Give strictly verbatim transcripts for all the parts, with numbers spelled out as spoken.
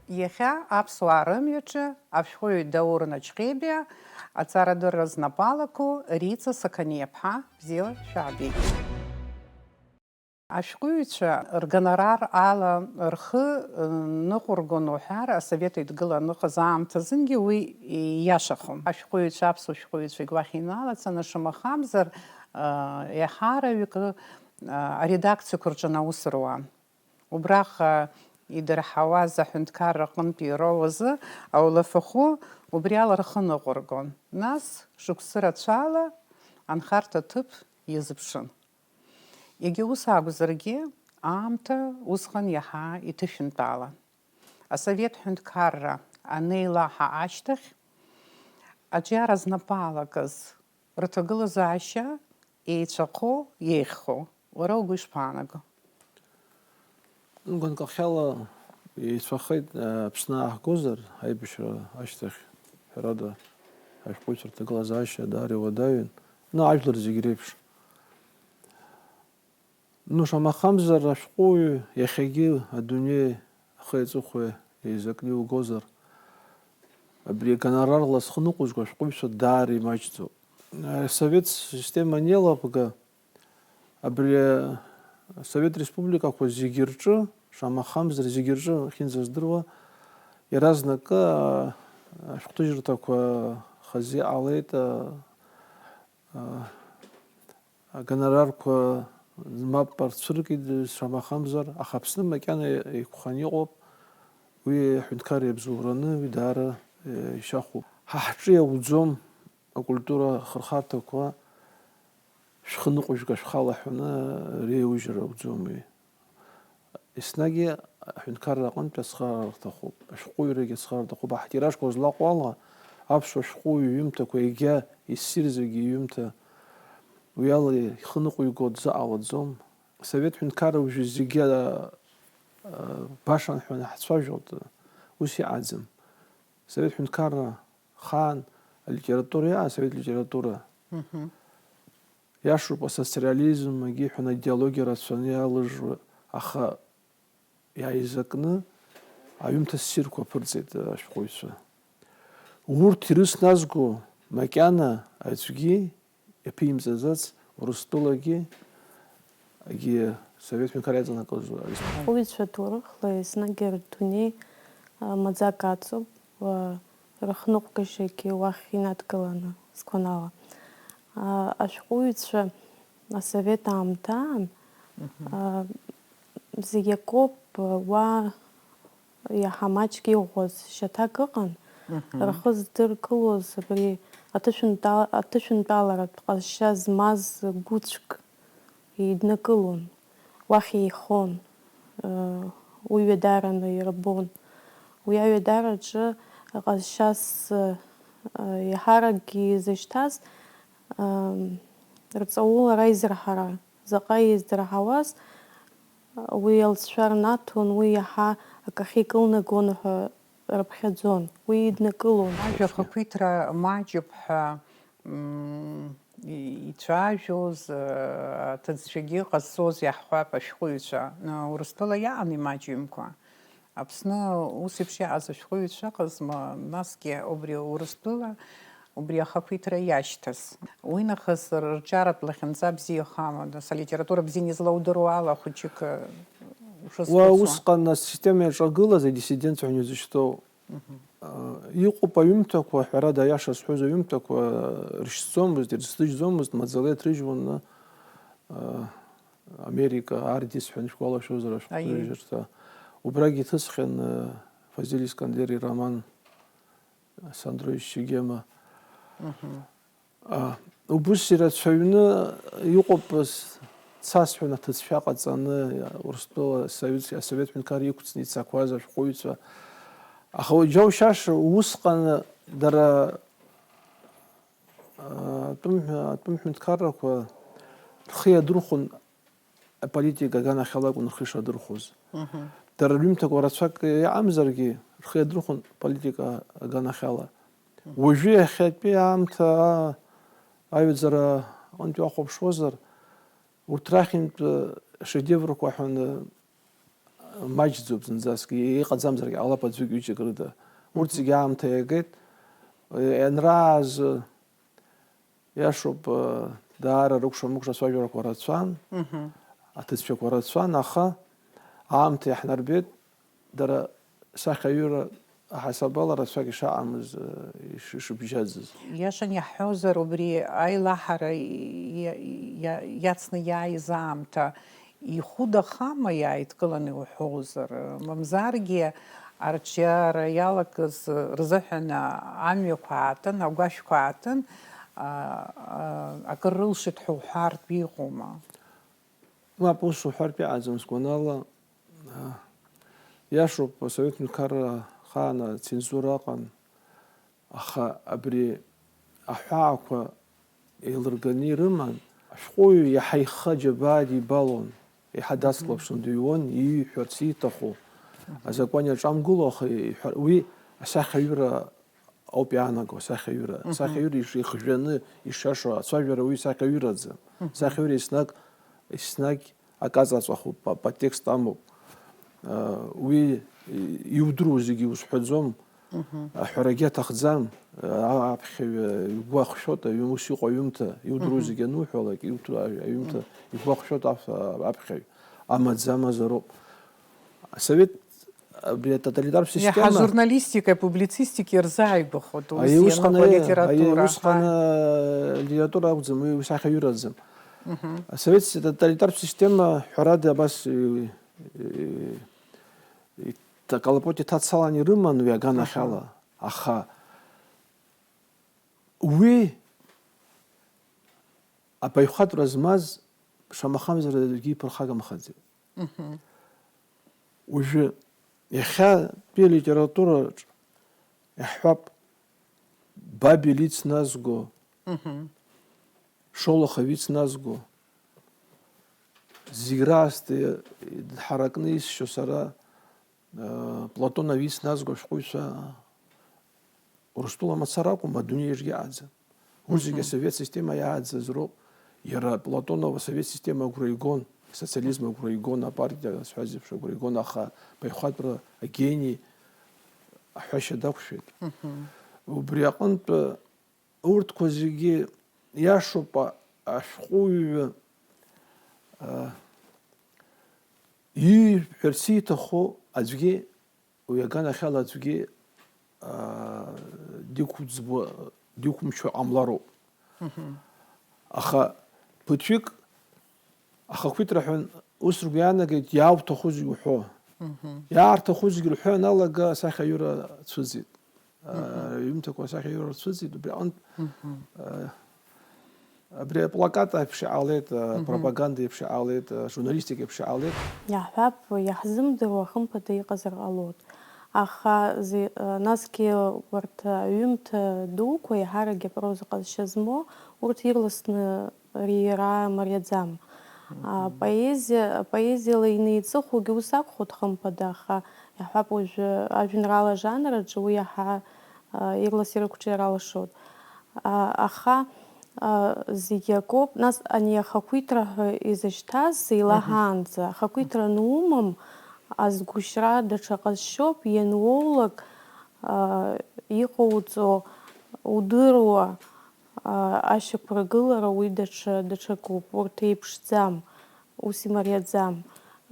Иахьа аԥсуаа рымҩаҿы ашәҟәыҩҩы Даур Наҷҟьебиа аҵарадырра знапы алаку Риҵа Сақаниаԥҳа, бзиала шәаабеит. Ашәҟәыҩҩцәа ргонорар ала рхы ныҟәыргон уҳәар, Асовет Еидгыла аныҟаз аамҭазынгьы уи ииашахон. Ашәҟәыҩҩцәа, аԥсуа шәҟәыҩҩцәагь уахь иналацаны, шамахамзар, еиҳараҩык аредакциақәа рҿы анаус руан. Убраҟа идырҳауаз аҳәынҭқарра аҟынтәи ироуз аулафахәы убри ала рхы ныҟәыргон. Нас шықәсы рацәала анхарҭа ҭыԥ иазыԥшын. Егьа ус акәзаргьы, аамҭа усҟан иаҳа иҭышәынтәалан. Асовет ҳәынҭқарра анеилаҳа ашьҭахь, аҿиара знапы алакыз рҭагылазаашьа еицәахо, еиӷьхо, уара угәы ишԥаанаго? Ганкахьала еицәахеит, Аԥсны ааҳгозар, аибашьра ашьҭахь, ҳәарада, ашәҟәыҩҩцәа рҭагылазаашьа даара иуадаҩын, ну, ажәлар зегь реиԥш. Ну, шамахамзар, ашәҟәыҩҩы иахьагьы адунеи ахи аҵыхәеи еизакны иугозар, абри агонорарла зхы ныҟәызго ашәҟәыҩҩцәа даара имаҷӡоуп. Асовет система анеилабга, абри Асовет республикақәа зегьы рҿы, шамахамзар, зегьы рҿы ахьынӡаздыруа, иаразнакы ашәҟәҭыжьырҭақәа хазы иҟалеит, а, а, агонорарқәа мап рцәыркит, шамахамзар, аха Аԥсны макьана еиқәханы иҟоуп, уи аҳәынҭқарра иабзоураны, уи даара, е, ишьахәуп. Ҳа ҳҿы иауӡом акультура ахырхарҭақәа, шәхы ныҟәыжәга, шәхала ҳәаны реиужьра ауӡом уи. Еснагь аҳәынҭқарра аҟынтә ацхыраара рҭахуп, ашәҟәыҩҩрагьы ацхыраара рҭахуп. Аҳҭиражқәа злаҟоу ала, аԥсуа шәҟәыҩҩы иҩымҭақәа егьа иссирзаргьы иҩымҭа уи ала ихы ныҟәиго дзыҟалаӡом. Асовет ҳәынҭқарра уажәы зегьы, а, а, башан ҳәа анҳацәажәоит, ус иҟаӡам. Асовет ҳәынҭқарра хаан алитература иаҟан, асовет литература. Мгм. Иашоуп, асоцреализм, егьи ҳәа, аидеологиа рацәаны иалыжжуа, аха иааизакны аҩымҭа ссирқәа аԥырҵеит ашәҟәыҩҩцәа. Урҭ ирыцназго макьана аӡәгьы иаԥимҵаӡац Урыстәылагьы, егьи Совет ҳәынҭқарра иаҵанакуаз ареспублика. Ашәҟәыҩҩцәа ҭоурыхла еснагь рдунеи, а, маӡак аҵоуп, а, рыхныҟәгашьагьы уахь инадкыланы, сгәанала. А, ашәҟәыҩҩцәа асовет аамҭа аан, мгм, а, зегь акоуп, уа иаҳа маҷк иӷәӷәаз шьаҭак ыҟан, мгм, рхы здыркылоз абри аҭышәынтәа-, аҭышәынтәаларатә ҟазшьа змаз гәыцәк еиднакылон, уахь еихон, уи ҩадараны ирбон. Уи аҩадараҿы ҟазшьас, еиҳаракгьы изышьҭаз, рҵаулара аизырҳара заҟа еиздырҳауаз, уи алҵшәа рнаҭон, уи иаҳа акахьы икылнагон ҳәа рыԥхьаӡон, уи иднакылон. Ажәа ахақәиҭра маҷуп ҳәа, м, и-, ицәажәоз, э, аҭыӡшәагьы ҟазҵоз иаҳҳәап ашәҟәыҩҩцәа. Э, Урыстәыла иаан имаҷымкәа. Аԥсны ус еиԥш иааз ашәҟәыҩҩцәа ыҟазма, насгьы убри Урыстәыла убри ахақәиҭра иашьҭаз. Уи нахыс рҿиаратә лахьынҵа бзиахама, нас алитература бзианы излаудыруа ала хәыҷык, э, уа ушазхәыцуа. Усҟан асистема иаҿагылаз адиссидентцәа ҳәа изышьҭоу. Мгм. А, иҟоуп аҩымҭақәа, ҳәарада, аиаша зҳәоз аҩымҭақәа ршьӡомызт, ирызҭыжьӡомызт, маӡала иҭрыжьуан, а, Америка, Ардис ҳәа анышәгәалашәозар, ашәҟәыҩҩырҭа. Аиеи. Убрагь иҭысхьан, а, Фазиль Искандер ироман Сандрович Чегема. Мгм. А, убыс ирацәаҩны иҟоуп, с-, цасҳәан аҭыӡшәа ҟаҵаны, Урыстәыла Советски, асовет ҳәынҭқар иқәҵны ицақәаз ашәҟәыҩҩцәа. Аха уи џьоушьаша, усҟан дара, а, атәым ҳәа-, атәым ҳәынҭқаррақәа рхы иадырхәон аполитика аганахьала акәын рхы ишадырхәоз. Мгм. Дара рҩымҭақәа рацәак иаамзаргьы, рхы иадырхәон аполитика аганахьала. Мгм. Уажәы иахьатәи аамҭа, а-, аҩаӡара аҟынтә уахәаԥшуазар, урҭ рахьынтә шедеврқәа ҳәа аны маҷӡоуп зынӡаск, иҟаӡамзаргьы ҟалап аӡәык-ҩыџьак рыда. Урҭ зегьы аамҭа иагеит. Ианрааз, иашоуп, даара рыкәша-мыкәша ацәажәарақәа рацәан, аҭыӡшәақәа рацәан, аха аамҭа иаҳнарбеит, дара сахьаҩыра аҳасабала рацәак ишаҟамыз, иш-, ишыбжьаӡыз. Иашан иаҳҳәозар, убри аилаҳара иа-, иа-, иацны иааиз аамҭа ихәыдахама иааидкыланы иуҳәозар? Мамзаргьы арҿиара иалагаз рзыҳәан амҩақәа аатын, агәашәқәа аатын, а, а, акыр рылшеит ҳәа уҳәартә иҟоума? Мап, ус уҳәартә иҟаӡам, сгәанала, а, иашоуп, асовет ҳәынҭқарра ахаан ацензура ыҟан, аха абри аҳәаақәа еилырганы ирыман, ашәҟәыҩҩы иаҳа ихы аџьабаа дибалон, еиҳа дацклаԥшуан, дыҩуан, ииҳәарц ииҭаху азакәан иаҿамгыло, аха иҳәар-, уи асахьаҩыра ауп иаанаго, асахьаҩыра. Мгм. Асахьаҩыра иш-, ихжәаны ишиашоу ацәажәара уи сахьаҩыраӡам. Мгм. Асахьаҩыра еснагь, еснагь акы аҵаҵәахуп, па-, подтекст амоуп. Уи иудыруа зегьы иузҳәаӡом, аҳәарагьы аҭахӡам, аԥхьаҩ игәы ахшәоит, аҩым-, ус иҟоу аҩымҭа, иудыруа зегьы ануҳәалак, иуҭо аҩ-, аҩымҭа игәы ахшәоит аф-, аԥхьаҩ, амаӡа амазароуп. Асовет, абри атоталитартә система. Иаҳа журналистикеи публицистикеи рзааигәахоит, ус Аи, усҟан, ианыҟоу аи, литература, аи, усҟан, аҳа. Литература акәӡам, уи, уи сахьаҩыраӡам. Асовет тоталитартә система, ҳәарада, абас, и-, и-, и-, аколопот иҭацалан ирыман уи аганахьала, аха уи абаҩхатәра змаз, шамахамзар, аӡәгьы иԥырхагамхаӡеит. Уажәы, иахьатәи алитератураҿ иаҳҳәап, Бабель ицназго, Шолохов ицназго, зегь раасҭа дҳаракны исшьо сара, Платонов ицназго ашәҟәыҩҩцәа Урыстәыла мацара акәым, адунеи аҿгьы иҟаӡам. Урҭ зегьы асовет система иааӡаз роуп. Иара Платонов асовет система агәра игон, асоциализм агәра игон, апартиа зҳәаз еиԥш агәра игон, аха абаҩхатәра агени аҳәашьа дақәшәеит. Убри аҟынтә урҭқәа зегьы иашоуп, а-, ашәҟәыҩҩы, а, ииҳәарц ииҭаху аӡәгьы Уи аганахьала аӡәгьы, аа, диқәӡбо, диқәымчуа ҟамлароуп. Аха ԥыҭҩык ахақәиҭра ҳәа ус ргәы иаанагеит, иаауҭаху зегь уҳәо. Иаарҭаху зегь рҳәо ианалага асахьаҩыра цәыӡит. Аа, аҩымҭақәа асахьаҩыра рцәыӡит, убри аҟынтә, аа, Абри аплакат еиԥш иҟалеит, апропаганда еиԥш иҟалеит, ажурналистика еиԥш иҟалеит. Иаҳҳәап, иаҳзымдыруа хымԥада иҟазар ҟалоит. Аха зи-, насгьы урҭ аҩымҭа дуқәа, еиҳаракгьы апроза ҟазшьа змоу, урҭ ирласны риира мариаӡам. А, поезиа, апоезиала инеиҵыхугьы ус акәхоит хымԥада, аха иаҳҳәап, уажәы ажәеинраала ажанр аҿы уи иаҳа, а, ирлас ирықәҿиара алшоит. А, аха, а, зегь акоуп. Нас ани ахақәиҭра ҳәа изышьҭаз еилаҳаанӡа, ахақәиҭра анумам, азгәышьра даҽа ҟазшьоуп, иануоулак, а, иҟоуҵо удыруа, а, ашьақәыргылара уи даҽа, даҽакуп. Урҭ еиԥшӡам, ус имариаӡам.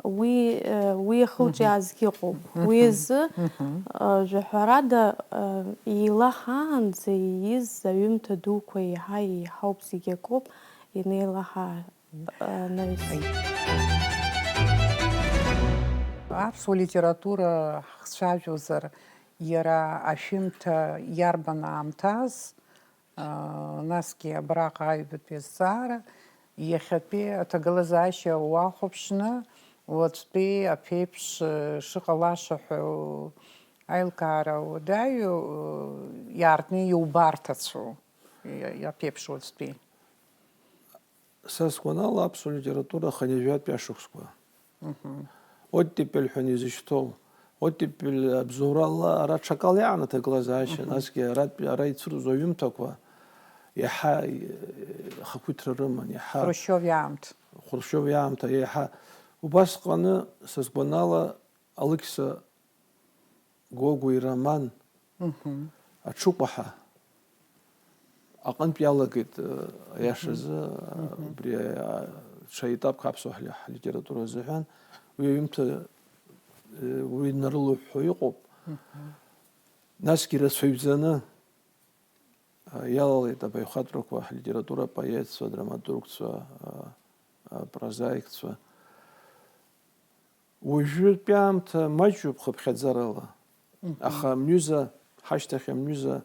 Уи, э, уи ахылҿиаазгьы ыҟоуп. Уи азы, э, жәаҳәарада, э, еилаҳаанӡа ииз аҩымҭа дуқәа еиҳа еиҳауп, зегь акоуп, ианеилаҳаа, э, анаҩс. Аԥсуа литература ҳхцәажәозар, иара ашәымҭа иарбан аамҭаз? Насгьы абраҟа аҩбатәи азҵаара, иахьатәи аҭагылазаашьа уахәаԥшны, уаҵәтәи аԥеиԥш шыҟалаша ҳәа аилкаара уадаҩу иаартны иубарҭацәоу, аԥеиԥш уаҵәтәи? Са сгәанала, аԥсуа литература хынҩажәатәи ашықәсқәа. Оттепель ҳәа изышьҭоу. Оттепель абзоурала ара ҽакала иаан аҭагылазаашьа, насгьы аратәи ара ицәырҵуа аҩымҭақәа иаҳа, э, ахақәиҭра рыман, иаҳа Хрушьов иаамҭа. Хрушьов иаамҭа, иаҳа. Убасҟаны, са сгәанала, Алықьса Гогәуа ироман Аҽыкәаҳа аҟынтә иалагеит, э, аиашазы, э, убри, э, ҽа етапк аԥсуа ҳли-, ҳлитература азыҳәан. Уи аҩымҭа, э, уи днарылыҳәҳәо иҟоуп. Насгьы ирацәаҩӡаны, э, иалалеит абаҩхатәрақәа ҳлитература апоетцәа, адраматургцәа, э, апрозаикцәа. Уажәтәи аамҭа маҷуп хыԥхьаӡарала, аха амҩыза, ҳашьҭахь амҩыза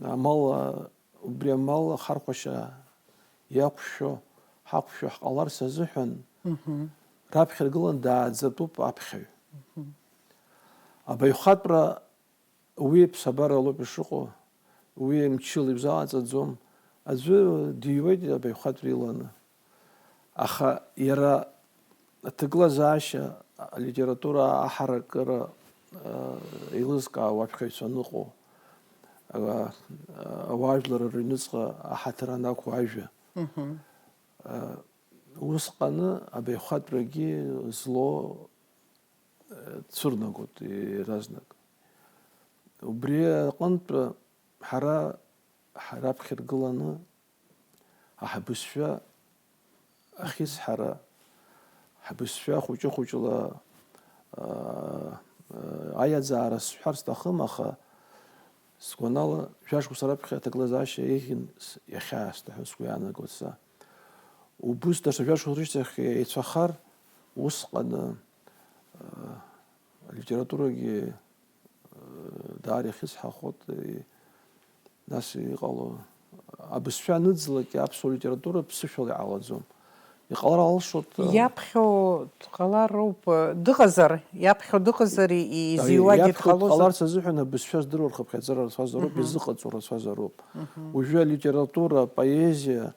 амал, убри амал ахархәашьа иақәшәо, ҳақәшәо ҳҟаларц азыҳәан, раԥхьа ргылан дааӡатәуп аԥхьаҩ. Абаҩхатәра Уи ԥсабаралоуп ишыҟоу, уи мчыла ибзалаҵаӡом. Аӡәы диуеит абаҩхатәра иланы. Аха иара аҭагылазаашьа, алитература аҳаракыра, а, еилызкаауа аԥхьаҩцәа аныҟоу, а, а, ауаажәлар рыҩныҵҟа аҳаҭыр анақәу ажәа. Мгм. А, усҟаны абаҩхатәрагьы злоу цәырнагоит иаразнак. Убри аҟынтә ҳара, ҳара ҳаԥхьа иргыланы аҳабызшәа ахьысҳара, ҳабызшәа хәыҷы-хәыҷла, аа, аиаӡаара сҳәар сҭахым, аха сгәанала, жәа-шықәса раԥхьа аҭагылазаашьа еиӷьын с-, иахьаасҭа ҳәа сгәы иаанагоит са. Убыс даҽа жәа-шықәса рышьҭахь еицәахар, усҟан, э, алитературагьы, э, даара ихьысҳахоит, э, нас иҟало, абызшәа аныӡлакгьы аԥсуа литература ԥсышәала иҟалаӡом. Иҟалар алшоит, э, Иаԥхьо дҟалароуп, э, дыҟазар, иаԥхьо дыҟазар, и-, изиуагьы иаԥхьо дҟалозар. Дҟаларц азыҳәан абызшәа здыруа рхыԥхьаӡара рацәазароуп, Мгм. изыҟаҵо рацәазароуп. Мгм. Уажәы алитература, апоезиа,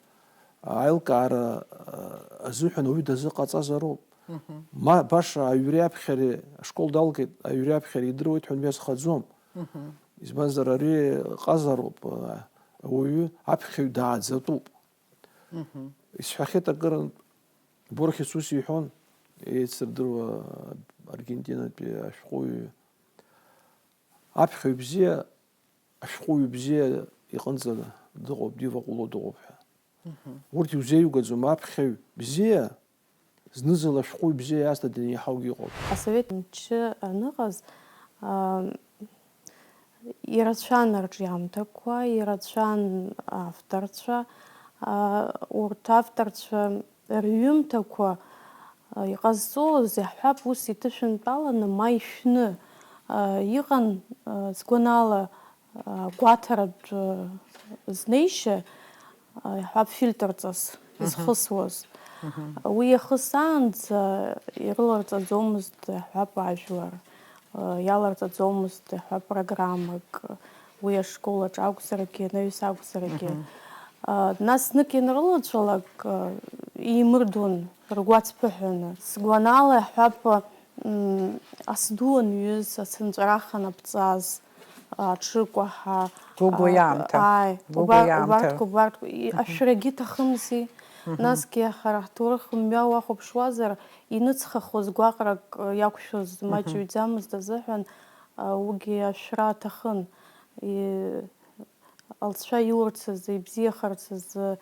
аилкаара, а, азыҳәан уаҩы дазыҟаҵазароуп. Мгм. Ма баша аҩреи аԥхьареи ашкол далгеит, аҩреи аԥхьареи идыруеит ҳәа мҩа зхаӡом. Мгм. Избанзар, ари ҟазароуп, а, ауаҩы аԥхьаҩ дааӡатәуп. Мгм. Исҳәахьеит акырынтә, Борхес ус иҳәон, еицырдыруа Аргентинатәи ашәҟәыҩҩы, аԥхьаҩ бзиа, ашәҟәыҩҩы бзиа иҟынӡа дыҟоуп, диваҟәыло дыҟоуп ҳәа. Мгм. Урҭ иузеиугаӡом, аԥхьаҩ бзиа, зны-зынла ашәҟәыҩҩы бзиа иазҭа данеиҳаугьы ыҟоуп. Асовет мчы аныҟаз, аа, ирацәан арҿиамҭақәа, ирацәан авторцәа, аа, урҭ авторцәа рҩымҭақәа, аа, иҟазҵоз, иаҳҳәап, ус иҭышәынтәаланы ма ишәны, аа, иҟан, аа, сгәанала, гәаҭаратә знеишьа, иаҳҳәап, фильтрҵас Мгм. изхысуаз. Мгм. Уи иахысаанӡа ирыларҵаӡомызт, иаҳҳәап, ажәлар, иаларҵаӡомызт, иаҳҳәап, программак, уи ашкол аҿы акәзаргьы, анаҩс акәзаргьы. Мгм. Нас знык ианрылацәалак, еимырдон ргәацԥыҳәаны. Сгәанала, иаҳҳәап, м, асду анҩыз, ацынҵәарах анаԥҵаз, аҽыкәаҳа, Гәыгәа а, иаамҭа. Ааи, Гәыгәа убар-, иаамҭа. Убарҭқәа, убарҭқәа, и-, Мгм. ашәрагьы ҭахымзи. Мгм. Насгьы ҳара ҳҭоурых мҩа уахәаԥшуазар, иныҵхахоз гәаҟрак, э, иақәшәоз Мгм. маҷҩӡамызт азыҳәан, а, уигьы ашәра аҭахын. И-, алҵшәа иурц азы, ибзиахарц азы,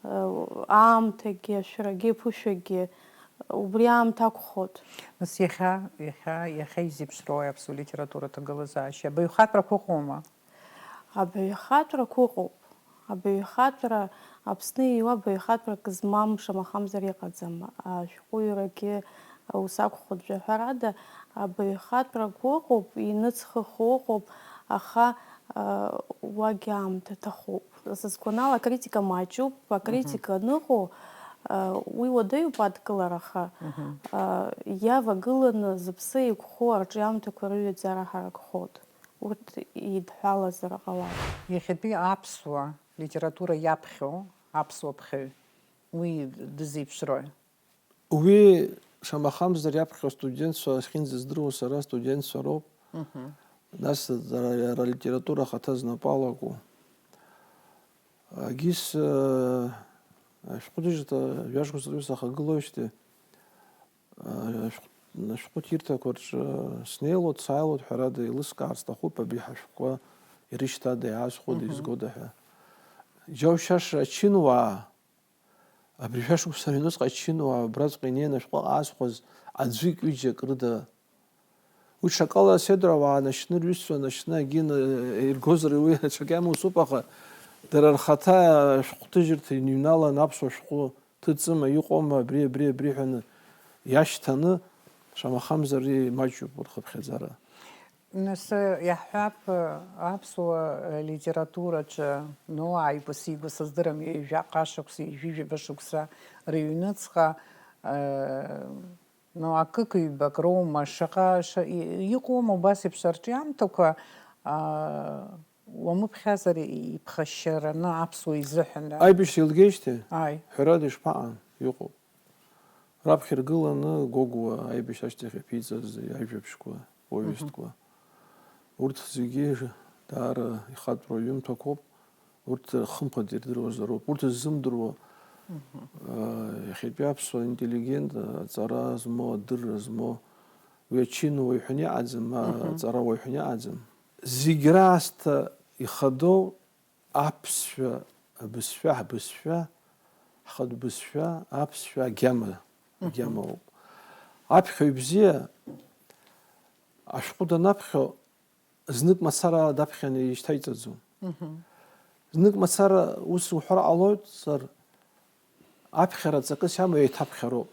э, аамҭагьы, ашәрагьы, аԥышәагьы, убри аамҭа акәхоит. Нас иахьа, иахьа, иахьа изеиԥшроуи аԥсуа литература аҭагылазаашьа? Абаҩхатәрақәа ыҟоума? Абаҩхатәрақәа ыҟоуп. Абаҩхатәра, Аԥсны ииуа абаҩхатәрак змам шамахамзар иҟаӡам. Ашәҟәыҩрагьы ус акәхоит, ҳәарада, абаҩхатәрақәа ыҟоуп, иныҵхахо ыҟоуп, аха, а, уагь аамҭа ҭахуп. Сызқәанала, акритика маҷуп, акритика Мгм. аныҟоу, а, уи уадаҩуп адкылара, аха, Мгм. а, иавагыланы зыԥсы еиқәхо арҿиамҭақәа рыҩаӡара ҳаракхоит. Урҭ идҳәалазар ҟалап. Иахьатәи аԥсуа литература иаԥхьо аԥсуа ԥхьаҩ уи дызеиԥшрои? Уи, шамахамзар, иаԥхьо астудентцәа ахьынӡаздыруа сара астудентцәа роуп. Мгм. Нас ара, ара алитература ахаҭа знапы алаку. Агьыс, э, ашәҟәыдыжьҭа жәашықәса сахагылоижьҭеи, э, ашәҟә-, Ашәҟәы ҭирҭақәа рҿы снеилоит, сааилоит, ҳәарада, еилыскаар сҭахуп, абри ҳашәҟәқәа ирышьҭада, иаазхәода, изгода ҳәа. Џьоушьаша ачынуаа, абри шәа шықәса рыҩнуҵҟа ачынуаа абраҵәҟьа инеины ашәҟәы аазхәаз аӡәык-ҩыџьак рыда. Уи ҽакала асеидра ауаа нашьны, рҩызцәа нашьны, агьина иргозар уи ҽак иамоу усуп, аха дара рхаҭа ашәҟәҭыжьырҭа иныҩналан аԥсуа шәҟәы ҭыҵыма, иҟоума, абри, абри, абри ҳәаны иашьҭаны, шамахамзар, имаҷуп рхыԥхьаӡара. Нас, иаҳҳәап, аԥсуа литератураҿы, ну, ааигәа-сигәа сыздырам, ҩажәаҟа ашықәса, ҩажәижәаба шықәса рыҩныҵҟа, э, ну, акык-ҩбак роума, шаҟа, ша-, и-, иҟоума убас еиԥш арҿиамҭақәа, а, уамыԥхьазар иԥхашьараны аԥсуа изыҳәан. Аибашьра еилгеижьҭеи? Ааи. Ҳәарада, ишԥаҟам, иҟоуп. Раԥхьа иргыланы Гогәуа аибашьра ашьҭахь иаԥиҵаз иажәабжьқәа, повестқәа. Урҭ зегьы даара ихатәроу аҩымҭақәоуп. Урҭ хымԥада ирдыруазароуп. Урҭ ззымдыруа, аа, иахьатәи аԥсуа интеллигент, аҵара змоу, адырра змоу, уи ачынуаҩ ҳәа иҟаӡам, ма аҵарауаҩ ҳәа иҟаӡам. Зегь раасҭа ихадоу аԥсшәа, абызшәа, ҳбызшәа, ҳхатә бызшәа, аԥсшәа агьама, агьама ауп. Аԥхьаҩ бзиа ашәҟәы данаԥхьо, знык мацара даԥхьаны ишьҭаиҵаӡом. Знык мацара ус уҳәар ҟалоитәзар, аԥхьара ҵакыс иамоу еиҭаԥхьароуп.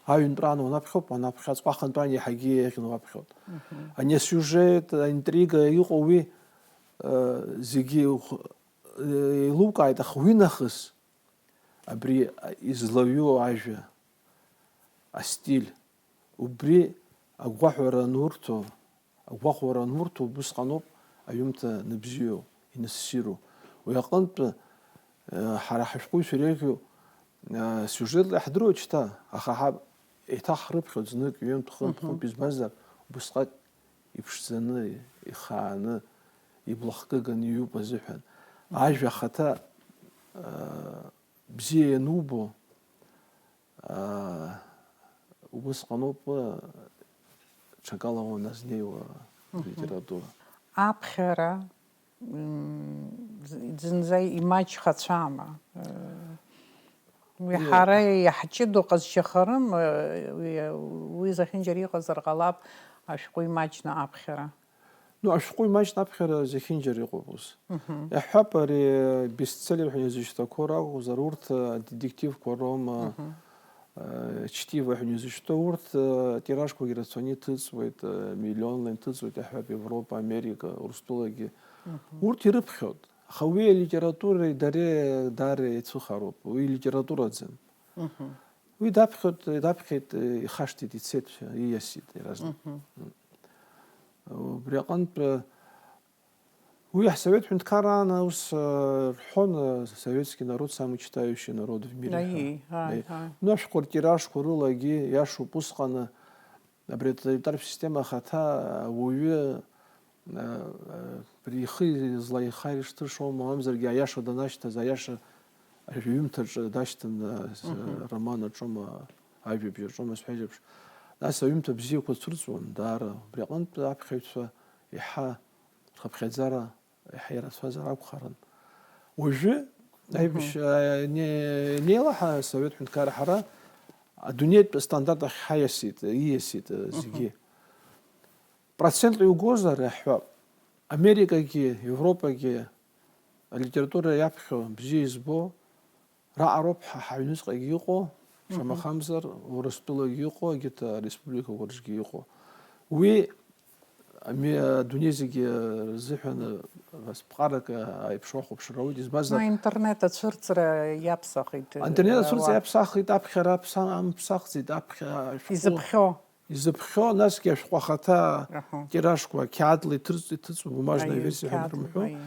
Аҩынтәраан уанаԥхьоуп, уанаԥхьа аҵәҟьа ахантәраан иаҳагьы еиӷьны уаԥхьоит. Ани асиужет, аинтрига иҟоу уи, э, зегьы еилукааит, аха уи нахыс абри излаҩу ажәа, астиль, убри агәахәара анурҭо, агәахәара анурҭо, убысҟаноуп аҩымҭа ныбзиоу, иныссиру. Уи аҟынтә, э, ҳара ҳашәҟәыҩҩцәа иреиӷьу, э, сиужетла иаҳдыруеит шьҭа, аха ҳаб еиҭаҳрыԥхьоит знык, ҩынтә, хынтә, хәынтә, избанзар, убысҟак иԥшӡаны, ихааны, иблахкыганы иҩуп азыҳәан. Ажәа ахаҭа, э, бзиа ианубо, аа, убысҟаноуп, ҽакала уаназнеиуа алитература. Аԥхьара, м, зынӡа имаҷхацәама? Уи ҳара иаҳҷыдоу ҟазшьахарым, уи, уи зехьынџьара иҟазар ҟалап, ашәҟәы имаҷны аԥхьара. Ну, ашәҟәы имаҷны аԥхьара зехьынџьара иҟоуп ус. Иаҳҳәап, ари бестселлер ҳәа изышьҭақәоу ракәзар, урҭ, э, детективқәа роума, э, чтиво ҳәа изышьҭоу, урҭ, э, тиражқәагьы рацәаны иҭыҵуеит, э, миллионла иҭыҵуеит, иаҳҳәап, Европа, Америка, Урыстәылагьы. Урҭ ирыԥхьоит. Аха уи алитературеи дареи даара еицәыхароуп. Уи литератураӡам. Уи даԥхьоит, даԥхьеит, ихашҭит, ицеит, ииасит иаразнак. Убри аҟынтә, уи ҳсовет ҳәынҭқарраан ус, э, рҳәон, э, советский народ самый читающий народ в мире ҳәа. Аиеи, ааи, ааи. Ну, ашәҟәы ртиражқәа рылагьы иашоуп усҟаны, абри атоталитартә система ахаҭа ауаҩы, э, э, абри ихы злаихаршҭышоума, мамзаргьы аиаша данашьҭаз, аиаша аҩымҭаҿы дашьҭан, э, с-, роман аҿома, ажәабжь аҿома, сҳәеит еиԥш. Нас аҩымҭа бзиақәа цәырҵуан, даара. Убри аҟынтә аԥхьаҩцәа еиҳа рхыԥхьаӡара еиҳа ирацәазар акәхарын. Уажәы аибашьра не-, неилаҳа, Совет ҳәынҭқарра ҳара адунеитә стандарт ахь ҳаиасит, ииасит, э, зегьы. Процентла иугозар, иаҳҳәап, Америкагьы, Европагьы алитература иаԥхьо, бзиа избо, раҟароуп ҳа ҳаҩныҵҟагьы иҟоу, шамахамзар, Урыстәылагьы иҟоу, егьырҭ ареспубликақәа рҿгьы иҟоу. Уи ами-, адунеи зегьы рзыҳәан, э, ԥҟарак, э, аиԥш уахәаԥшра ауеит, избанзар, ма интернет ацәырҵра иаԥсахит, э, Интернет ацәырҵра ауаа иаԥсахит, аԥхьара аԥса-, амԥсахӡеит, аԥхьа ашәҟәы изыԥхьо. Изыԥхьо, насгьы ашәҟәы ахаҭа Аҳа. Тиражқәа, қьаадла иҭырҵ-, иҭыҵуа, бумажная Аиеи, версия ҳәа қьаадла, дрымҳәо, аиеи.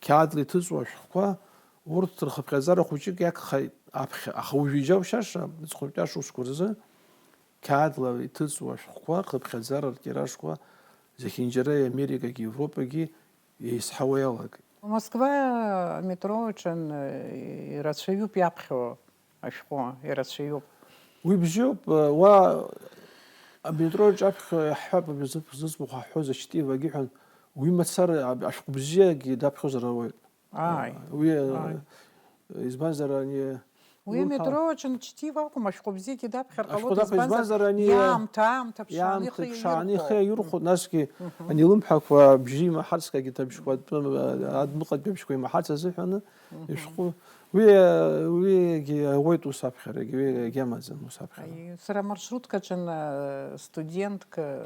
Қьаадла иҭыҵуа ашәҟәқәа, урҭ рхыԥхьаӡара хәыҷык иагхеит аԥхьа, аха уажәы иџьаушьаша, иҵыхәтәантәи ашықәсқәа рзы, қьаадла иҭыҵуа ашәҟәқәа рхыԥхьаӡара ртиражқәа зехьынџьара Америкагьы Европагьы еизҳауа иалагеит. Москва аметро аҿы, э, ирацәаҩуп иаԥхьо ашәҟәы, ирацәаҩуп. Уи бзиоуп, э, уа Аметроаҿ аԥхьа иаҳҳәап, абри зыӡбахә ҳҳәоз ачтивагьы ҳәа, уи мацара ашәҟәы бзиагьы даԥхьозар ауеит. Ааи. Уи, ааи, избанзар, ани уи улымҳа- аметро аҿы чтива акәым, ашәҟәы бзиагьы даԥхьар ҟалоит, даԥхьа, избанзар, избанзар, ани иаамҭа, аамҭа ԥшааны иаамҭа ихы ԥшааны ихы иаирхәоит. Иаирхәоит, насгьы, мгм, ани илымҳақәа бжьы имаҳарцгагьы ҭабжьқәа адәныҟатәи абжьқәа имаҳарц азыҳәаны, мгм, ишәҟәы, уи, уигьы ауеит ус аԥхьарагьы, уи агьамаӡам ус аԥхьара. Аи, сара амаршруткаҿы, э, студентк, э,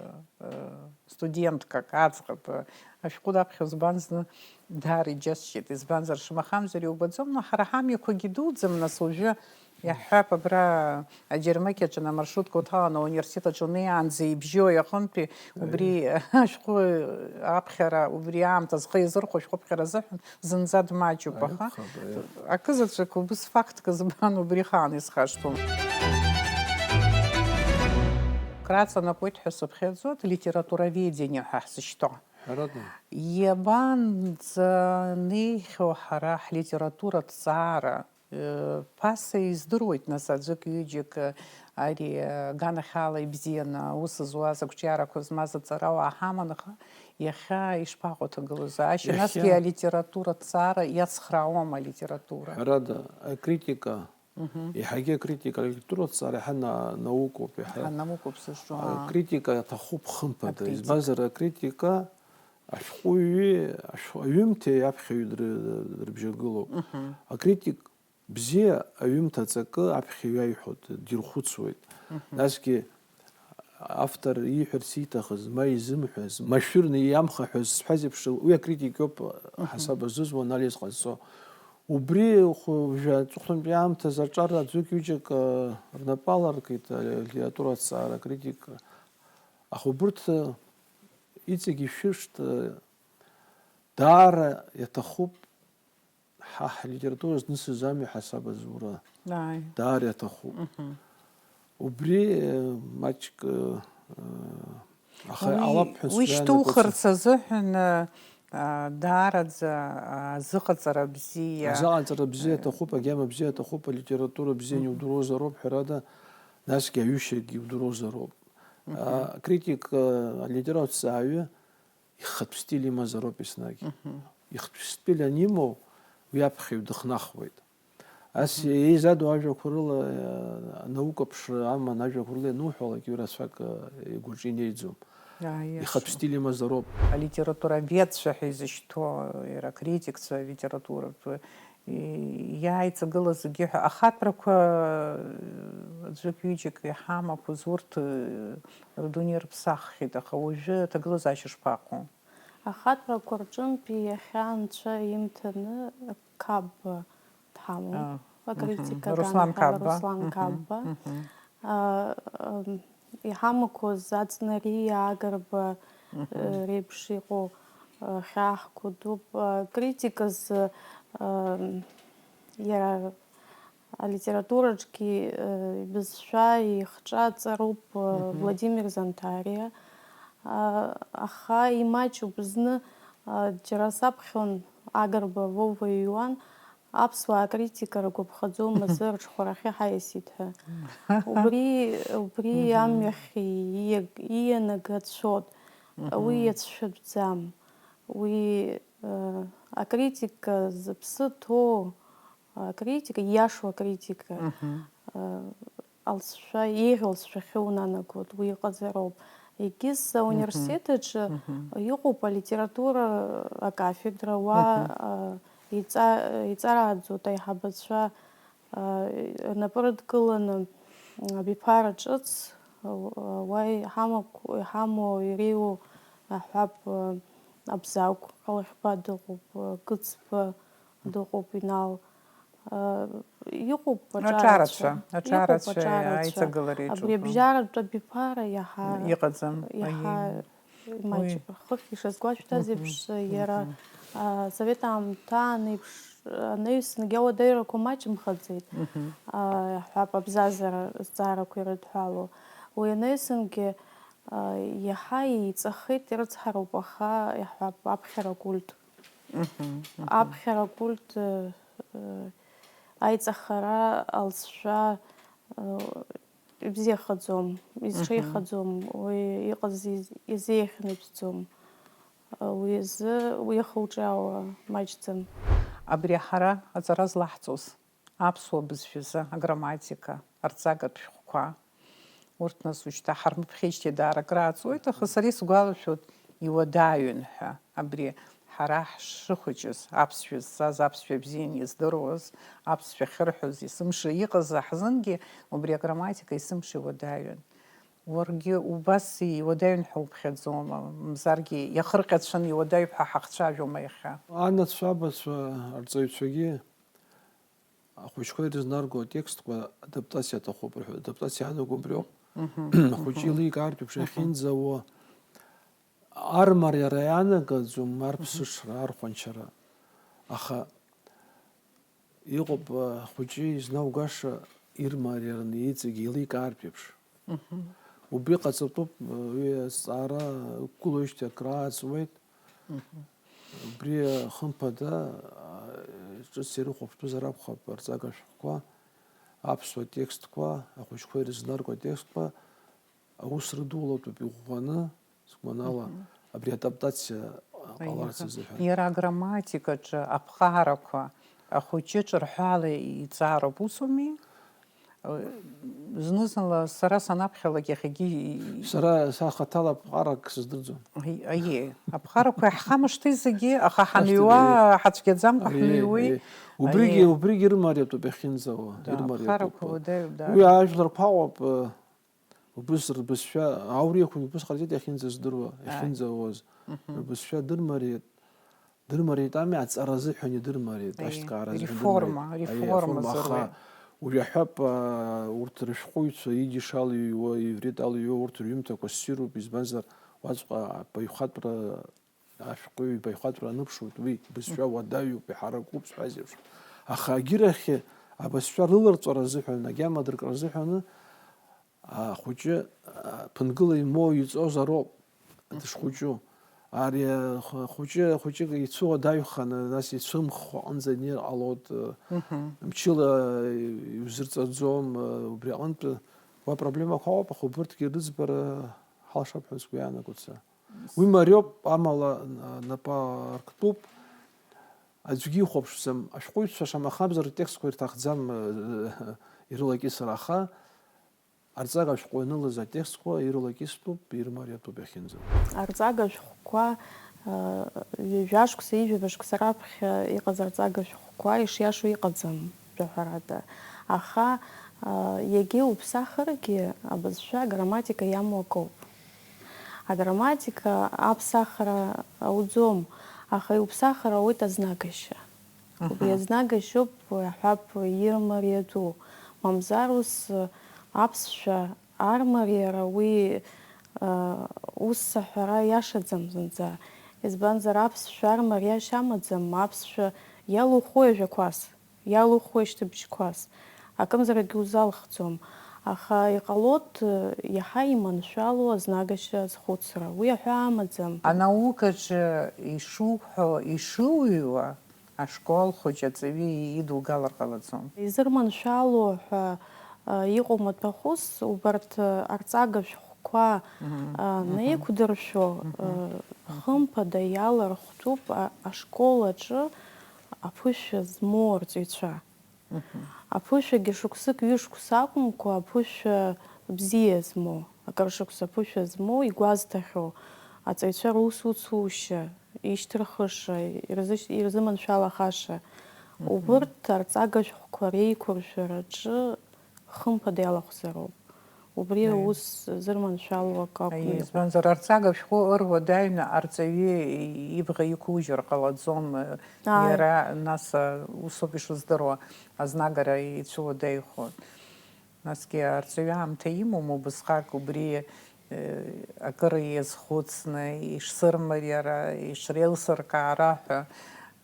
студенткак аӡӷаб, э, ашәҟәы даԥхьо збан зны даара иџьасшьеит, избанзар, шамахамзар иубаӡом, но ҳара ҳамҩақәагьы дуӡӡам, нас уажәы иаҳҳәап, абра аџьармыкьаҿы амаршрутка уҭаланы ауниверситет аҿы унеиаанӡа ибжьоу аҟынтәи убри ашәҟәы аԥхьара, убри аамҭа зхы иазырхәо ашәҟәыԥхьара азыҳәан зынӡа дмаҷуп, аха акызаҵәык убыс фактк збан, убри хаан исхашҭуам. Краҵанакуеит ҳәа сыԥхьаӡоит, литературоведение ҳәа ҳзышьҭоу. Ҳәарада. Иабанӡанеихьоу ҳара ҳлитература ҭҵаара? Э, ԥаса издыруеит, нас, аӡәык-ҩыџьак, э, ари, э, аганахьала ибзианы аус зуаз, ақәҿиарақәа змаз аҵарауаа ҳаман, аха иахьа ишԥаҟоу аҭагылазаашьа? Иахьа. Насгьы алитература ҭҵаара иацхраауама алитература? Ҳәарада, акритика, мгм, еиҳагьы акритика, алитература ҭҵаара иаҳа на-, наукоуп, иаҳа. Иаҳа наукоуп сызҿу, аа. Акритика аҭахуп, хымԥада. Акритика. Избанзар, акритика ашәҟәыҩҩы, ашә-, аҩымҭеи аԥхьаҩи дры-, дрыбжьагылоуп. Мгм. Акритик бзиа аҩымҭа аҵакы аԥхьаҩ иаиҳәо д-, дирхәыцуеит. Мгм. Насгьы автор ииҳәарц ииҭахыз, ма изымҳәаз, машәырны иамхаҳәаз сҳәаз еиԥш, уи акритик иоуп, мгм, ҳасаб азызуа, анализ ҟазҵо. Убри хә-, жәа-, аҵыхәтәантәи аамҭазы аҿар аӡәык-ҩыџьак, э, рнапы аларкит, э, алитература аҭҵаара акритик. Аха убырҭ, э, иҵегь ишәышт, э, даара иаҭахуп ҳа ҳлитература знысыз ами ҳасаб азура. Ааи. Даара иаҭахуп. Мгм. Убри, э, маҷк, э, э, аха уи, алап ҳәа уи сгәы иаанагоит. Шьҭухырц азыҳәан, э, а, даараӡа, а, азыҟаҵара бзиа. Азыҟаҵара бзиа, э, аҭахуп, агьама бзиа аҭахуп, алитература бзиа, мгм, иудыруазароуп, ҳәарада, насгьы аҩышьагьы иудыруазароуп. Мгм. А, акритик, э, алитератураҭҵааҩы ихатә стиль имазароуп еснагь. Мгм. Ихатә стиль анимоу, уи аԥхьаҩ дыхнахуеит. Ас, мгм, еизадоу ажәақәа рыла, э, анаукаԥшра аман ажәақәа рыла иануҳәалак, уи рацәак, э, игәаҿы инеиӡом. Ааи, иаша. Ихатә стиль имазароуп. Алитературоведцәа ҳәа изышьҭоу, иара акритикцәа алитературатә, и-, иааиҵагылаз зегьы ҳәа ахаҭарқәа, э, аӡәык-ҩыџьак иҳамақәаз урҭ, э, рдунеи рыԥсаххьеит, аха уажәы аҭагылазаашьа шԥаҟоу? Ахаҭарқәа рҿынтәи иахьа анцәа имҭаны Қапба дҳамоуп. Аа, акритика, мгм, Руслан аганахьала Қапба. Руслан, мгм, Қапба. Мгм. А, ам, иҳамақәоз Аҵнариа Агрба, мгм, э, реиԥш иҟоу, э, хьаахқәа дууп. Акритиказ, ам, иара алитератураҿгьы, э, ибызшәа, ихҿа ҵаруп, э, мгм, Владимир Занҭариа. А, аха имаҷуп зны, а, џьара саԥхьон, Агрба Вова иҩуан, аԥсуаа акритика ргәаԥхаӡом азы рҽхәарахьы ҳаиасит ҳәа. Убри, убри, мгм, амҩахь ииаг-, иианагацәоуп. Мгм. Уи иацәшәатәӡам. Уи, э, акритика зыԥсы ҭоу, акритика, ииашоу акритика, мгм, э, алҵшәа, еиӷьу алҵшәахьы унанагоит, уи иҟазароуп. Егьыс, мгм, ауниверситет аҿы, мгм, иҟоуп алитература акафедра, уа, мгм, а, иҵа-, иҵарааӡоит аиҳабацәа, а, рнапы рыдкыланы, м, абиԥара ҿыц, а, уа иҳамақәоу, иҳамоу, иреиуоу аҳәап, а, Абзагә Алахьба дыҟоуп, а, Кыцба дыҟоуп, Инал. А, иҟоуп аҿарацәа, аҿарацәа, иҟоуп аҿарацәа, аҿарацәа, аиҵагылара иаҿуп. Абри абжьаратә абиԥара иаҳа, иҟаӡам, иаҳа, аиеи, имаҷуп. Уи. Хыхь ишазгәашәҭаз, мгм, еиԥш, иара, мгм, а, асовет аамҭа анаҩс-, анаҩсангьы ауадаҩрақәа маҷымхаӡеит, мгм, а, иаҳҳәап, абзазара зҵаарақәа ирыдҳәалоу. Уи анаҩсангьы, а, иаҳа еиҵахеит, ирыцҳароуп, аха, иаҳҳәап, аԥхьара акульт. Мгм, мгм. Аԥхьара акульт, э, э, аиҵахара алҵшәа, э, ибзиахаӡом, изҽеихаӡом, уи иҟаз из-, изеиӷьны ибзӡом. Уи азы уи ахуҿиаауа маҷӡам. Абри ҳара аҵара злаҳҵоз, аԥсуа бызшәазы аграмматика, арҵагатә шәҟәқәа, урҭ нас уажәшьҭа ҳармыԥхьеижьҭеи даара акрааҵуеит, аха сара исгәалашәоит, иуадаҩын ҳәа, абри ҳара ҳшыхәыҷыз, аԥсшәа зҵаз, аԥсшәа бзианы издыруаз, аԥсшәа ахьырҳәоз, есымша иҟаз аҳзынгьы убри аграмматика есымша иуадаҩын. Уаргьы убас иуадаҩын ҳәа уԥхьаӡома? Мамзаргьы иахырҟьацәан иуадаҩуп ҳәа ҳахцәажәома иахьа? Анацәа, абацәа, арҵаҩцәагьы ахәыҷқәа ирызнарго атекстқәа адаптациа аҭахуп рҳәоит. Адаптациа аанаго убриоуп. Ахәыҷы еиликаартә еиԥш иахьынӡауа, армариара иаанагаӡом, арԥсыҽра, архәанчара. Аха иҟоуп, ахәыҷы изнаугаша ирмариараны иҵегь еиликаартә еиԥш. Убри ҟаҵатәуп, уи азҵаара уқәгылоижьҭеи акрааҵуеит. Убри, хымԥада, а, ҿыц ирыхәаԥтәызар акәхап арҵага шәҟәқәа, аԥсуа текстқәа, ахәыҷқәа ирызнарго атекстқәа, аус рыдулатәуп иӷәӷәаны, сгәанала, абри адаптациа ҟаларц азыҳәан. Иара аграмматикаҿы аԥҟарақәа ахәыҷы ҿырҳәала иҵаароуп, усоуми? Зны-зынла сара санаԥхьалак иахьагьы и-, Сара, са хаҭала аԥҟарак сыздырӡом. Аи-, аиеи, аԥҟарақәа иаҳхамышҭи зегьы, аха ҳанҩуа ҳацәгьаӡамкәа ҳнеиуеи. Убригьы, аиеи, убригьы ирмариатәуп иахьынӡауа, да, ирмариатәуп. Аԥҟарақәа уадаҩуп, да. Уи ажәлар ԥаҟоуп, убыс рбызшәа, ауриақәагь убыс ҟарҵеит иахьынӡаздыруа, иахьынӡауаз. Рбызшәа дырмариеит. Дырмариеит ами, аҵара азыҳәан идырмариеит, аиеи, ашьҭкаара азыҳәан реформа, дырмариеит. Аиеи, реформа, реформа азы, аха уи. Уажә аҳәап, а, урҭ рышәҟәыҩҩцәа идиш ала иҩуа, иврит ала иҩуа урҭ рҩымҭақәа ссируп, избанзар, уаҵәҟьа абаҩхатәра ашәҟәыҩҩы ибаҩхатәра аныԥшуеит, уи бызшәа уадаҩуп, иҳаракуп сҳәаз еиԥш. Аха агьырахьы абызшәа рыларҵәара азыҳәан, агьама дыркра азыҳәаны, Ахәыҷы, а, ԥынгыла имоу иҵозароуп дышхәыҷу. Ари, а, х-, хәыҷы, хәыҷык ицәуадаҩханы, нас ицәымӷхо аҟынӡа инеир ҟалоит, э, мчыла иузырҵаӡом, э, убри аҟынтә уа проблемақәа ыҟоуп, аха убырҭгьы рыӡбара ҳалшап ҳәа сгәы иаанагоит са. Уи мариоуп, амала, а, напы арктәуп, аӡәгьы ихәаԥшӡам, ашәҟәыҩҩцәа шамахамзар атекстқәа ирҭахӡам, э, ирылакьысыр, аха Арҵага шәҟәы ианылаз атекстқәа ирылакьыстәуп, ирмариатәуп иахьынӡауа. Арҵага шәҟәқәа, ыы, ҩажәа шықәса, ҩажәа шықәса раԥхьа иҟаз арҵага шәҟәқәа ишиашоу иҟаӡам, жәаҳәарада. Аха, ыы, иагьа иуԥсахыргьы абызшәа аграмматика иамоу акоуп. Аграмматика аԥсахра ауӡом, аха иуԥсахыр ауеит азнагашьа. Убри азнагашьоуп, аҳәап, ирмариатәу. Мамзар ус, аԥсшәа армариара уи, ус аҳәара иашаӡам зынӡа. Избанзар, аԥсшәа армариашьа амаӡам, аԥсшәа иалухуеи ажәақәас, иалухуеи шьҭыбжьқәас, акымзаракгьы узалхӡом. Аха иҟалоит, иаҳа иманшәалоу азнагашьа азхәыцра. Уи аҳәаа амаӡам. Анаукаҿы ишуҳәо, ишыуҩуа, Ашкол хәыҷ аҵаҩы идугалар ҟалаӡом. Изырманшәало ҳәа, а, иҟоу маҭәахәыс, убарҭ, а, арҵага шәҟәқәа, а, наиқәдыршәо, а, хымԥада иалархәтәуп, а, ашкол аҿы аԥышәа змоу арҵаҩцәа. Аԥышәагьы шықәсык, ҩышықәса акәымкәа, аԥышәа бзиа змоу, акыр шықәса аԥышәа змоу, игәазҭахьоу, аҵаҩцәа русуцушьа, ишьҭырхыша, ирзыш-, ирзыманшәалахаша, убырҭ арҵага шәҟәқәа реиқәыршәараҿы хымԥада иалахәзароуп. Убри аус зырманшәало акы акәны. Избанзар, арҵага шәҟәы ыруадаҩны арҵаҩы ибӷа иқәужьыр ҟалаӡом, иара нас, а, усоуп ишыздыруа, азнагара ицәуадаҩхон. Насгьы арҵаҩы аамҭа имоума убысҟак убри, э, акыр иазхәыцны, ишсырмариара, ишреилсыркаара ҳәа,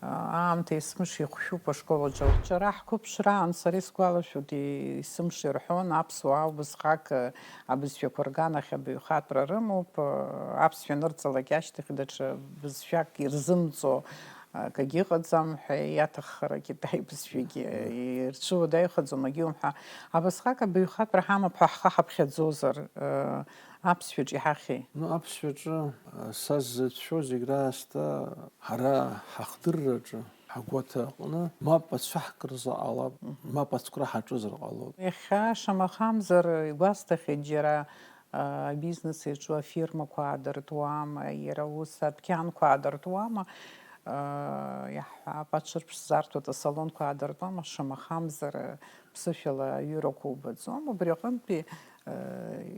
а, аамҭа есымша ихәшәуп ашкол аҿы. Џьара ҳқәыԥшраан, сара исгәалашәоит, есымша ирҳәон, аԥсуаа убысҟак, э, абызшәақәа рганахь абаҩхатәра рымоуп, э, аԥсшәа анырҵалак ашьҭахь даҽа бызшәак ирзымҵо Акагьы ыҟаӡам ҳәа иаҭаххар, акитай бызшәагьы ирцәыуадаҩхаӡом, агьи умҳәа. Абасҟак абаҩхатәра ҳамоуп ҳәа ҳхы ҳаԥхьаӡозар, э, аԥсшәаҿы иҳахьи? Ну, аԥсшәаҿы, э, са сзыцәшәо зегь раасҭа ҳара ҳахдырраҿы, ҳгәаҭа аҟны мап ацәаҳкырзар ҟалап, мап ацәкра ҳаҿызар ҟалоит. Иахьа, шамахамзар, игәасҭахьеит џьара, а, абизнес иаҿу афирмақәа аадыртуама, иара ус адәқьанқәа аадыртуама, а, иаҳҳәап, аҽырԥшӡартә асалонқәа аадыртуама, шамахамзар, ԥсышәала аҩырақәа убаӡом. Убри аҟынтәи, а,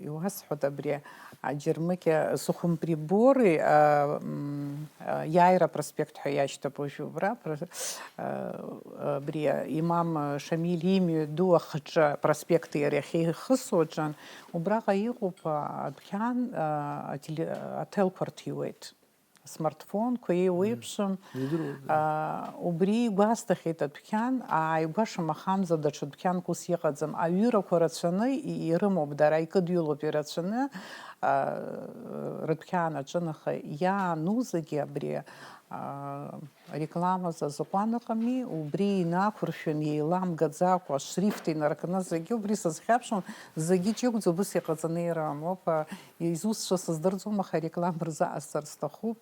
иуасҳәоит, абри аџьармыкьа сухымприборы, а, м, а, иааира апроспект ҳәа иашьҭоуп уажәы убра, про-, а, абри имам Шамиль имҩаду ахаҿы апроспект иара иахьихысуа аҿы, убраҟа иҟоуп, а, адәқьан, а, ателе-, аҭелқәа рҭиуеит. Смартфонқәа еиуеиԥшым. Идыруеит, да. А, убри игәасҭахьеит адәқьан, ааигәа шамахамзар даҽа дәқьанк ус иҟаӡам. Аҩырақәа рацәаны и-, ирымоуп дара, икыдҩылоуп ирацәаны, а, рыдәқьан аҿын, аха иаану зегьы абри, а, Ареклама азакәан ыҟами, убри инақәыршәаны, еиламгаӡакәа, ашрифт инаркны, зегьы убри сазхьаԥшуан, зегьы ҷыгәӡа убыс иҟаҵаны ирымоуп. Изусҭцәа сыздырӡом, аха ареклама рзы ҟасҵар сҭахуп,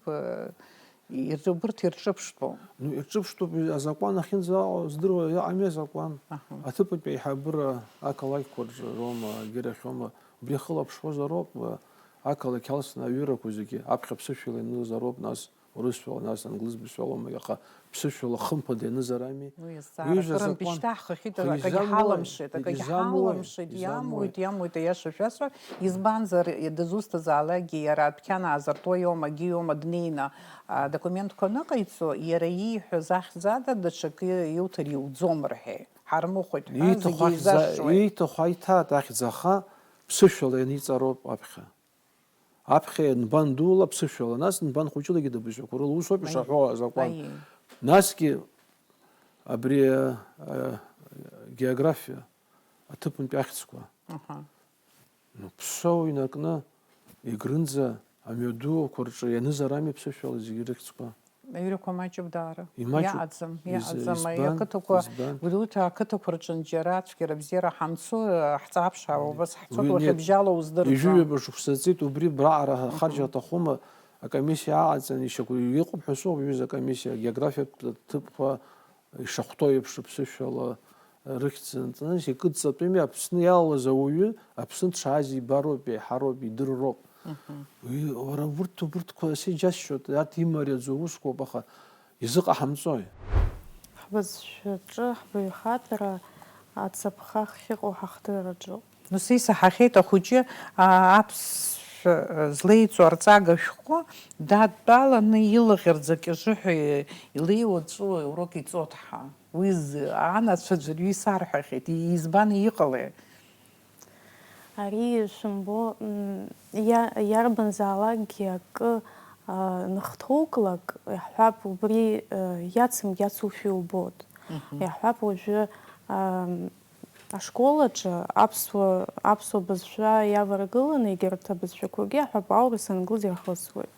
ирҿы-, убырҭ ирҿыԥштәуп. Ну, ирҿыԥштәуп, азакәан ахьынӡаҟоу здыруа иҟами азакәан. Аҳа. Аҭыԥантәи аиҳабыра ақалақьқәа рҿы роума, агьырахьоума, убри ахылаԥшуазароуп, ақалақь алсны аҩырақәа зегьы аԥхьа ԥсышәала ианызароуп, нас урысшәала, нас англыз бызшәалоума, аха ԥсышәала хымԥада ианызар ами. Уи азҵаара Уи акырынтә азакәан ишьҭаҳххьеит, акагьы изамуеи, ҳаламшеит, акагьы изамуеи, ҳаламшеит, изамуеи. Иамуит, иамуит, аиаша шәасҳәап. Избанзар, дызусҭазаалакгьы иара адәқьан аазыртуа иоума, акгьы иоума, днеины, а, документқәа аныҟаиҵо, иара ииҳәаз ахьӡ ада даҽакы иуҭар иуӡом рҳәеит. Ҳармыхәеит ҳәа Ииҭаху зегьы ахьӡа-, еизашшуеит. Ииҭаху аиҭааит ахьӡ, аха ԥсышәала ианиҵароуп аԥхьа. Аԥхьа нбан дула ԥсышәала, нас нбан хәыҷылагьы дабызшәақәа рыла, усоуп Аиеи. Ишаҳәо азакәан. Аиеи. Насгьы абри, а, географиа аҭыԥантәи ахьӡқәа. Аҳа. Ну, ԥсоу инаркны, егрынӡа амҩадуқәа рҿы ианызар ами ԥсышәала зегьы рыхьӡқәа. Аҩрақәа маҷуп даара. Имаҷуп. Иаҟаӡам, Из-, иаҟаӡам. Избан? Ақыҭақәа, Избан? Гәдоуҭа ақыҭақәа рҿы џьара ацәгьара бзиара ҳамцо, ҳҵааԥшаауа, убас ҳцоит, Уи не-, уахьыбжьала уздырӡом. Ҩажәи ҩба шықәса ҵит, убри браҟара Мгм. Харжьа аҭахума, акомиссиа аҟаҵан, ишьақәы-, иҟоуп ҳәа соуп, ҩыза акомиссиа, агеографиатә ҭыԥқәа ишахәҭоу еиԥш, ԥсышәала рыхьӡ нҵны икыдҵатәыми, Аԥсны иалалаз ауаҩы, Аԥсны дшааз ибароуп, иаҳароуп, идырроуп. Мгм. Уи, уара, урҭ, урҭқәа сеиџьасшьоит, арҭ имариаӡоу усқәоуп, аха изыҟаҳамҵои? Ҳбызшәаҿы, ҳбаҩхатәра ацаԥха ахьыҟоу ҳахдырраҿоуп. Нас исаҳахьеит ахәыҷы, а, аԥсшәа, а, злеиҵо арҵага шәҟәы дадтәаланы илаӷырӡ акьыжыҳәа илеиуа ҵәыуа урок иҵоит ҳәа. Уи зы-, анацәа ӡәырҩы исарҳәахьеит, и-, избан иҟалеи? Ари шәымбо, м, иа-, иарбанзаалакгьы акы, а, ныхҭоуклак, иаҳҳәап, убри, а, иацым-иацушәа иубоит. Мгм. Иаҳҳәап, уажәы, ам, Ашкол аҿы аԥсуа, аԥсуа бызшәа иаваргыланы, егьырҭ абызшәақәагьы аҳәап аурыс, англыз ирхысуеит.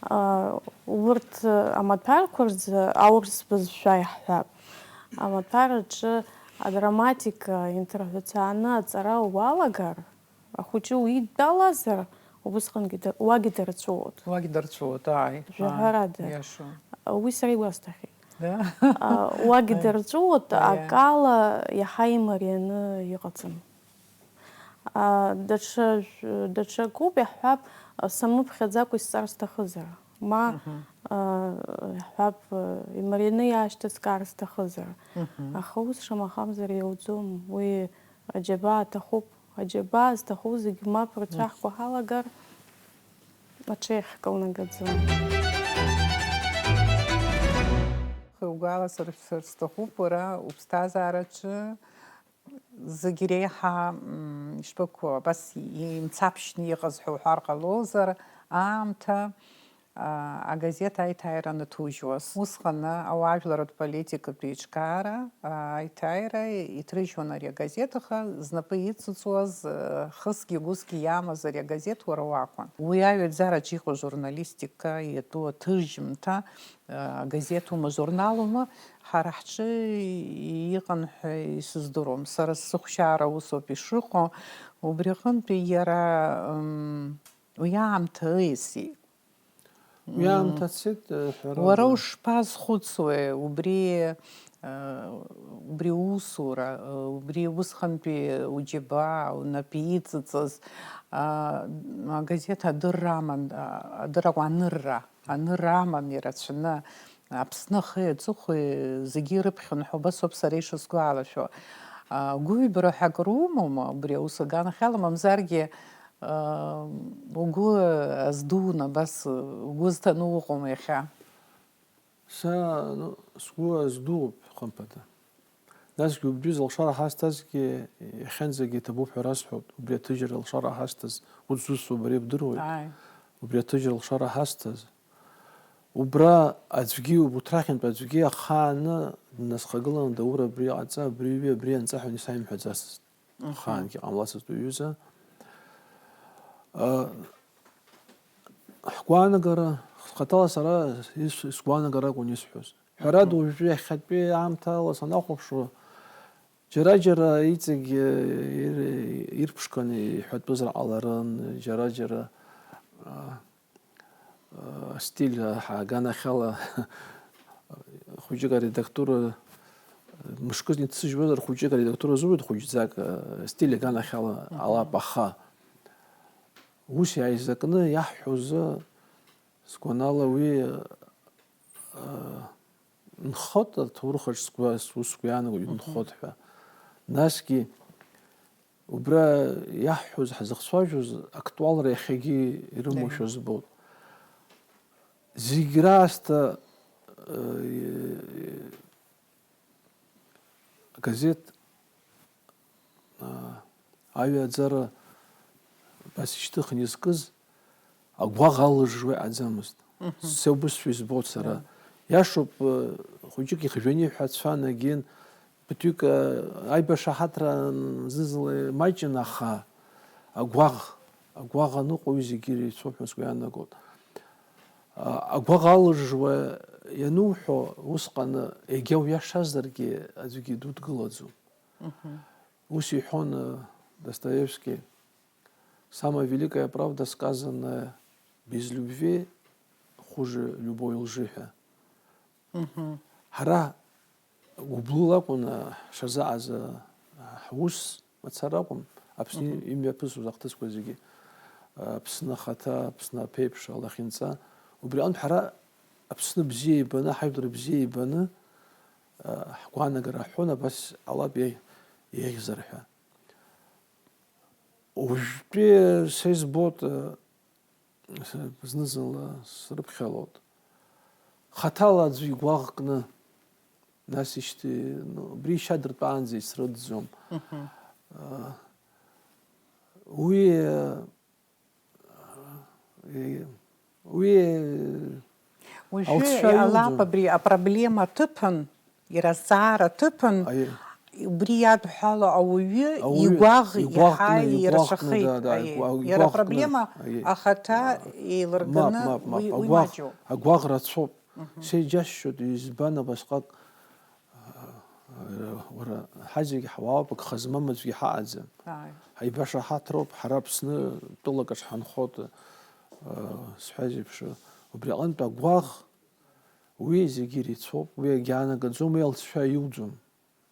Аа, урҭ амаҭәарқәа рзы аурыс бызшәа иаҳҳәап. Амаҭәар аҿы аграмматика инҭырҳәцааны аҵара уалагар, ахәыҷы уидтәалазар, Убысҟангьы да-, уагьы дарҵәуоит. Уагьы дарҵәуоит, ааи, ааи, Жәаҳәарада. Иашоу. Уи сара игәасҭахьеит. Да? А, уагьы Ааи. Дарҵәуоит, Ааи, ааи. Акала иаҳа имарианы иҟаӡам. А, даҽа жә-, даҽакуп, иаҳҳәап, самыԥхьаӡакәа исҵар сҭахызар. Ма, Мгм. а, иаҳҳәап, имарианы иаашьҭыскаар сҭахызар. Мгм. Аха ус шамахамзар иауӡом. Уи Аџьабаа аҭахуп, аџьабаа зҭаху зегь мап рцәаҳкуа ҳалагар, аҽеихк лнагаӡом. Угәаласыршәар сҭахуп, уара уԥсҭазаараҿы зегь реиҳа, м, ишԥақәу, абас имцаԥшьны иҟаз ҳәа уҳәар ҟалозар, аамҭа, а, агазеҭ аиҭааира анаҭужьуаз. Усҟан ауаажәларратә политикатә еиҿкаара, а, аиҭааира иҭрыжьуан ари агазеҭ, аха знапы иҵыҵуаз, а, хысгьы гәысгьы иамаз ари агазеҭ уара уакәын. Уи аҩаӡараҿ иҟоу журналистика иатәу аҭыжьымҭа, а, агазеҭума, журналума, ҳара ҳҿы иҟан ҳәа исыздыруам. Сара сыхәшьаара усоуп ишыҟоу. Убри аҟынтәи иара, м, уи аамҭа ыиасит. Уи аамҭа цеит, э, ҳәарада. Уара ушԥазхәыцуеи убри, э, убри усура, э, убри усҟантәи уџьабаа унапы иҵыҵыз, а, агазеҭ адырра аман, а, адыррақәа анырра, анырра аман ирацәаны, Аԥсны ахи аҵыхәеи зегьы ирыԥхьон ҳәа убасоуп сара ишысгәалашәо. А, гәыҩбара ҳәа акыр умоума убри аус аганахьала, мамзаргьы, а, угәы аздуны, абас угәы зҭаны уҟоума иахьа? Са, ну, сгәы аздууп, хымԥада. Насгьы убри зылшара ҳазҭазгьы, иахьанӡагьы иҭабуп ҳәа расҳәоит, убри аҭыжьра алшара ҳазҭаз, урҭ зусҭцәоу убри бдыруеит. Ааи. Убри аҭыжьра алшара ҳазҭаз, убра аӡәгьы, убарҭ рахьынтә аӡәгьы ахааны днасхагыланы, Даур, абри ҟаҵа, абри ҩы, абри анҵа ҳәа исаимҳәаӡацызт. Мгм. Ахаангьы ҟамлацызт уҩыза. А, ҳгәаанагара, хаҭала сара ис-, сгәаанагара акәын исҳәоз. Ҳәарада, мгм, уажәтәи иахьатәи аамҭала санахәаԥшуа, џьара-џьара иҵегь, э, ир-, ирԥшқаны иҳәатәызар ҟаларын, џьара-џьара, а, астиль аганахьала хәыҷык аредактура, мышкызны иҭсыжьуазар, хәыҷык аредактура азуеит, хәыҷӡак, астиль аганахьала, мгм, алап, аха ус иааизакны иаҳҳәозы, сгәанала, уи, а, нхоит, аҭоурыхаҿ сгәы, сус сгәы иаанагоит, мгм, нхоит ҳәа. Насгьы убра иаҳҳәоз, ҳзыхцәажәоз актуалра иахьагьы ирымоушәа, даиман, збоит. Зегь раасҭа, э, агазеҭ, а, аҩаӡара абас ишьҭыхны изкыз агәаӷ алыжжуа иҟаӡамызт. Мгм. Сеубысшәа избоит сара. Да. Иашоуп, э, хәыҷык ихжәаны иҳәацәан, егьин, ԥыҭҩык, э, аибашаҳаҭра зны-зынла имаҷын, аха агәаӷ, агәаӷ аныҟоу зегьы иреицәоуп ҳәа сгәы иаанагоит. А, агәаӷ алыжжуа иануҳәо, усҟан егьа уиашазаргьы аӡәгьы идудгылаӡом. Мгм. Ус иҳәон, э, Достоевски, самая великая правда, сказанная без любви, хуже любой лжи ҳәа. Мгм. Ҳара гәыблыла акәын, а, ҳшазыҟаз, а, ҳус мацара акәын. Аԥсны, мгм, имҩаԥысуаз ахҭысқәа зегьы, а, Аԥсны ахаҭа, Аԥсны аԥеиԥш, алахьынҵа. Убри аҟынтә ҳара Аԥсны бзиа ибаны, ҳажәлар бзиа ибаны, а, ҳгәаанагара ҳҳәон, абас ҟалап еиӷь-, еиӷьзар ҳәа. Уажәтәи са избоит, а, С-, зны-зынла срыԥхьалоит. Хаҭала аӡәы игәаӷ кны, нас ишьҭи-, ну, убри ишьа дыртәаанӡа исрыдӡом. Мгм. А, уи, а, и-, уи, уажәы алҵшәа алап иуӡом. Абри апроблема аҭыԥан, Иара азҵаара аҭыԥан, аиеи, убри иадҳәало ауаҩы, ауаҩы игәаӷ игәаӷ иаҳа кны, игәаӷ кны, ирацәахеит. Да, да, аиеи, игәа-, иара игәаӷ кны, апроблема, аиеи, ахаҭа, а, еилырганы, мап, мап, мап, уи, уи агәаӷ, маҷуп. Агәаӷ рацәоуп. Мгм. Сеиџьасшьоит, избан абасҟак, а, уара, ҳазегь ҳуаауп, агха змам аӡәгьы ҳаҟаӡам. Ааи. Ҳаибаша ҳаҭроуп, ҳара Аԥсны тәылак аҿы ҳанхоит, а, сҳәаз еиԥш, убри аҟынтә агәаӷ Уи зегьы иреицәоуп, уи агьаанагаӡом, уи алҵшәа иуӡом.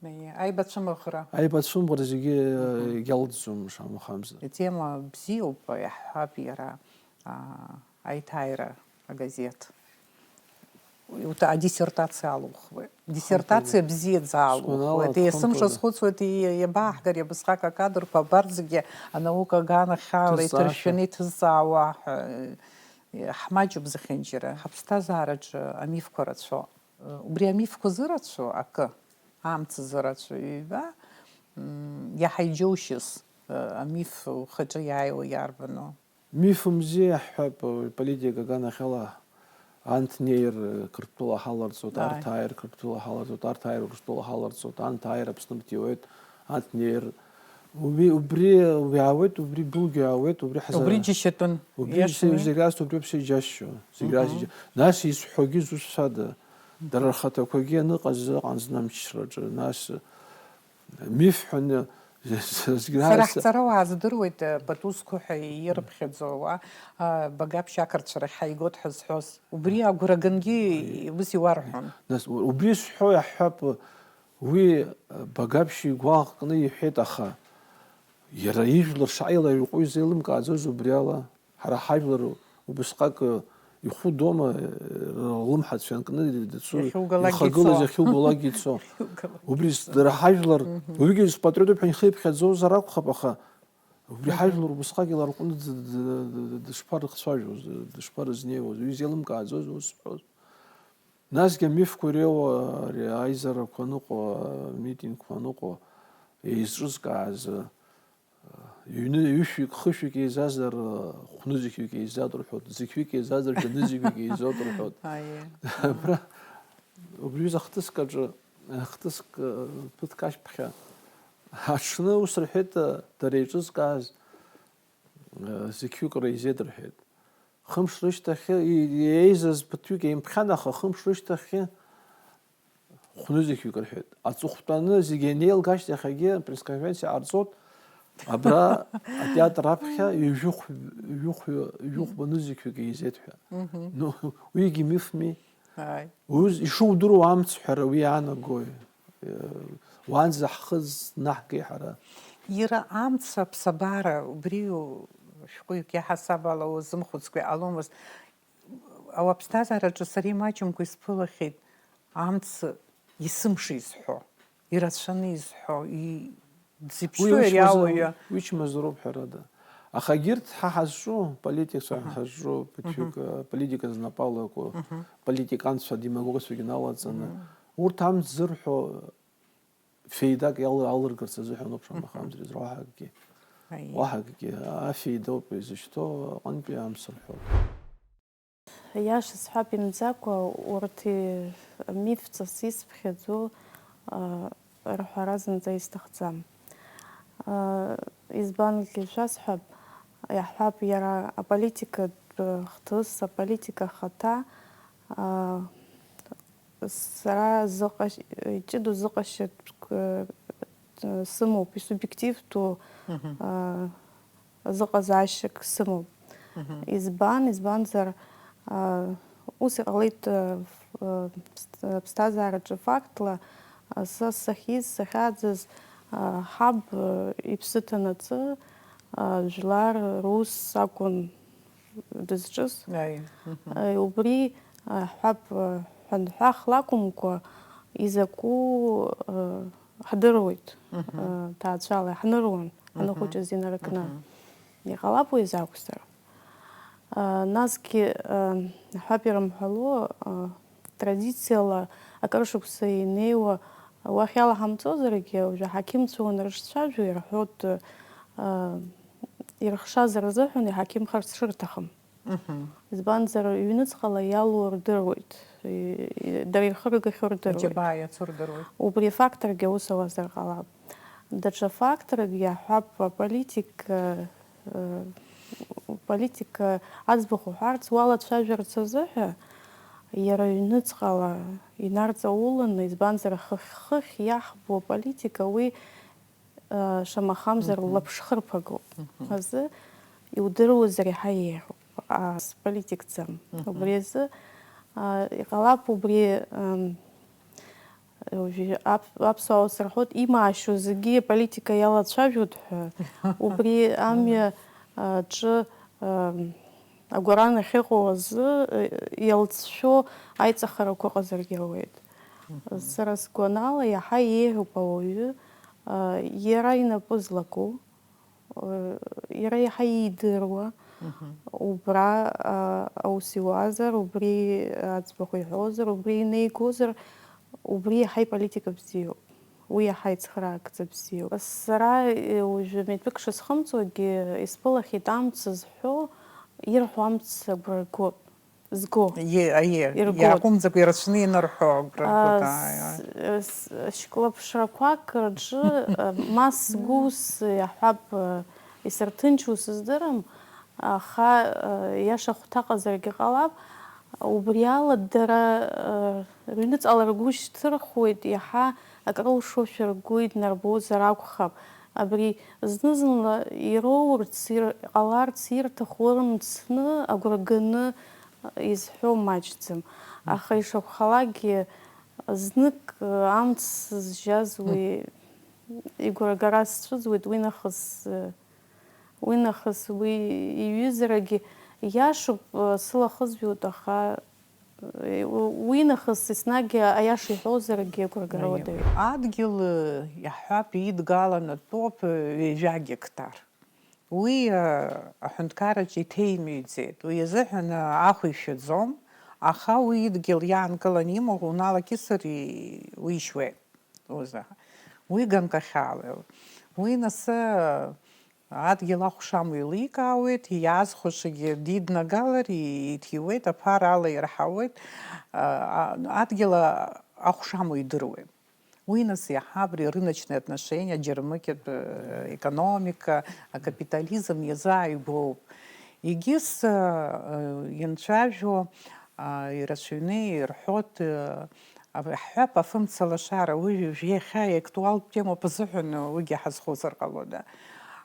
Аиеи, аибацәымӷра. Аибацәымӷра зегьы, мгм, егьалҵӡом, шамахамзар. Атема бзиоуп, иаҳҳәап, иара, аа, аиҭааира агазеҭ. Уи ута-, адиссертациа алухуеит. Диссертациа, хымԥада, бзиаӡа алухуеит. Сгәанала, есымша хымԥада, схәыцуеит, и-, иабааҳгари абысҟак акадрқәа абарҭ зегьы анаука аганахьала иҭырҵаашәа, иҭыршәаны иҭызҵаауа ҳәа. Ҳмаҷуп зехьынџьара, ҳаԥсҭазаараҿы амифқәа рацәоуп. Убри амифқәа зырацәоу акы, амц зырацәоу ҩба, м, иаҳа иџьоушьаз, амиф ухаҿы иааиуа иарбану? Миф мзиа ҳҳәап, уи политика аганахьала Анҭ неир Қырҭтәыла ҳаларҵоит, арҭ ааир Қырҭтәыла ҳаларҵоит, арҭ ааир Урыстәыла ҳаларҵоит, анҭ ааир Аԥснымҭ иауеит, анҭ неир убри, убри иаауеит, убри былгьо иаауеит, убри ҳаза-, Убри џьашьатәын. Убри Иашаны. Зегь рас убри ауп сеиџьасшьо, зегь рас Мгм. иџьа-, нас изҳәогьы зусҭцәада? Дара рхаҭақәагьы аныҟаз ыҟан зны амчраҿы, нас миф ҳәаны, зегь Сара рас- ҳҵарауаа здыруеит, э, пату зқәу ҳәа ирыԥхьаӡо, уа, а, Багаԥшь ақырҭцәа рахь ҳаигоит ҳәа зҳәоз. Убри агәра гангьы ус иуарҳәон. Нас, у-, убри сҳәо иаҳҳәап, уи, э, Багаԥшь игәаӷ кны иҳәеит, аха иара ижәлар шааилаҩ иҟоу изеилымкааӡоз убри ала, ҳара ҳажәлар убысҟак, э, ихәы доума, э, рлымҳацә ианкны дцо, Иахьугалакгьы ихагылаз ицо. Иахьугалакгьы ицо. Иахьугалак. Убри с-, дара ҳажәлар, Мгм. уигьы спатриотуп ҳәа ихы иԥхьаӡозар акәхап, аха убри Мгм. ҳажәлар убысҟак иларҟәны д-, д-, д-, д-, дышԥарыхцәажәоз, д-, дышԥарызнеиуаз, уи изеилымкааӡоз ус сҳәоз. Насгьы амифқәа иреиуоу ари аизарақәа аныҟоу, амитингқәа аныҟоу, еизҿызкааз, ҩны, ҩышәҩык, хышәҩык еизазар, хәнызқьҩык еизоит рҳәоит, зықьҩык еизазар, жәанызқьҩык еизоит рҳәоит. Аиеи. Абра, убри аҩыза ахҭыск аҿы, ахҭыск, ԥыҭк ашьҭахьа, аҽны ус рҳәеит, дара еиҿызкааз, зықьҩык реизеит рҳәеит. Хымш рышьҭахьы, и-, еизаз ԥыҭҩык еимԥхьан, аха хымш рышьҭахьы хәнызқьҩык рҳәеит. Аҵыхәтәаны зегьы анеилга ашьҭахь егьи апресс-конференциа ҟарҵоит, абра атеатр аԥхьа ҩажәихә-, ҩажәихә-, ҩажәихәба нызқьҩык еизеит ҳәа. Мгм. Ну, уигьы мифми. Ааи. Уи ишудыруа амцҳәара уи иаанагои? Уанӡа ҳхы знаҳгеи ҳара? Иара амца аԥсабара, убри шәҟәыҩҩык иаҳасаб ала уазымхәыцкәа иҟаломызт. Ауаԥсҭазаараҿы сара имаҷымкәа исԥылахьеит амц есымша изҳәо, ирацәаны изҳәо, и-, Уи дзеиԥшроу ари уи чмазароуп, ауаҩы. Уи чмазароуп, ҳәарада. Аха егьырҭ ҳа ҳазҿу, политикцәа Мгм. ҳазҿу, ԥыҭҩык, Мгм. э, политика знапы алаку, Мгм. политиканцәа, демагогцәагьы налаҵаны, Мгм. урҭ амц зырҳәо феидак иал-, алыргарц азыҳәан ауп, шамахамзар, Мгм. уаҳа акгьы. Аиеи. Уаҳа акгьы. Афеида ауп изышьҭоу, аҟынтәи амц рҳәоит. Иаша сҳәап имӡакәа, урҭ и-, мифҵас исԥхьаӡо, а, рҳәара зынӡа исҭахӡам. А, избангьы шәасҳәап, иаҳҳәап, иара аполитикатә хҭыс, аполитика ахаҭа, а, сара зыҟаш-, иҷыдоу зыҟашьатә, э, сымоуп, исубиективтәу, Мгм. а, зыҟазаашьак сымоуп. Мгм. Избан, избанзар, а, ус иҟалеит, а, ф-, а, ԥс-, аԥсҭазаараҿы фактла, а, са сахьиз, сахьааӡаз, а, ҳаб, а, иԥсы ҭанаҵы, а, жәлар рус акәын дызҿыз. Аи, мгм. Э, убри, а, ҳҳәап, а, ҳәанҳәах лакәымкәа, изакәу, а, ҳдыруеит, Мгм. а, ҭаацәала иаҳныруан, Мгм. аныхәыҷыз инаркны. Мгм. Иҟалап уи азы акәзар. А, насгьы, а, ҳәап ирымҳәало, а, традициала акыр шықәса инеиуа уахь иалаҳамҵозаргьы, уажәы аҳақьымцәа уанрыҿцәажәо, ирҳәоит, а, ирыхшаз рзыҳәан иҳақьымхарц шырҭахым. Мгм. Избанзар, ҩныҵҟала иалоу рдыруеит, и-, и-, дара ирхыргахьоу рдыруеит. Иџьабаа иацу рдыруеит. Убри афакторгьы аус ауазар ҟалап. Даҽа факторк иаҳҳәап, аполитика, э, политика аӡбахә уҳәарц, уалацәажәарц азыҳәа, иара ҩныҵҟала инарҵауланы, избанзар, хыхь-хыхь иаҳбо аполитика уи, э, шамахамзар, Мгм. лаԥшхырԥагоуп. Мгм. Азы иудыруазар иаҳа еиӷьуп. А, сполитикӡам. Мгм. Убри азы, а, иҟалап убри, ам, уажәы ап-, аԥсуаа ус рҳәоит, имаашьоу зегьы аполитика иалацәажәоит ҳәа. Убри амҩа, а, ҿы, ам, агәаран ахьыҟоу азы, э, иалҵшәо аиҵахарақәа ыҟазаргьы ауеит. Мгм. Сара сгәанала, иаҳа еиӷьуп ауаҩы, а, иара инапы злаку, э, иара иаҳа иидыруа, Мгм. убра, а, аус иуазар, убри аӡбахә иҳәозар, убри инеигозар, убри иаҳа иполитика бзиоуп. Уи иаҳа ицхраагӡа бзиоуп. Сара, э, уажәы митәык шысхымҵуагьы, исԥылахьеит амц зҳәо, ирҳәо амц агәра гоуп. зго. Аиеи, аиеи, иргоит. Иааҟәымҵӡакәа ирацәаны инарҳәо агәра А, ргоит, ааи, ааи. С-, с-, шьклаԥшрақәак рҿы, а, ма сгәы ус иаҳәап, а, исырҭынчуа сыздырам, аха, а, иаша ахәҭа ҟазаргьы ҟалап, убри ала дара, а, рыҩныҵҟала ргәы шьҭырхуеит иаҳа акрылшошәа ргәы иднарбозар акәхап. Абри зны-зынла ироурц, ир-, иҟаларц ирҭаху ырмцны, агәра ганы изҳәо маҷӡам. Аха ишакәхалакгьы, знык, э, амц зжьаз уи игәра агара сцәыӡуеит, уи нахыс, э, уи нахыс уи иҩызарагьы иашоуп, э, сыла хызҩоит, аха, э, уи нахыс еснагь аиаша иҳәозаргьы агәра агара Аиеи. Уадаҩуп. Адгьыл, э, иаҳҳәап, идгалан атәоуп, э, ҩажәа гектар. Уи, э, аҳәынҭқарраҿы иҭеимыҩӡеит. Уи азыҳәан, э, ахә ишәаӡом, аха уи идгьыл иаанкыланы имоу уналакьысыр и-, уишьуеит. Узаҳа. Уи ганкахьала. Уи нас, э, адгьыл ахә шамоу еиликаауеит, иаазхәашагьы диднагалар, и-, иҭиуеит, аԥара ала ирҳауеит, а, а, адгьыл а-, ахә шамоу идыруеит. Уи нас иаҳа абри рыночные отношения, аџьармыкьатә, э, экономика, акапитализм иазааигәоуп. Егьыс, э, э, ианцәажәо, а, ирацәаҩны ирҳәоит, э, ав-, ҳҳәап, афымцалашара, уи жәиахьа иактуалтә темоуп азыҳәан, уигьы ҳазхәыцыр ҟалода.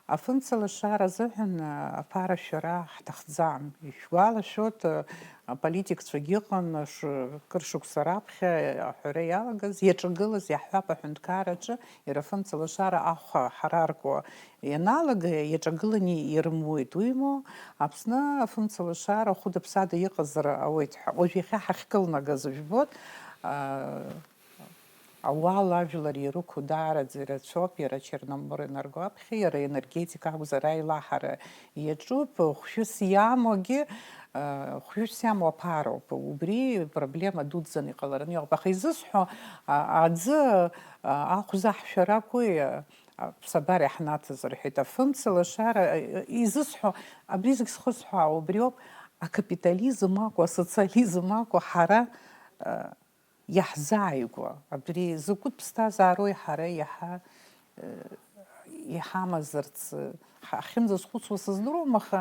Афымцалашара азыҳәан, а, аԥара шәара ҳҭахӡам. Ишәгәалашәоит, а, аполитикцәагьы ыҟан, ш-, кыр шықәса раԥхьа аҳәара иалагаз, иаҿагылаз, иаҳҳәап, аҳәынҭқарраҿы иара афымцалашара ахәа ҳараркуа ианалага, иаҿагыланы ирымуеит. Уимоу, Аԥсны афымцалашара хәыда-ԥсада иҟазар ауеит ҳәа. Уажә иахьа ҳахькылнагаз, жәбоит, а, Ауал ажәлар ирықәу даараӡа ирацәоуп, иара Черноморенерго аԥхьа, иара енергетика акәзар аилаҳара иаҿуп, хәшәыс иамоугьы, э, хәшәыс иамоу аԥароуп. Убри проблема дуӡӡаны иҟалараны иҟоуп. Аха изысҳәо, а, аӡы, а, ахә заҳшәар акәи, а, аԥсабара иаҳнаҭаз рҳәеит. Афымца лашара, а, изысҳәо, абри зегь зхысҳәаауа убриоуп, акапитализм акәу, асоциализм акәу, ҳара, а, иаҳзааигәоу, абри закәытә ԥсҭазаарои ҳара иаҳа, э, иҳамазарц, э, ҳа-, ҳахьынӡазхәыцуа сыздыруам, аха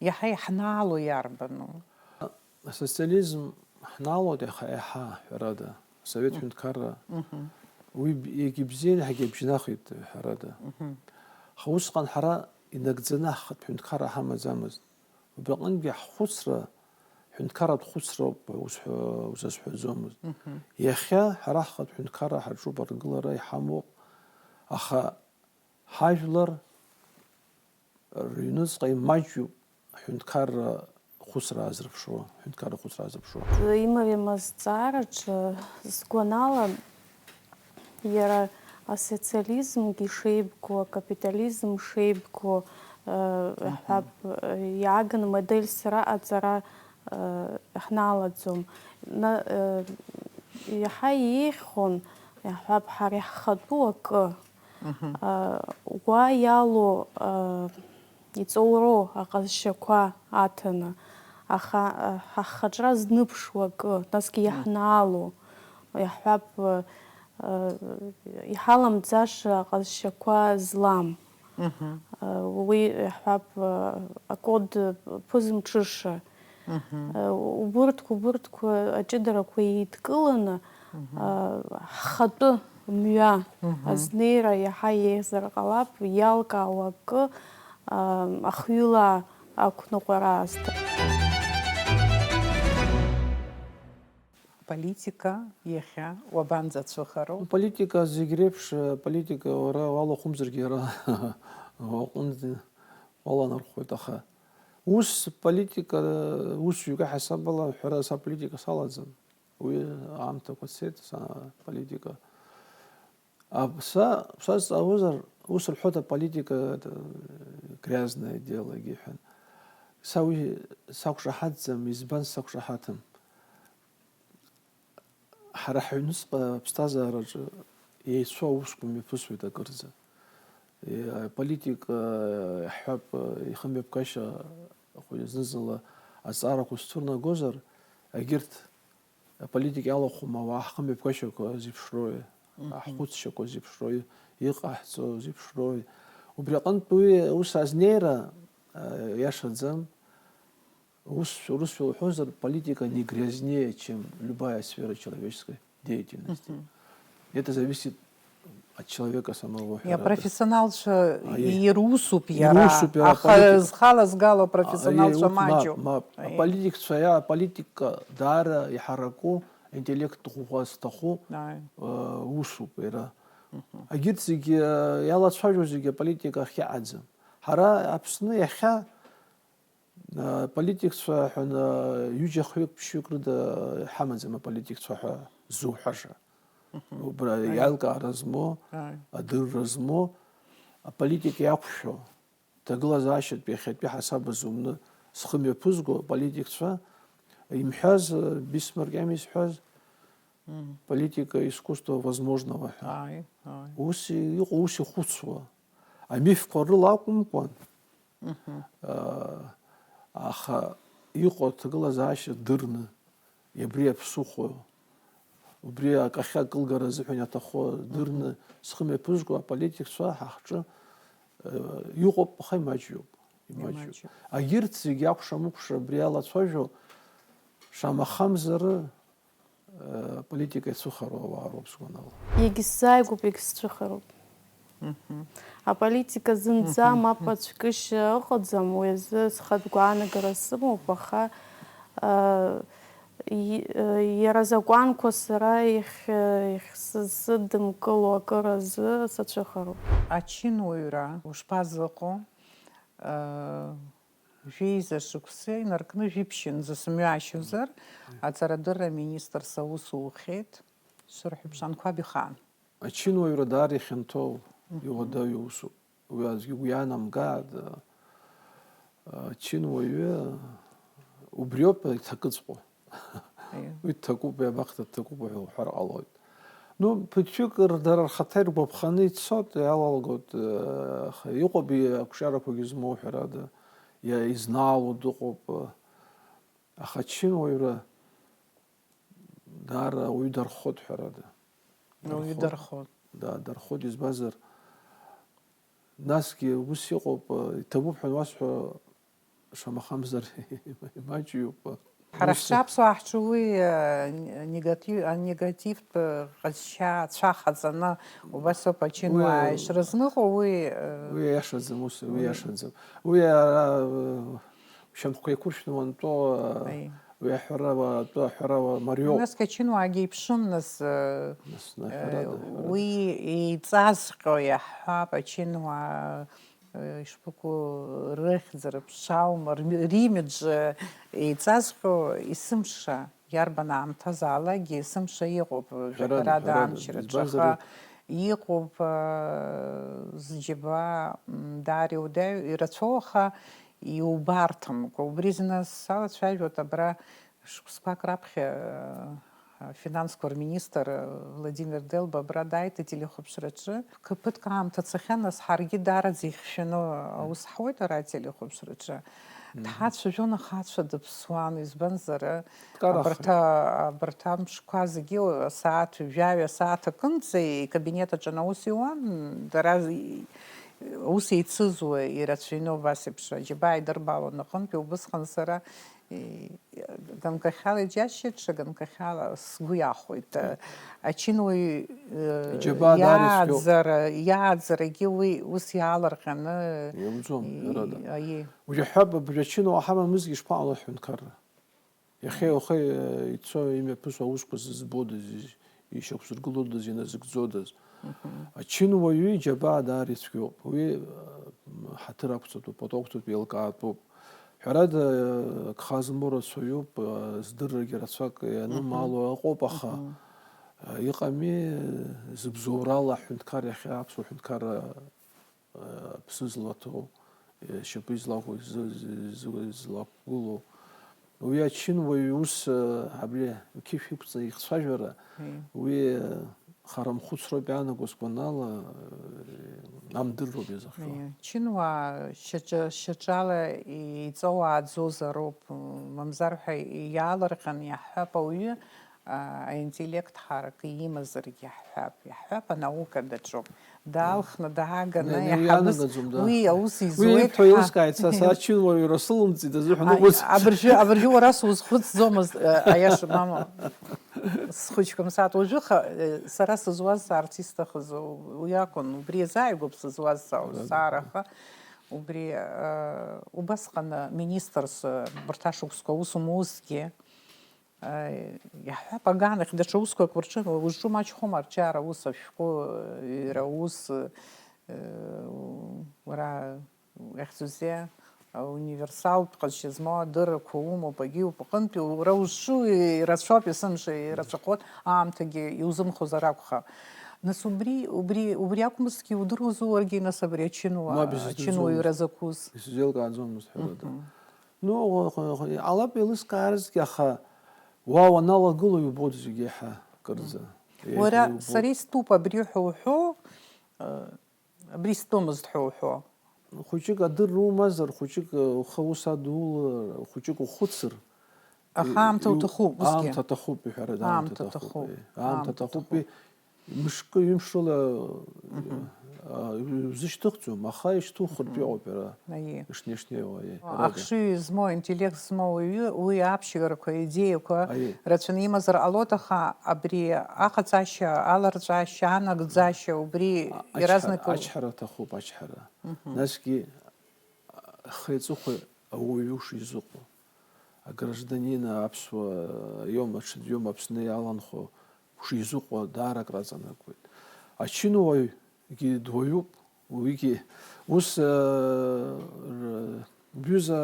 иаҳа иаҳнаало иарбану? Асоциализм ҳнаалоит иаха-, иаҳа, ҳәарада, асовет ҳәынҭқарра. Мгм. Уи б-, егьи бзиан, ҳагьи бжьнахит, ҳәарада. Мгм. Аха усҟан ҳара инагӡаны ҳхатә ҳәынҭқарра ҳамаӡамызт. Убраҟынгьы ҳхәыцра, ҳәынҭқарратә хәыцроуп ҳәа узҳәо-, узазҳәаӡомызт. Мгм. Иахьа ҳара ҳхатә ҳәынҭқарра ҳаҿуп, аргылара иҳамоуп, аха ҳажәлар рыҩныҵҟа имаҷҩуп ҳәынҭқарра хәыцра азырԥшуа, ҳәынҭқарра хәыцра азырԥшуа. Имариам азҵаараҿы, сгәанала, иара асоциализмгьы шеибгоу, акапитализм шеибгоу, э, Мгм. ҳәа, э, иааган модельс раҟаҵара, э, ҳналаӡом. На-, э, иаҳа еиӷьхон, иаҳҳәап, ҳара иаҳхатәу акы. Мгм. Э, уа иалоу, э, иҵоуроу аҟазшьақәа аҭаны, аха, а, ҳахаҿра зныԥшуа акы, насгьы Мм. иаҳнаало, иаҳҳәап, а, а, иҳаламӡаша аҟазшьақәа злам. Мгм. А, уи, иаҳҳәап, а, акод ԥызмҽыша. Мгм. А, убырҭқәа, убырҭқәа аҷыдарақәа еидкыланы, Мгм. а, ҳхатәы мҩа Мгм. азнеира иаҳа еиӷьзар ҟалап, иалкаауа акы, а, ахҩыла ақәныҟәара азҭа. Политика иахьа уабанӡацәыхароу? Политика зегь реиԥш, политика уара уалахәымзаргьы иара уаҟынӡа уаланархәоит, аха ус политика, усҩык аҳасабала, ҳәарада, са политика салаӡам. Уи аамҭақәа цеит, са политика. А, са, са сҵаауазар, ус рҳәоит, аполитика, это, грязное дело, егьиҳәан. Са уи сақәшаҳаҭӡам, избан сақәшаҳаҭым? Ҳара ҳаҩныҵҟа аԥсҭазаараҿы еицәоу аусқәа мҩаԥысуеит акырӡа. Е, аполитика, ҳҳәап, ихымҩаԥгашьа, зны-зынла азҵаарақәа сцәырнагозар, егьырҭ аполитика иалахәым ауаа ҳхымҩаԥгашьақәа зеиԥшроуи, ҳхәыцшьақәа зеиԥшроуи, иҟаҳҵо зеиԥшроуи. Убри аҟынтә уи ус азнеира, а, иашаӡам. Ус, урысшәа уҳәозар, политика не грязнее, чем любая сфера человеческой деятельности. Это зависит от человека самого, ҳәарада. Иапрофессионалцәа А, е- ирусуп иара, ирусуп иара аха аполитика. Зхала згало А, апрофессионалцәа е- маҷуп. Мап, мап. Аи. Аполитикцәа иа-, аполитика даара иҳараку, интеллект ӷәӷәа зҭаху, Аи. э, усуп иара. Егьырҭ зегьы, э, иалацәажәо зегьы аполитика ахь иаҟаӡам. Ҳара Аԥсны иахьа Аполитикцәа ҳәа, ҩыџьа хҩык, ԥшьҩык рыда иҳамаӡам аполитикцәа ҳәа ззуҳәаша. Убра аилкаара змоу, адырра змоу, аполитика иақәшәо, ҭагылазаашьатәи иахьатәи ҳасаб азы умны зхы мҩаԥызго аполитикцәа имҳәаз, Бисмарк иами изҳәаз, политика искусство возможного ҳәа. Ус иҟоу, ус ихәыцуа. Амифқәа рыла акәымкәан, аа, аха иҟоу аҭагылазаашьа дырны, абри аԥсыхәа, убри акахьа акылгара азыҳәан иаҭаху дырны зхы мҩаԥызго аполитикцәа ҳа ҳҿы, э, иҟоуп, аха имаҷҩуп, имаҷҩуп. Имаҷҩуп. Агьырҭ зегьы акәша-мыкәша абри алацәажәо, шамахамзар, Э, политика ицәыхароу ауаа роуп сгәанала. Егьысзааигәоуп, егьсцәыхароуп. Аполитика зынӡа мап ацәкышьа ыҟаӡам, уи азы схатә гәаанагара сымоуп, аха, э, и-, э, иара азакәанқәа сара иахь-, иахьсызыдымкыло акыр азы сацәыхароуп. Ачынуаҩра ушԥазыҟоу? Э, Жәеиза шықәса инаркны жәиԥшьынӡа сымҩашьозар, аҵарадырра аминистрс аус ухеит, сырҳәып, Жанқәаб ихаан. Ачынуаҩра даара ихьанҭоу, иуадаҩу усуп. Уи аӡәгьы угәы иаанамгааит, ачынуаҩы убриоуп иҭакыҵәҟьоу. Уи дҭакуп, абахҭа дҭакуп ҳәа уҳәар ҟалоит. Ну, ԥыҭҩык р-, дара рхаҭа иргәаԥханы ицоит, иалалгоит, э, аха иҟоуп и-, ақәҿиарақәагьы змоу, ҳәарада, иа-, изнаало дыҟоуп, э, аха ачынуаҩра даара ауаҩы дархоит, ҳәарада. Ауаҩы дархоит. Да, дархоит, избанзар, насгьы ус иҟоуп, э, иҭабуп ҳәа ануасҳәо, шамахамзар, имаҷҩуп. Ҳара ҳҿы аԥсуаа ҳҿы уи, э, негатив-, анегативтә, э, ҟазшьа цәахаҵаны убас ауп ачынуаа ишрызныҟәо, уи, э, уи иашаӡам, ус, уи иашаӡам. Уи ара, э, шьамхқәа еиқәыршәны уантәо, э, уи аҳәара уа-, атәы аҳәара уа мариоуп. Насгьы ачынуаагьы еиԥшым, нас, э, Нас, э, ҳәарада, ҳәарада. Уи еиҵазҟьо иаҳҳәап, ачынуаа ишԥыкәу, рыхьӡ, рыԥшааума, рми-, римидж, э, еиҵазҟьо есымша, иарбан аамҭазаалакгьы есымша иҟоуп, ҳәарада, жәаҳәарада, ҳәарада, амчраҿы, избанзар, аха иҟоуп, э, зџьабаа, м, даара иудаҩ-, ирацәоу, аха иубарҭамкәа. Убри зны салацәажәоит абра шықәсқәак раԥхьа, э, афинансқәа рминистр, э, Владимир Делба абра дааит ателехәаԥшраҿы. Ԥыҭк аамҭа цахьан, нас ҳаргьы даараӡа ихьшәаны аус ҳауеит ара ателехәаԥшраҿы. Дҳацәажәон, аха ацәа дыԥсуан, избанзар, э, Дкарахеит. Абарҭ а-, абарҭ амшқәа зегьы асааҭ ҩажәаҩа асааҭ аҟынӡа икабинет аҿы анаус иуан, дара з-, и-, аус еицызуа ирацәаҩны убас еиԥш аџьабаа идырбаауан аҟынтәи, убысҟан сара, и-, ганкахьала иџьасшьеит, ҽа ганкахьала сгәы иахәоит. Ачынуаҩ, э, Иџьабаа даара ицәгьоуп. Иааӡара, иааӡарагьы уи ус иаалырҟьаны, Иауӡом, и-, ҳәарада. Аиеи. Уажәы ҳҳәап, абри ачынуаа ҳамамызгьы ишԥаҟало ҳҳәынҭқарра? Иахьеи уахеи, э, ицо имҩаԥысуа аусқәа зызбодаз, из-, ишьақәзыргылодаз, иназыгӡодаз. Ачынуаҩы иџьабаа даара ицәгьоуп. Уи, э, ҳаҭыр ақәҵатәуп, пату ақәҵатәуп, еилкаатәуп. Ҳәарада, э, гха змоу рацәаҩуп, э, здыррагьы рацәак ианымало ыҟоуп, аха, э, иҟами, э, зыбзоурала аҳәынҭқар иахьа аԥсуа ҳәынҭқарра аԥсы злаҭоу, шьапы излақәу, зы-, зы-, зы-, злақәгылоу. Уи ачынуаҩ ус, абри ақьышә иқәҵаны ихцәажәара, уи, Харамхәыцроуп иаанаго сгәанала, амдырроуп иазыхҟьо. Чынуаа шьаҿа-, шьаҿала иҵоу ааӡозароуп, мамзар ҳәа иаалырҟьан иаҳҳәап ауаҩы, а, аинтеллект ҳарак имазаргьы иаҳҳәап, иаҳҳәап, анаука даҿоуп. Даалхны, дааганы Иа-, иаҳабыз, ианагаӡом, да. Уи аус Уи изуеит ибҳәо ҳәа. Еилыскааит, са, са ачынуаҩра сылымҵит азыҳәан А, ыҟоуҵ. Абыржәы, абыржәы уара сузхәыцӡомызт, э, аиаша, мама. Схәыҷқәа мсааҭ. Уажәы ха-, э, сара сызуаз саарц исҭахыз у-, уи акәын, убри иазааигәоуп сызуаз са-, Да, да, саара да. Аха, убри, э, убасҟан, э, министрс, э, убарҭ ашықәсқәа аус умоузҭгьы, э, иаҳҳәап, аганахь даҽа усқәак урҿын, узҿу маҷхома арҿиара ус, ашәҟәы, э, иара ус, э, уара Иахьӡузеи, ауниверсалтә ҟазшьа змоу адыррақәа умоуп, агьиуп, аҟынтәи уара узҿу ирацәоуп, есымша ирацәахоит, аамҭагьы иузымхозар акәхап. Нас убри, убри, убри акәмызҭгьы удыруазу уаргьы, нас абри ачынуа-, Мап, исыздырӡомызт. Ачынуаҩра закәыз? Исзеилкааӡомызт, ҳәарада. Мгм. Ну, ҟалап еилыскаарызҭгьы, аха уа уаналагыло иубоит зегь еиҳа кырӡа. Еиҳа Уара, иубоит. Сара истәуп абри ҳәа уҳәо, э, Абри стәымызт ҳәа уҳәо. Хәыҷык адырра умазар, хәыҷык, э, ухы аус адулар, хәыҷык ухәыцыр, Аха аамҭа иу-, уҭахуп, усгьы. Аамҭа аҭахуп, иҳәарада, аамҭа Аамҭа аҭахуп, аҭахуп, э, аамҭа аамҭа аҭахуп, аҭахуп. Мышкы, ҩымш рыла, Мгм. а, узышьҭыхӡом, аха ишьҭухыртә Мгм. иҟоуп иара. Аиеи. Ишнеи-шнеиуа, аиеи, иҳәарада. Ахшыҩ змоу, интеллект змоу уаҩы, уи аԥшьгарақәа, аидеиақәа Аиеи. Рацәаны имазар ҟалоит, аха абри аҟаҵашьа, аларҵәашьа, анагӡашьа, убри А, ачҳара, иаразнак ачҳара аҭахуп, ачҳара. Мгм. Насгьы, ахи аҵыхәеи ауаҩы ушизыҟоу, агражданин аԥсуа иоума, аҽаӡә иоума Аԥсны иаланхо ушизыҟоу даара акраҵанакуеит. Ачынуаҩгьы дуаҩуп, уигьы ус, э, р-, бҩыза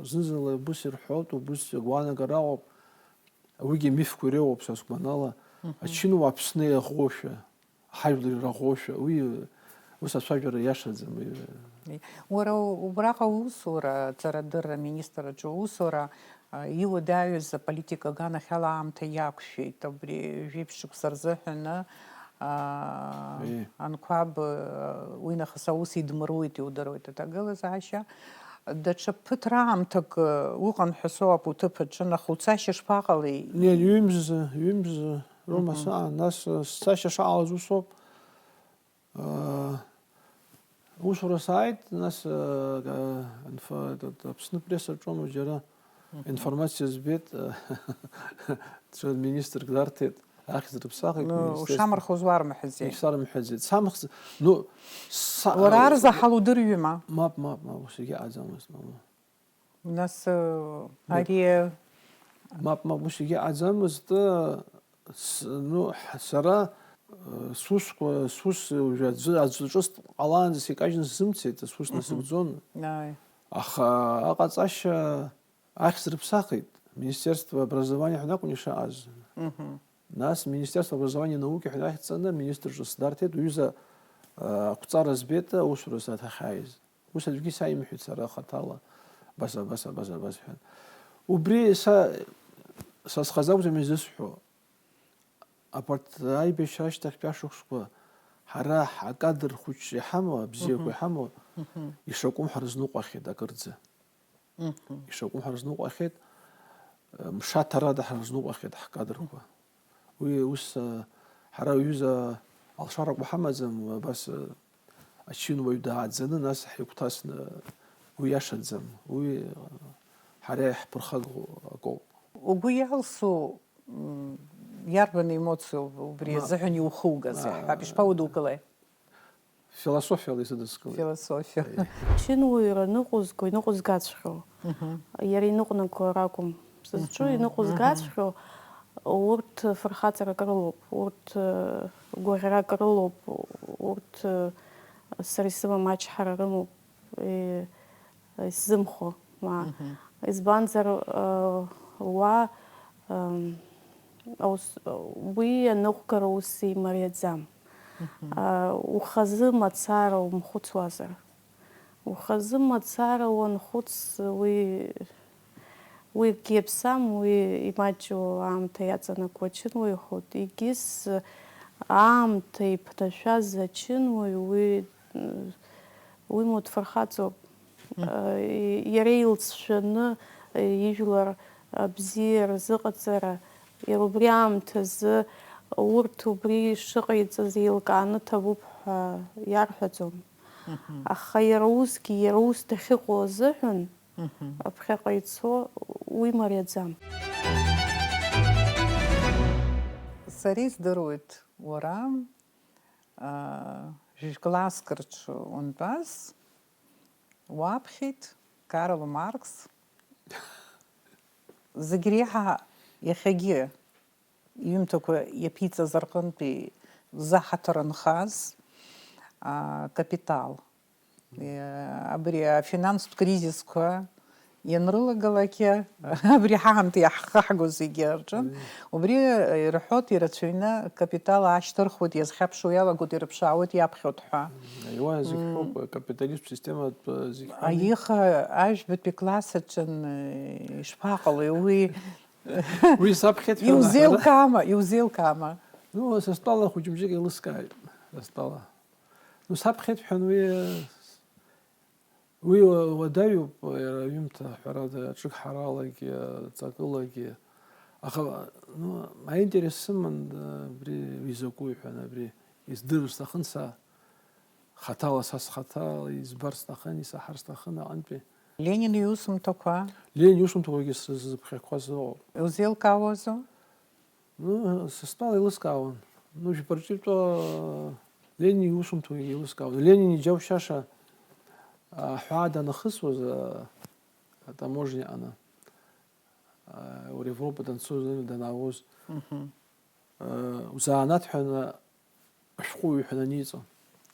зны-зынла убыс ирҳәоит, убыс агәаанагара ыҟоуп, уигьы мифқәа иреиуоуп са сгәанала, Мгм. Ачынуаа Аԥсны иаӷоушәа, ҳажәлар ираӷоушәа, уи, ус ацәажәара иашаӡам, уи. Уара убраҟа уусура, аҵарадырра аминистрраҿы уусура, а, иуадаҩыз аполитика аганахьала аамҭа иақәшәеит. Абри жәиԥшь шықәса рзыҳәаны, а, Ии. Анқәаб, а, уи нахыс аус идмыруит, иудыруеит аҭагылазаашьа. Даҽа ԥыҭраамҭак, а, уҟан ҳәа соуп уҭыԥ аҿы, аха уцашьа шԥаҟалеи? Не, ҩымз, ҩымз роума Мгм. Саан, нас, а, сцашьа шаҟалаз усоуп. Аа, усура сааит, нас, аа, инфо-, т-, т-, Аԥсны пресса аҿома џьара Мгм. Информациа збеит, даҽа министрк дарҭеит, ахьӡ рыԥсахит, Ну, министерство. Ушамырхәыз уармҳәаӡеи? Исарымҳәаӡеит. Самхз-, ну, са-, Уара арзаҳал удырҩыма? Мап, мап, мап, ус егьыҟаӡамызт, мама. Нас, э, Нет. Ари Мап, мап, ус егьыҟаӡамызт, э, с-, ну, ҳ-, сара, э, сусқәа, сус, э, уажәы аӡәы, аӡәы ҿыц ҟалаанӡа сикажьны сзымцеит, сус Мгм. Насыгӡон. Ааи. Аха аҟаҵашьа ахьӡ рыԥсахит, Министерство образования ҳәа акәын ишаҟаз. Мгм. Нас Министерство образования и науки ҳәа ахьӡҵаны аминистр ҿыц дарҭеит, уҩыза, э, ақәҵара збеит аусуразы ҳахьааиз. Ус аӡәгьы саимҳәеит сара хаҭала, абас, абас, абас, абас ҳәа. Убри са, са схазы акәӡам изысҳәо. Абарҭ аибашьра ашьҭахьтәи ашықәсқәа ҳара ҳакадр хәыҷ иҳамоу, абзиақәа Мгм. Иҳамоу, Мгм. Ишакәым ҳрызныҟәахьеит акырӡа. Мгм. Ишакәым ҳрызныҟәахьеит, мшаҭарада ҳрызныҟәахьеит ҳкадрқәа. Уи ус, а, ҳара уҩыза алшарақәа ҳамаӡам, абас, а, ачынуаҩ дааӡаны, нас ҳигәҭасны, уи иашаӡам, уи, а, ҳара иаҳԥырхагоу акоуп. Угәы иалсу, м, иарбан емоциоуп убри Ма-, азыҳәан иухугаз, а, ҳәа ишԥаудукылеи? Философиала исыдыскылеит. Философиа. Аиеи. Чынуаҩра ныҟәызго, иныҟәызгаҵәҟьоу. Мгм. Иара иныҟәнаго ракәым. Сызҿу Мгм. Иныҟәызгаҵәҟьоу, урҭ фырхаҵарак рылоуп, урҭ, э, гәаӷьрак рылоуп, урҭ, э, сара исымам ачҳара рымоуп, э, исзымхо, ма. Мгм. Избанзар, э, уа, эм, аус-, уи аныҟәгара ус имариаӡам. Мгм. А, ухазы мацара умхәыцуазар. Ухазы мацара уанхәыц, уи, уи акгьы иаԥсам, уи имаҷу аамҭа иаҵанакуа чынуаҩхоит. Егьыс, Аамҭа иԥнашәаз ачынуаҩ уи, уимоу дфырхаҵоуп. Иара илҵшәаны, ижәлар абзиа рзыҟаҵара, иара убри аамҭазы урҭ убри шыҟаиҵаз еилкааны ҭабуп ҳәа иарҳәаӡом. Аха иара усгьы, иара ус дахьыҟоу азыҳәан, аԥхьаҟа ицо уи мариаӡам. Сара издыруеит, уара, аа, жәкласск рҿы уантәаз, уаԥхьеит Карл Маркс. Зегь реиҳа иахьагьы иҩымҭақәа иаԥиҵаз рҟынтәи заҳаҭыр нхаз, аа, Капитал. Абри афинанстә кризисқәа ианрылагалак, абри ҳаамҭа иаҳхаҳго зегьы рҿын. Убри ирҳәоит, ирацәаҩны Капитал аашьҭырхуеит, иазхьаԥшуа иалагоит, ирыԥшаауеит, иаԥхьоит ҳәа. Иуан зегь ҳәоуп, акапиталисттә система зегь ҳәами. Аиха, ажәбатәи класс аҿын ишԥаҟалои уи? Уи саԥхьеит ҳәа. Иузеилкаама, иузеилкаама? Ну, са стәала хәыҷымҷык еилыскааит, са стәала. Ну, саԥхьеит ҳәа уи, уи уадаҩуп, иара аҩымҭа, ҳәарада, аҿыгҳаралагьы, ҵакылагьы. Аха, ну, аинтерес сыман, абри изакәу иҳәан, абри издырыр сҭахын са, хаҭала, са схаҭала избар сҭахын, исаҳар сҭахын аҟынтәи. Ленин иусумҭақәа? Ленин иусумҭақәагьы сзыԥхьақәаз ыҟоуп. Иузеилкаауазу? Ну, са стәала еилыскаауан. Ну, жәпа рҿы итәоу Ленин иусумҭақәагьы еилыскаауан. Ленин иџьаушьаша аҳәаа данахысуаз, а, атаможня аҟны, а, Европа данцоз, данаауаз, а, узанааҭ ҳәа ашәҟәы уаҩ ҳәа аниҵо.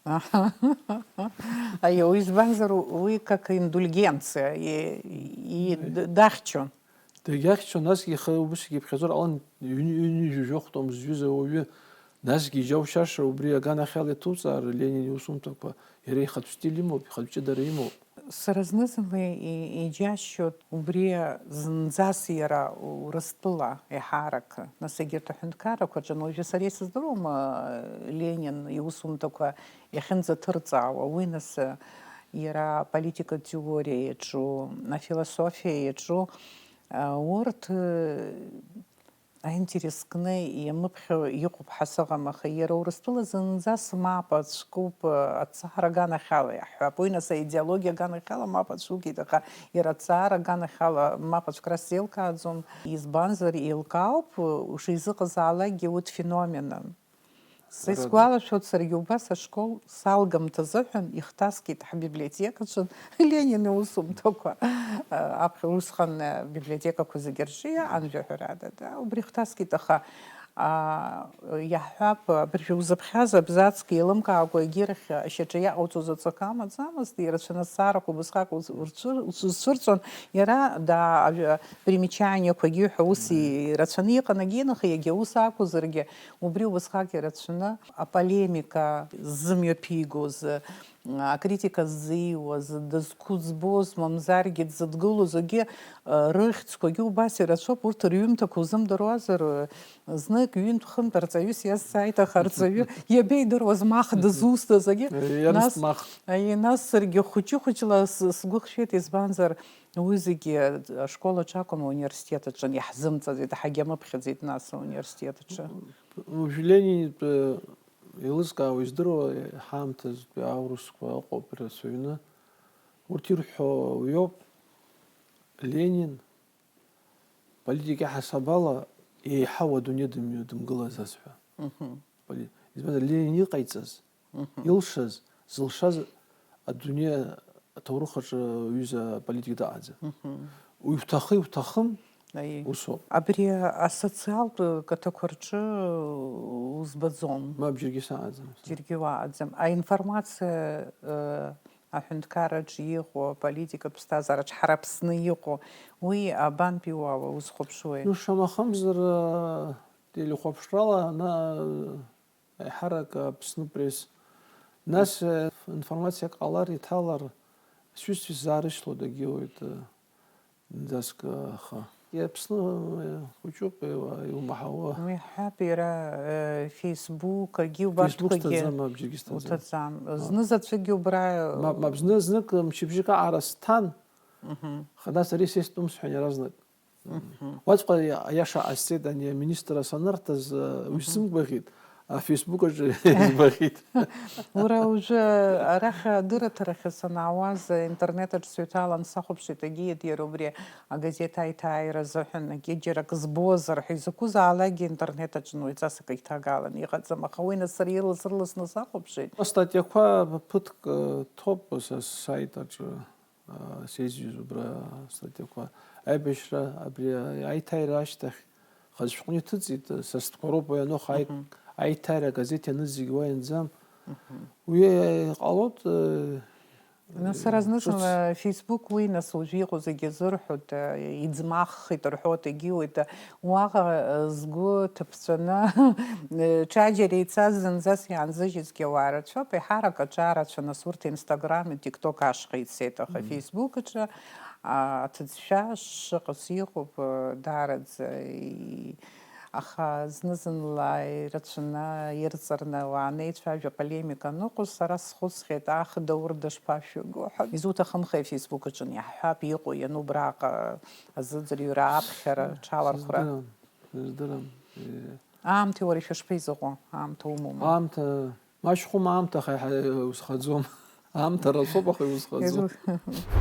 Аха, аио, избанзар, уи как индульгенциа, и, и, д-, дахьчон. Дагьахьчон, насгьы ихы убысгьы иԥхьаӡо ҟалон, ҩны-, ҩынҩажәа жәохәтәымыз зҩыза уаҩы, насгьы иџьаушьаша убри аганахьала иҭуҵаар, Ленин иусумҭақәа, иара ихатә стиль имоуп, ихатә ҷыдара имоуп. Сара зны-зынла и-, иџьасшьоит убри зынӡас иара Урыстәыла еиҳарак, нас егьырҭ аҳәынҭқаррақәа рҿы, уажәы сара исыздыруама Ленин иусумҭақәа иахьынӡаҭырҵаауа, уи нас иара аполитикатә теориа иаҿу, афилософиа иаҿу, урҭ аинтерес кны иамыԥхьо иҟоуп ҳәа сыҟам, аха иара Урыстәыла зынӡас мап ацәкуп, аҭҵаара аганахьала иаҳҳәап. Уи нас аидеологиа аганахьала мап ацәукит, аха иара аҭҵаара аганахьала мап ацәкра сзеилкааӡом. Избанзар, еилкаауп, ушизыҟазаалакгьы урҭ феноменын. Са исгәалашәоит, саргьы убас ашкол салгамҭа азыҳәан ихҭаскит ҳбиблиотекаҿы Ленин иусумҭақәа, аԥхьа усҟан абиблиотекақәа зегьы рҿы иаанжәа ҳәарада, да, убри ихҭаскит, аха, а, иаҳҳәап, абыржәы узыԥхьаз абзацк еилымкаакәа егьирахь ашьаҿа иаҟауҵоз аҵакы амаӡамызт, ирацәаны азҵаарақәа убасҟак уз-, урцәыр-, узцәырҵуан, иара, да, ажә-, примечаниақәагьы ҳәа ус ирацәаны иҟан, егьинаха, иагьа ус акәзаргьы, убри убасҟак ирацәаны аполемика зымҩаԥигоз, акритика ззиуаз, дызқәыӡбоз, мамзаргьы дзыдгылоз, егьи, рыхьӡқәагьы убас ирацәоуп, урҭ рҩымҭақәа узымдыруазар, знык ҩынтә-хынтә арҵаҩыс иазҵааит, аха арҵаҩы иабеидыруаз Мах дызусҭаз, егьи. Иарст Нас, Мах. Аиеи, нас саргьы хәыҷы-хәыҷла с-, сгәы хшәеит, избанзар, уи зегьы ашкол аҿы акәым, ауниверситет аҿы иаҳзымҵаӡеит, ҳагьамыԥхьаӡеит нас ауниверситет аҿы. Уажә Ленинитәы еилызкаауа издыруа ҳаамҭазтәи аурысқәа ыҟоуп ирацәаҩны. Урҭ ирҳәо уиоуп, Ленин политика иаҳасабала еиҳау адунеи дымҩа дымгылаӡаз ҳәа. Мгм. Поли-, избанзар, Ленин иҟаиҵаз, Мгм. илшаз, зылшаз адунеи аҭоурых аҿы аҩыза политик дыҟаӡам. Мгм. Иуҭахы-иуҭахым, Аиеи. Усоуп. Абри асоциалтә каҭақәа рҿы узбаӡом. Мап, џьаргьы саҟаӡам. Џьаргьы уаҟаӡам. Аинформациа, э, аҳәынҭқарраҿы иҟоу, аполитикатә ԥсҭазаараҿы ҳара Аԥсны иҟоу, уи абантәи уа-, узхәаԥшуеи? Ну, шамахамзар, э, телехәаԥшрала ана, э, еиҳарак Аԥсны пресс. Нас, э, информациак ҟалар, иҭалар, сҩызцәа исзаарышьҭлоит, дагьиуеит, э, Зынӡаск, аха. Иаԥсны хәыҷуп, иумаҳауа. Уи ҳәап, иара, э, Facebook-агьы Facebook убарҭқәагьы сҭаӡам, абџьаргьы сҭаӡам. Уҭаӡам. Зны заҵәыкгьы убра, э, Мап, мап, зны, знык мчыбжьык аҟара сҭан, Мгм. аха нас ари са истәым сҳәан иаразнак. Мгм. Уаҵәҟьа аиаша ҟасҵеит, ани аминистрра санырҭаз, э, уи Мгм. сзымгәаӷьит, афейсбук аҿы избахьеит. Уара ужәы арахь адырраҭарахь санаауаз, интернет аҿы сыҩҭалан сахәаԥшит, егьиит иара убри агазеҭ аиҭааира азыҳәан, егьи џьара акы збозар ҳәа изакәызаалакгьы интернет аҿы уаҩҵас акы иҭагалан иҟаӡам, аха уи нас сара ирлас-ырласны сахәаԥшит. Астатиақәа ԥыҭк, э, ҭоуп са саит аҿы, э, сеизҩыз убра астатиақәа. Аибашьра, абри аиҭааира ашьҭахь хаз шәҟәны иҭыҵит, са стәқәа роуп уи аныҟоу, аи-, Мгм. аиҭааира агазеҭ ианыз зегьы уа ианӡам. Мгм. Уи ҟалоит, э, Нас сара э, зны-зынла ҿыц. Facebook уи, нас уажәы иҟоу зегьы азырҳәоит, э, иӡмаххит рҳәоит, егьиуеит, э, уаҟа, э, згәы ҭыԥҵәаны, э, ҽаџьара ицаз зынӡас иаанзыжьызгьы ауаа рацәоуп, еиҳарак аҿарацәа, нас урҭ Instagram-и, TikTok ашҟа ицеит, аха Мгм. Facebook аҿы, а, аҭыӡшәа шыҟац иҟоуп, э, даараӡа, и-, Аха зны-зынла ирацәаны, ирҵарны уаанеицәажәо, полемика аныҟоу, сара схәыцхьеит, аха Даур дышԥашәыгу ҳәа. Изуҭахымхеи, афейсбук аҿы иаҳҳәап, иҟоу иану абраҟа азыӡырҩра, аԥхьара, аҽалархәра. Сыздырам, сыздырам. Э. Аамҭеи уареи шәышԥеизыҟәо, аамҭа умоума? Аамҭа Машьхәым аамҭа хаиҳа-, узхаӡом. Аамҭа рацәоуп, аха иузхаӡом.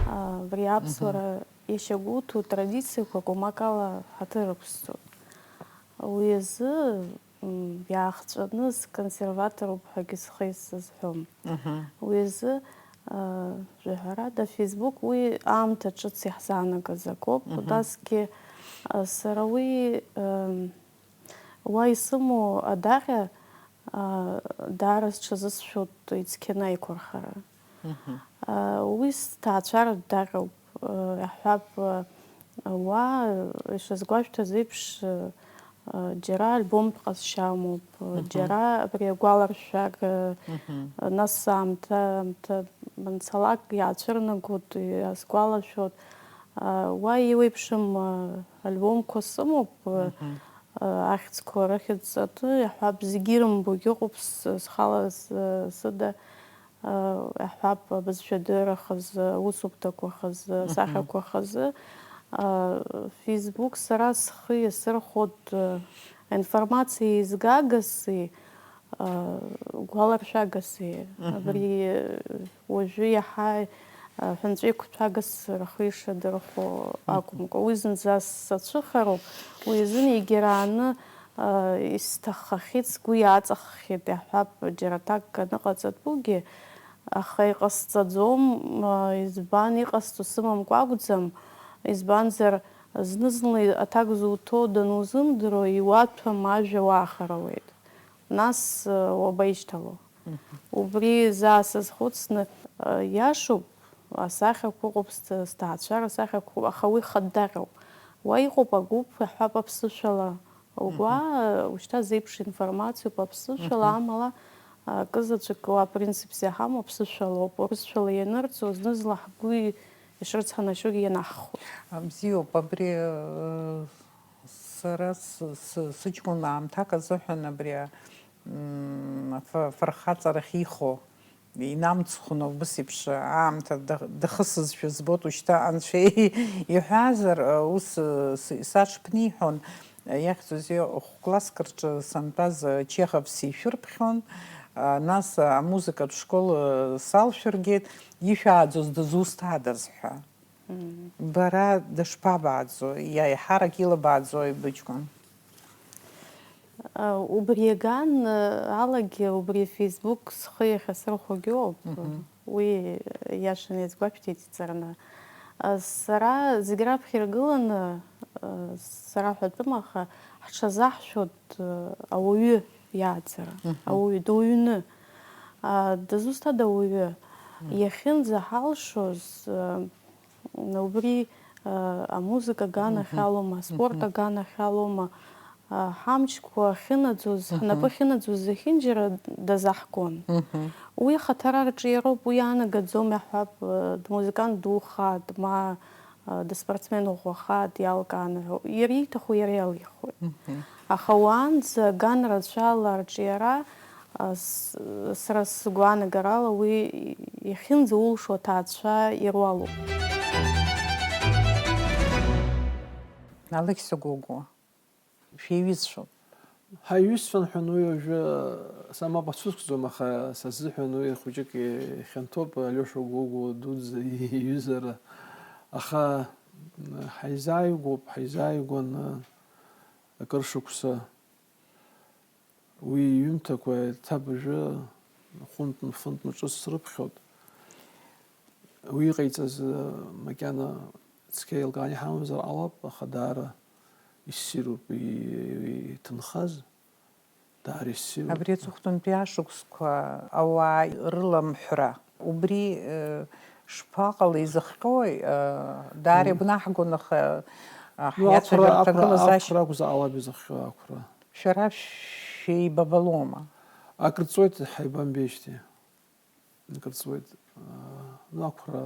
Абри аԥсуара иашьагәыҭу традициақәак умакала ҳаҭыр ықәсҵоит. Уи азы, м, иаахҵәаны сконсерваторуп ҳәагьы схы исызҳәом. Мгм. Уи азы, а, жәаҳәарада, Facebook уи аамҭа ҿыц иаҳзаанагаз акоуп. Мгм. Насгьы, а, сара уи, ам, Уа исымоу адаҟьа, аа, даара сҽазысшәоит ицқьаны аиқәырхара. Мгм. Аа, уи сҭаацәаратә даҟьоуп, аа, иаҳҳәап, аа, уа, ишазгәашәҭаз еиԥш, аа, џьара альбомтә ҟазшьа амоуп, Мгм. џьара абри агәаларшәага, Мгм. нас аамҭа, аамҭа манцалак иаацәырнагоит, иаасгәалашәоит. Аа, уа еиуеиԥшым, аа, альбомқәа сымоуп, Мгм. Ахьӡқәа рыхьӡҵаны иаҳҳәап, зегьы ирымбогьы ыҟоуп, с-, схала с-, сыда, иаҳҳәап, абызшәа дырра хазы, аусумҭақәа хазы, Мгм. асахьақәа хазы. Facebook сара схы иасырхәоит, аинформациа еизгагаси, гәаларшәагаси. Мгм. Абри Уажәы иаҳа, а, ҳәынҵәеиқәцәагас рхы ишадырхәо Мгм. акәымкәа, уи зынӡа сацәыхароуп, уи азын егьарааны, а, исҭаххахьеит, сгәы иааҵахххьеит, иаҳҳәап, џьара аҭак аныҟаҵатәугьы, аха иҟасҵаӡом, а, избан, иҟасҵо сымамкәа акәӡам, избанзар, зны-зынла аҭак зуҭо данузымдыруа, иуаҭәам ажәа уаахарауеит. Нас, э, уабаишьҭало? Мгм. Убри заа сазхәыцны, э, иашоуп, асахьақәа ыҟоуп, сҭ-, сҭаацәара асахьақәа ыҟоуп, аха уи хаддаҟьоуп. Уа иҟоуп агәыԥ, иаҳҳәап, аԥсышәала. Угәаа, Мгм. э, ушьҭа зеиԥш информациоуп аԥсышәала, Мгм. амала, э, акызаҵәык уа принципс иаҳамоу аԥсышәалоуп. Урысшәала ианырҵо, зны-зынла ҳгәы ишырцҳанашьогьы ианаҳхуеит. А, бзиоуп, абри, э, Сара с-, с-, сыҷкәын аамҭак азыҳәан абри, м, аф-, афырхаҵарахь ихо инамцхәны, убыс еиԥш аамҭа дах-, дахысызшәа збоит. Ушьҭа анцәа иҳәазар, ус, с-, саҽԥниҳәон, иахьӡузеи, хә-класск рҿы сантәаз Чехов сишәырԥхьон, нас амузыкатә школ салшәыргеит, ишәааӡоз дызусҭадаз ҳәа. Бара дышԥабааӡо, иаҳарак илыбааӡои быҷкәын? Убри аган алагьы, убри Facebook схы иахьасырхәогьы ауп. Мгм. Уи иашаны иазгәашәҭеит иҵарны. Сара зегь раԥхьа иргыланы, сара ҳәатәым, аха ҳҽазаҳшәоит ауаҩы иааӡара, Мгм. ауаҩы дуаҩны. Дызусҭада ауаҩы? Мгм. Иахьынӡаҳалшоз, Убри, а, амузыка аганахь Мгм. алоума, аспорт Мгм. аганахь алоума, а, ҳамчқәа ахьынаӡоз, Мгм. ҳнапы ахьынаӡоз зехьынџьара дазаҳгон. Мгм. Уи ахаҭара арҿиароуп, уи иаанагаӡом, иаҳҳәап, а, дмузыкант духааит, ма, дыспортсмен ӷәӷәаха диалкааны ҳәа, иара ииҭаху иара иалихуеит. Аха уаанӡа ган рацәала арҿиара, а, с-, сара сгәаанагарала уи иахьынӡаулшо аҭаацәа ируалуп. Алықьса Гогәуа, шәиҩызцәоуп. Ҳаиҩызцәан ҳәа уи уажәы са мап ацәыскӡом, аха сазыҳәан уи хәыҷык ихьанҭоуп, Алиоша Гогәуа дуӡӡа иҩызара. Аха ҳаизааигәоуп, ҳаизааигәан акыр шықәса. Уи иҩымҭақәа еиҭа абыржәы хәынтә-фынтә ҿыц срыԥхьоит. Уи иҟаиҵаз, макьана цқьа еилкааны иҳамамзар ҟалап, аха даара иссируп, и-, и-, иҭынхаз, даара иссируп. Абри аҵыхәтәантәи ашықәсқәа ауаа рыламҳәра, убри, э, шԥаҟалеи, изыхҟьои, э, даара Мм. Игәнаҳгон, аха, э, Ну, ҳиацәажәара ақәра, ақәра, аҭагылазаашьа. Ақәра акәзар ҟалап изыхҟьо, ақәра. Шәара шәеибабалома? Акыр ҵуеит ҳаибамбеижьҭеи. Акыр ҵуеит, аа, ну, ақәра.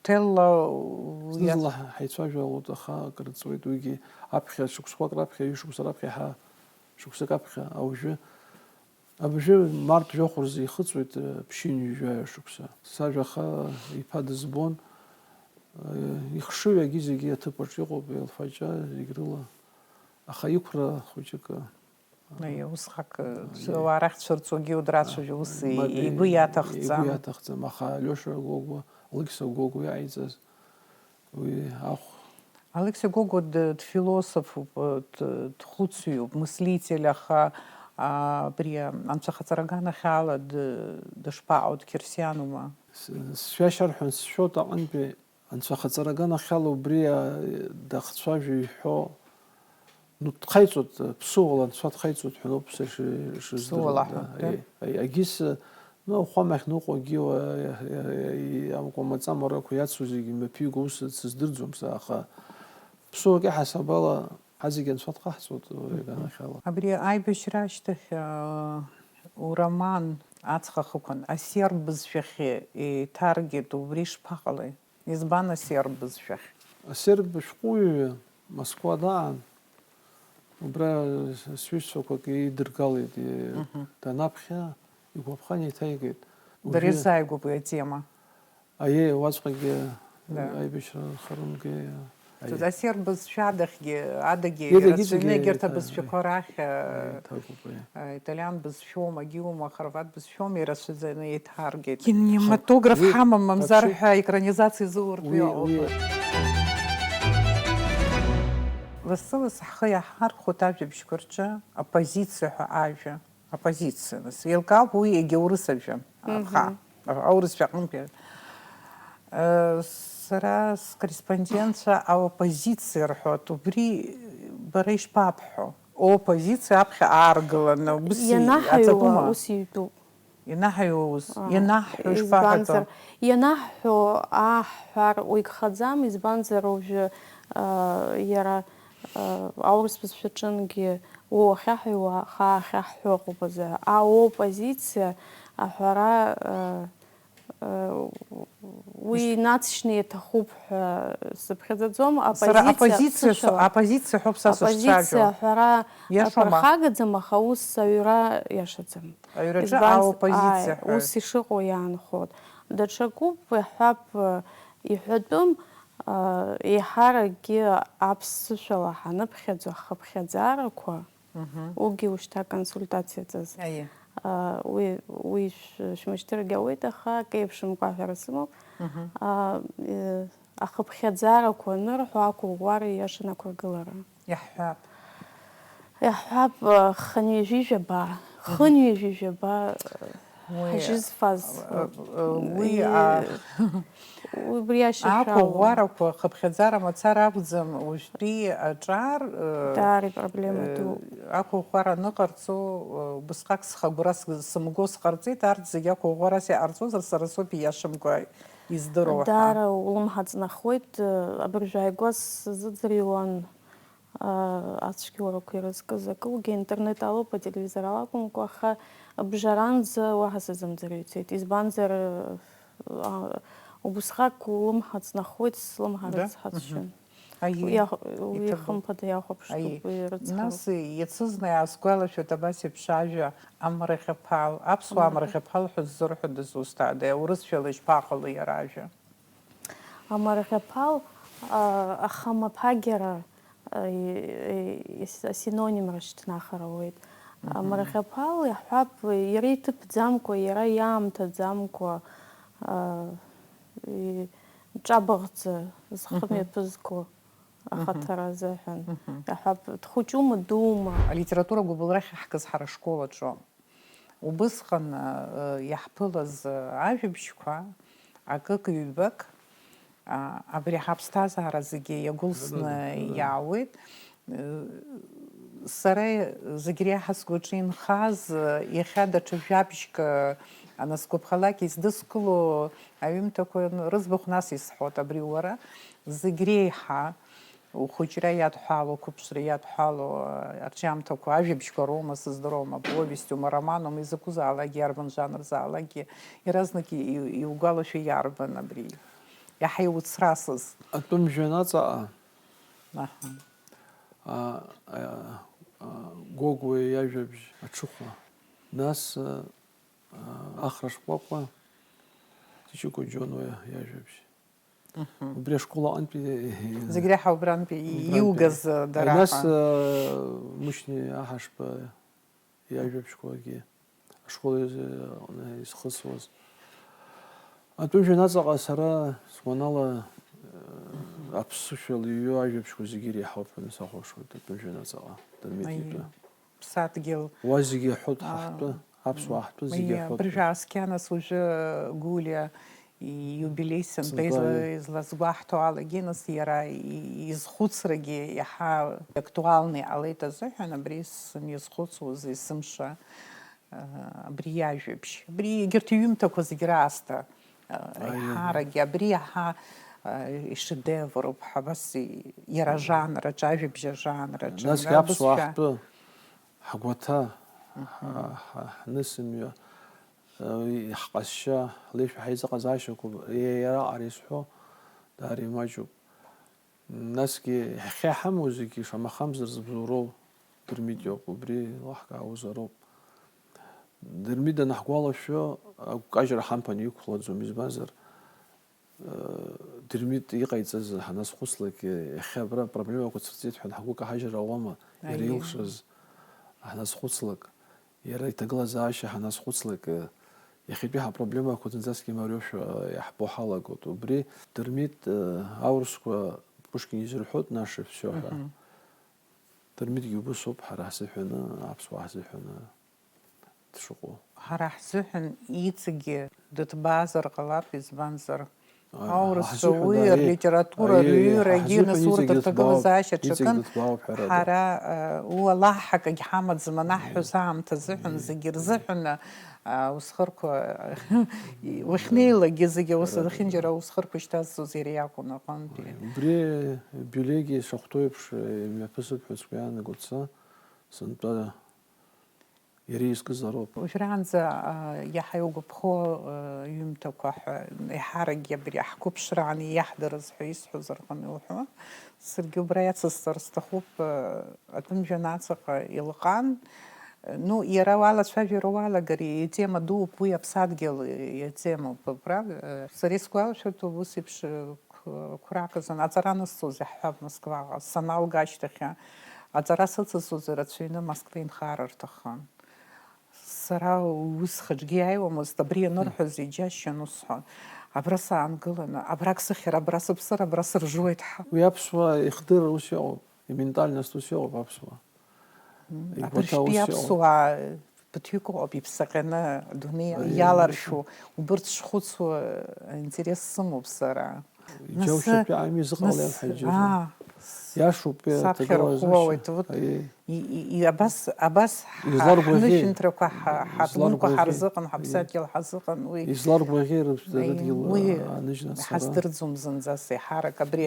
Ҭелла уи Зны-зынла ҳаицәажәалоит, аха акыр ҵуеит, уигьы аԥхьа шықәсқәак раԥхьа, ҩышықәса раԥхьа, ҳа шықәсык аԥхьа, а уажәы, абыржәы март жәохә рзы ихыҵуеит, э, ԥшьынҩажәаҩа шықәса. Сажәаха иԥа дызбон, э, ихшыҩ агьи зегьы аҭыԥаҿ иҟоуп, еилфаҷа зегь рыла. Аха иқәра хәыҷык, э, Аиеи, усҟак, Аиеи. Ауаа рахь дцәырҵуагьы удрацәажәо, ус Аҳ, и-, мап, игәы иаҭахӡам. Игәы иаҭахӡам, аха Алиоша Гогәуа, Алықьса Гогәуа иҟаиҵаз уи ахә. Алықьса Гогәуа д-, дфилософуп, д-, дхәыцҩуп, мыслитель, аха, а, абри, а, анцәахаҵара аганахьала д-, дышԥаҟоу, дқьырсианума? С-, сшәашьа арҳәон, сшәоит аҟынтәи Анцәа ахаҵара аганахьала убри, а, дахцәажәо иҳәо, ну, дхаиҵоит, ԥсыуала анцәа дхаиҵоит ҳәа ауп са иши-, ишыздыруа, Ԥсыуала да. Ҳәа, да? Аи, аи, агьыс, ну, ахәамахь ныҟәо агьиуа, амкәа маҵамарақәа иацу зегьы мҩаԥиго ус сыздырӡом са, аха ԥсыуак иаҳасабала ҳазегь анцәа дҟаҳҵоит уи аганахьала. Абри аибашьра ашьҭахь, а, уроман Аҵх ахықәан асерб бызшәахь еиҭаргеит, убри шԥаҟалеи? Избан асерб бызшәахь? Асерб шәҟәыҩҩы Москва даан, убра сҩызцәақәак идыргалеит, и-, Мгм. данаԥхьа, игәаԥхан еиҭаигеит. Дара Уажәы ирзааигәоуп уи атема. Аиеи, уаҵәҟьагьы Да. аибашьра харумгеи. Аиеи. Асерб бызшәа адагьы, адагьы Идагьы ирацәаҩны зегьы егьырҭ еиҭа-, абызшәақәа рахь, еиҭагоуп, аиеи. Италиан бызшәоума, агьиума, ахорват бызшәоума, ирацәаӡаны еиҭаргеит. Кинематограф Уи ҳамам, мамзар аҽы-, ҳәа, екранизациа зыуртә уи, уи аҟоуп. Лассы-лассы ҳхы иаҳархәоит ажәабжьқәа рҿы аппозициа ҳәа ажәа. Аппозициа, нас, еилкаауп уи егьаурыс ажәа. Мгм. Аха, аурысшәа аҟынтәи. Э, сара скорреспондентцәа аоппозициа рҳәоит, убри бара ишԥабҳәо? Оппозициа аԥхьа ааргыланы, убыс и-, Ианаҳаҩуа аҵакума? Ус иҩтәуп. Ианаҳаҩуа ус, Аҳ, ианаҳҳәо избанзар, ишԥаҳәатәо? Ианаҳҳәо ааҳҳәар уигхаӡам, избанзар уажәы, а, иара, а, аурыс бызшәаҿынгьы уахьаҳәиуа, аха ахьаҳҳәо ыҟоуп азы. Аоппозициа аҳәара, а, а, уи Ишт- инаҵшьны иаҭахуп ҳәа сыԥхьаӡаӡом. Сара Оппозициа, оппозициа сышәала. Со-, оппозициа ҳәоуп са Оппозициа сышцәажәо. Аҳәара Иашоума? Аԥырхагаӡам, аха ус аҩра иашаӡам. Аҩраҿы Избанз-, аоппозициа ааи, ҳәа. Ус ишыҟоу иаанхоит. Даҽакуп, иаҳҳәап, э, иҳәатәым, э, еиҳаракгьы аԥсышәала ҳаныԥхьаӡо ҳхыԥхьаӡарақәа, Мгм. уигьы ушьҭа аконсультациа ҵаз. Аиеи. Э, уи, уи шә-, шәмышьҭыргьы ауеит, аха акы еиԥшымкәа аҳәара сымоуп. Мгм. Э, э, ахыԥхьаӡарақәа анырҳәо, ақәыӷәӷәара ииаша анақәыргылара. Иаҳҳәап. Иаҳҳәап, хынҩажәи жәаба, Мгм. хынҩажәи жәаба Уи, ҳажьызфаз. э, э, уи, И-, а, убри ашьашәала. Ақәыӷәӷәарақәа хыԥхьаӡара мацара акәӡам, уажәтәи аҿар, э, Даара ипроблема э, ду. Ақәыӷәӷәара аныҟарҵо, э, убысҟак схы агәра с-, сымго сҟарҵеит, арҭ зегьы ақәыӷәӷәарас иҟарҵозар, сара соуп ииашамкәа издыруа ҳәа. Даара улымҳа ҵнахуеит, э, абыржәы ааигәа сзыӡырҩуан. Ацәгьоурақәа ирызкыз акы, уигьы интернет алоуп, ателевизор ала акәымкәа, аха бжаранӡа уаҳа сазымӡырҩцеит. Избанзар, а, Убысҟак улымҳа ҵнахуеит, слымҳа Да? рыцҳасшьон. Аиеи, Уи иах-, уи иҭабуп. Хымԥада иахәаԥштәуп, Аиеи. Уи рыцҳауп. Нас иацызны иаасгәалашәоит абас еиԥш ажәа, амраӷьаԥал, аԥсуаа Амра- амраӷьаԥал ҳәа ззырҳәодаз узҭада, урысшәала ишԥаҟало иара ажәа? Амраӷьаԥал, а, ахамаԥагьара, а, и-, и-, ис-, асинонимра шьҭнахыр ауеит. Мгм. Амраӷьаԥал иаҳҳәап, иара иҭыԥӡамкәа, иара иаамҭаӡамкәа, а, и-, ҿабӷӡа зхы Мгм. мҩаԥызго Мгм. ахаҭара азыҳәан. Мгм. Иаҳҳәап, дхәыҷума, дуума? Алитература гәыбылра ахьаҳкыз ҳара ашкол аҿы. Убысҟан, э, иаҳԥылаз, э, ажәабжьқәа, акык-ҩбак, а, абри ҳаԥсҭазаара зегьы иагәылсны Даданы, даданы. иаауеит. Э, сара зегь реиҳа сгәаҿы инхаз, э, иахьа даҽа жәабжьк, э, анысгәаԥхалак, издыскыло аҩымҭақәа рыӡбахә нас исҳәоит, абри уара зегь реиҳа ухәыҷра иадҳәало, ақәыԥшра иадҳәало, а, арҿиамҭақәа, ажәабжьқәа роума, сыздыруам, аповестиума, романума, изакәызаалакгьы, иарбан жанрзаалакгьы, иаразнак и-, и-, иугәалашәо иарбан абри? Иаҳа иуцрасыз? Атәым жәҩан аҵаҟа. Аҳа. А, а, а, Гогәуа иажәабжь аҽыхәа. Нас, а, а, Ахра шкәакәа, Ҷыҷыкәа Џьонуа иажәабжь. Мгм. Убри ашкол аҟынтәи, Зегь реиҳа убрантәи убрантәи. Иугаз, э, дара Нас, ҳәа. э, Мушьни Аҳашба иажәабжьқәагьы ашкол изы-, аҟны изхысуаз. Атәым жәҩан аҵаҟа сара сгәанала, э, аԥсышәала иҩу ажәабжьқәа зегьы иреиҳауп ҳәа сахәаԥшуеит, атәым жәҩан аҵаҟа, Дырмит Аиеи. итәы. Ԥсадгьыл. Уа зегьы иҳәоит ҳа А, ҳтәы, аԥсуаа ҳтәы зегьы Миа, иҳәоит. Абыржәы ааскьа нас уажәы Гулиа ииубилеи сынтәа Сынтәа, изла-, аиеи. излазгәаҳҭо алагьы, нас иара и-, изхәыцрагьы иаҳа актуалны иҟалеит азыҳәан, абри сымҩазхәыцуаз есымша, а, абри иажәабжь. Абри егьырҭ иҩымҭақәа зегь раасҭа, а, Аиеи. еиҳаракгьы абри иаҳа, а, ишедевруп ҳәа, абас и-, иара ажанраҿы, ажәабжь ажанраҿы, Насгьы абызшәа. Аԥсуаа ҳтәы. Ҳгәаҭа, Мгм. ҳа-, ҳа-, ҳнысымҩа, э, ҳҟазшьа, ҳлеишәа, ҳаизыҟазаашьақәа, иа-, иара аҟара изҳәо даара имаҷуп. Насгьы иахьа иҳамоу зегьы шамахамзар зыбзоуроу Дырмит иоуп, убри еилаҳкаауазароуп. Дырмит данаҳгәалашәо, агәкажьра ҳамԥан иқәлаӡом, избанзар, Дырмит иҟаиҵаз ҳаназхәыцлак, иахьа абра проблемақәа цәырҵит ҳәа ҳгәы каҳажьыр ауама, иара Аиеи. илшаз ҳаназхәыцлак, иара иҭагылазаашьа ҳаназхәыцлак, иахьатәи ҳапроблемақәа зынӡаск имариоушәа иаҳбо ҳалагоит. Убри Дырмит, аурысқәа Пушкин изырҳәоит наше всё ҳәа. Мгм. Дырмитгьы убыс ауп ҳара ҳзыҳәаны, аԥсуаа ҳзыҳәаны. дшыҟоу. Ҳара ҳзыҳәан иҵегьы дыҭбаазар ҟалап, избанзар, Ааи, аурысцәа ҳзыҳәан, уи аиеи, арлитература аиеи, рҩырагьы, ҳзыҳәан нас урҭ иҵегь дыҭбаауп, рҭагылазаашьа иҵегь ҽакын, дыҭбаауп, ҳәарада. Ҳара, э, уалаҳа акагь ҳамаӡам, анаҳҳәоз Аиеи. аамҭа азыҳәан, Аиеи. зегьы рзыҳәан, э, усхырқәа, уахьнеилакгьы зегьы ус Ҳәарада. зехьынџьара усхырқәа шьҭазҵоз иара иакәын аҟынтәи. Аиеи. Убри Биулегьы ишахәҭоу еиԥш, э, имҩаԥысып ҳәа сгәы иаанагоит са, сынтәа Иара изкызароуп. Уажәраанӡа, а, иаҳа иугәаԥхо, а, ҩымҭақәа ҳәа, еиҳаракгьы абри ҳқәыԥшраан иаҳдырыз ҳәа исҳәоз рҟны иуҳәо, саргьы убра иацысҵар сҭахуп, а, атәым жәҩан аҵаҟа илаҟан. Ну, иара уалацәажәара уалагар, и-, итема дууп, уи аԥсадгьыл, и-, итемоуп, правда? Сара исгәалашәоит, ус еиԥш, Қәрак азын аҵара анысҵоз иаҳҳәап Москваҟа, саналга ашьҭахь аҵара сыцызҵоз ирацәаҩны Москва инхар рҭахын. Сара ус хаҿгьы иааиуамызт, абри ианырҳәоз иџьасшьан усҳәа, абра саангыланы, абрак сыхьыр, абра сыԥсыр, абра сыржуеит ҳа. Уи аԥсуаа ихдырра ус иҟоуп, иментальность ус иҟоуп аԥсуаа. Игәаҭа Абыржәтәи ус иҟоуп. Аԥсуаа ԥыҭҩык ыҟоуп иԥсаҟьаны адунеи Аиеи. Иаларшәу, убырҭ шхәыцуа аинтерес сымоуп сара. Иџьаушьатәи Нас, ами зыҟалеи нас, ҳаџьыра. аа, Иашоуп, саԥхьа аҭагылазаашьа. Рахәуеит, вот, Аиеи. И, и, и, абас, абас ҳа-, Изларгәаӷьи? Ҳнышәынҭрақәа, ҳа-, ҳадунқәа Изларгәаӷьи? Ҳарзыҟан, Аиеи. Ҳаԥсадгьыл ҳазыҟан, уи, Изларгәаӷьи рыдгьыл уи аныжьны ацара? Ҳаздырӡом зынӡа, еиҳарак абри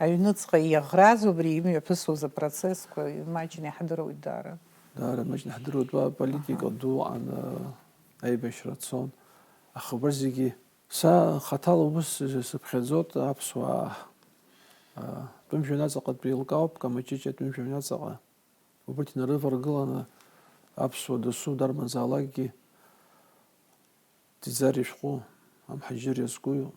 аҩныҵҟа иаӷраз убри имҩаԥысуаз апроцессқәа имаҷны иаҳдыруеит даара. Даара маҷны иаҳдыруеит, уа аполитика Аҳа. Ду аҟан, аибашьра цон, аха убра зегьы Са хаҭала ус сыԥхьаӡоит аԥсуаа, а, атәым жәҩан аҵаҟатәи еилкаауп, Камаҷыҷ атәым жәҩан аҵаҟа. Убырҭ инарываргыланы аԥсуа дасу дарбанзаалакгьы Ӡиӡариа ишәҟәы, амҳаџьыр иазку,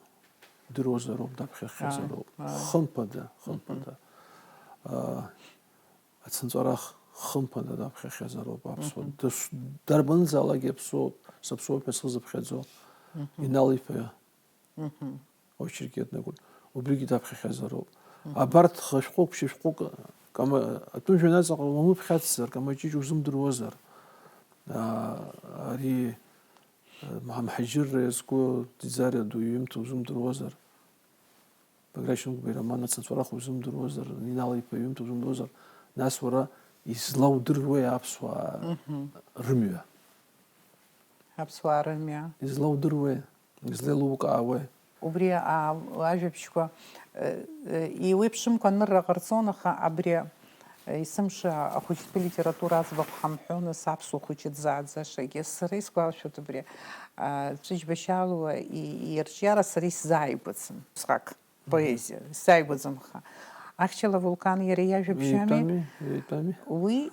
идыруазароуп, даԥхьахьазароуп. Ааи, ааи. Хымԥада, хымԥада. Мгм. А, ацынҵәарах хымԥада даԥхьахьазароуп аԥсуа. Мгм. Дас-, дарбанзаалакгьы аԥсуоуп, саԥсуоуп ҳәа схы зыԥхьаӡо. Мгм. Инал иԥа. Мгм. Очерк иаднакылт, убригьы даԥхьахьазароуп. Мгм. Абарҭ хышәҟәык, ԥшьышәҟәык, Кама-, атәым жәҩан аҵаҟа уамыԥхьацзар, Камаҷыҷ узымдыруазар, а, ари, а, Мҳа-, Мҳаџьырра иазку Ӡиӡариа ду иҩымҭа узымдыруазар, Баграт Шьынқәба ироман Ацынҵәарах узымдыруазар, Инал иԥа иҩымҭа узымдыруазар, нас уара излаудыруеи аԥсуаа Мгм. рымҩа? Аԥсуаа рымҩа. Излаудыруеи? Излеилукаауеи? Убри, аа, ажәабжьқәа, э, э, еиуеиԥшымкәа анырра ҟарҵон, аха абри, э, есымша ахәыҷтәы литература аӡбахә ҳамҳәон, ас аԥсуа хәыҷы дзааӡашагьы. Сара исгәалашәоит убри, аа, Ҵәыџьба Шьалуа и-, ирҿиара сара исзааигәаӡам. Усҟак. Поезиа, сааигәаӡамха. Ахьча Лавулкан иара иажәабжь ами? Итәами, итәами. Уи,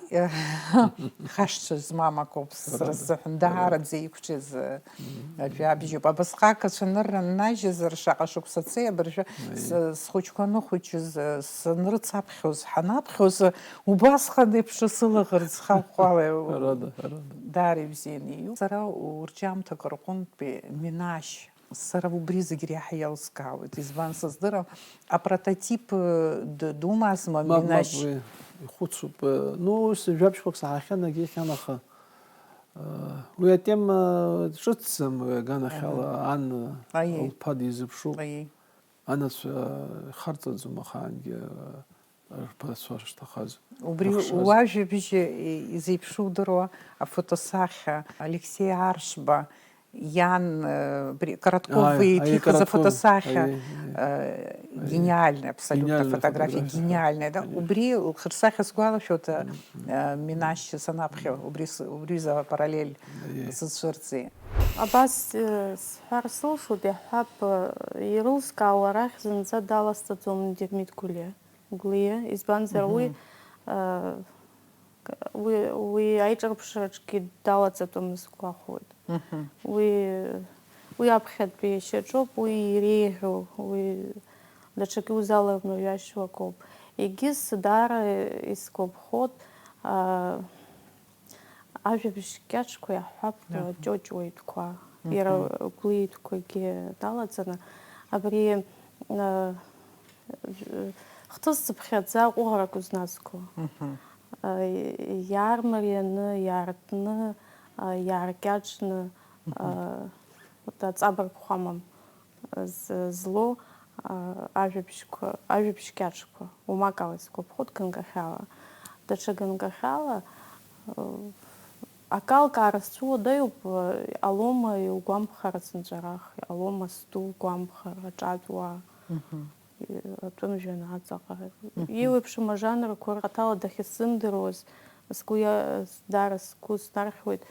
хашҭра змам акоуп сара Ҳәарада, сзыҳәан, ҳәарада. Даараӡа иқәҿиаз, э, Мгм. ажәабжьуп. Абасҟак ацәанырра ннажьызар, шаҟа шықәса цеи абыржәы Аиеи. с-, схәыҷқәа аныхәыҷыз, э, санрыцаԥхьоз, ҳанаԥхьоз, э, убасҟан еиԥш сылаӷырӡ хахәхәала Ҳәарада, ҳәарада. даара ибзианы ииуп. Сара урҿиамҭақәа рҟынтәи Минашь Сара убри зегь реиҳа иалыскаауеит, избан сыздырам, апрототип, э, д-, думазма, Мап, мап, Минашь? Уи ихәыцуп, э, ну, ус жәабжьқәак саҳахьан, агьихьан, аха, э, уи атема ҿыцӡам, уи аганахьала, Аҳа. ан, Аиеи. лԥа дизыԥшуп. Аиеи. Анацәа, э, ихарҵаӡом ахаангьы, э, рԥацәа шҭахаз Убри рыхшаз. Уажәабжь изеиԥшу удыруа, афотосахьа, Алексеи Аршба, иан, э, бри-, Коротков Ааи, аиеи, иҭихыз Коротков, афотосахьа, аиеи, аиеи. э, Аиеи. Гениальная абсолютно Гениальная фотография, фотография. Гениальная, да? Конечно. Убри лхаҿсахьа сгәалашәоит, э, Мгм. э, Минашь санаԥхьа, убри с-, убри за параллель Аиеи. сызцәырҵи. Абас, э, сҳәар сылшоит, иаҳҳәап, э, ирылскаауа арахь зынӡа даласҵаӡом Дырмит Гәлиа. Гәлиа, избанзар уи, Мгм. э, к-, уи, уи аиҿырԥшраҿгьы далаҵатәым сгәахәуеит. Мгм. Уи, уи аԥхьатәи шьаҿоуп, уи иреиӷьу, уи даҽакы иузалармыҩашьо акоуп. Егьыс даара исгәаԥхоит, а, Ажәабжь кьаҿқәа иаҳҳәап, Аҳа. ҷоҷуа итәқәа, Мгм. иара Гәлиа итәқәагьы далаҵаны, абри, а, хҭысцыԥхьаӡа ҟәыӷарак узназго. Мгм. А, иаармарианы, иаартны, а, иааркьаҿны, Мгм. а, вот аҵабыргқәа амам. з-, злоу, а, ажәабжьқәа, ажәабжь кьаҿқәа, умак ала исгәаԥхоит ганкахьала. Даҽа ганкахьала, э, акалкаара сцәыуадаҩуп, э, иҟалома иугәамԥхар ацынҵәарах, иҟалома стәы угәамԥхар, аҿатә уаа, Мгм. э, атәым жәҩан аҵаҟа. Мгм. Еиуеиԥшым ажанрқәа рхаҭала дахьысзымдыруаз, сгәы иа-, даара сгәы снархьуеит,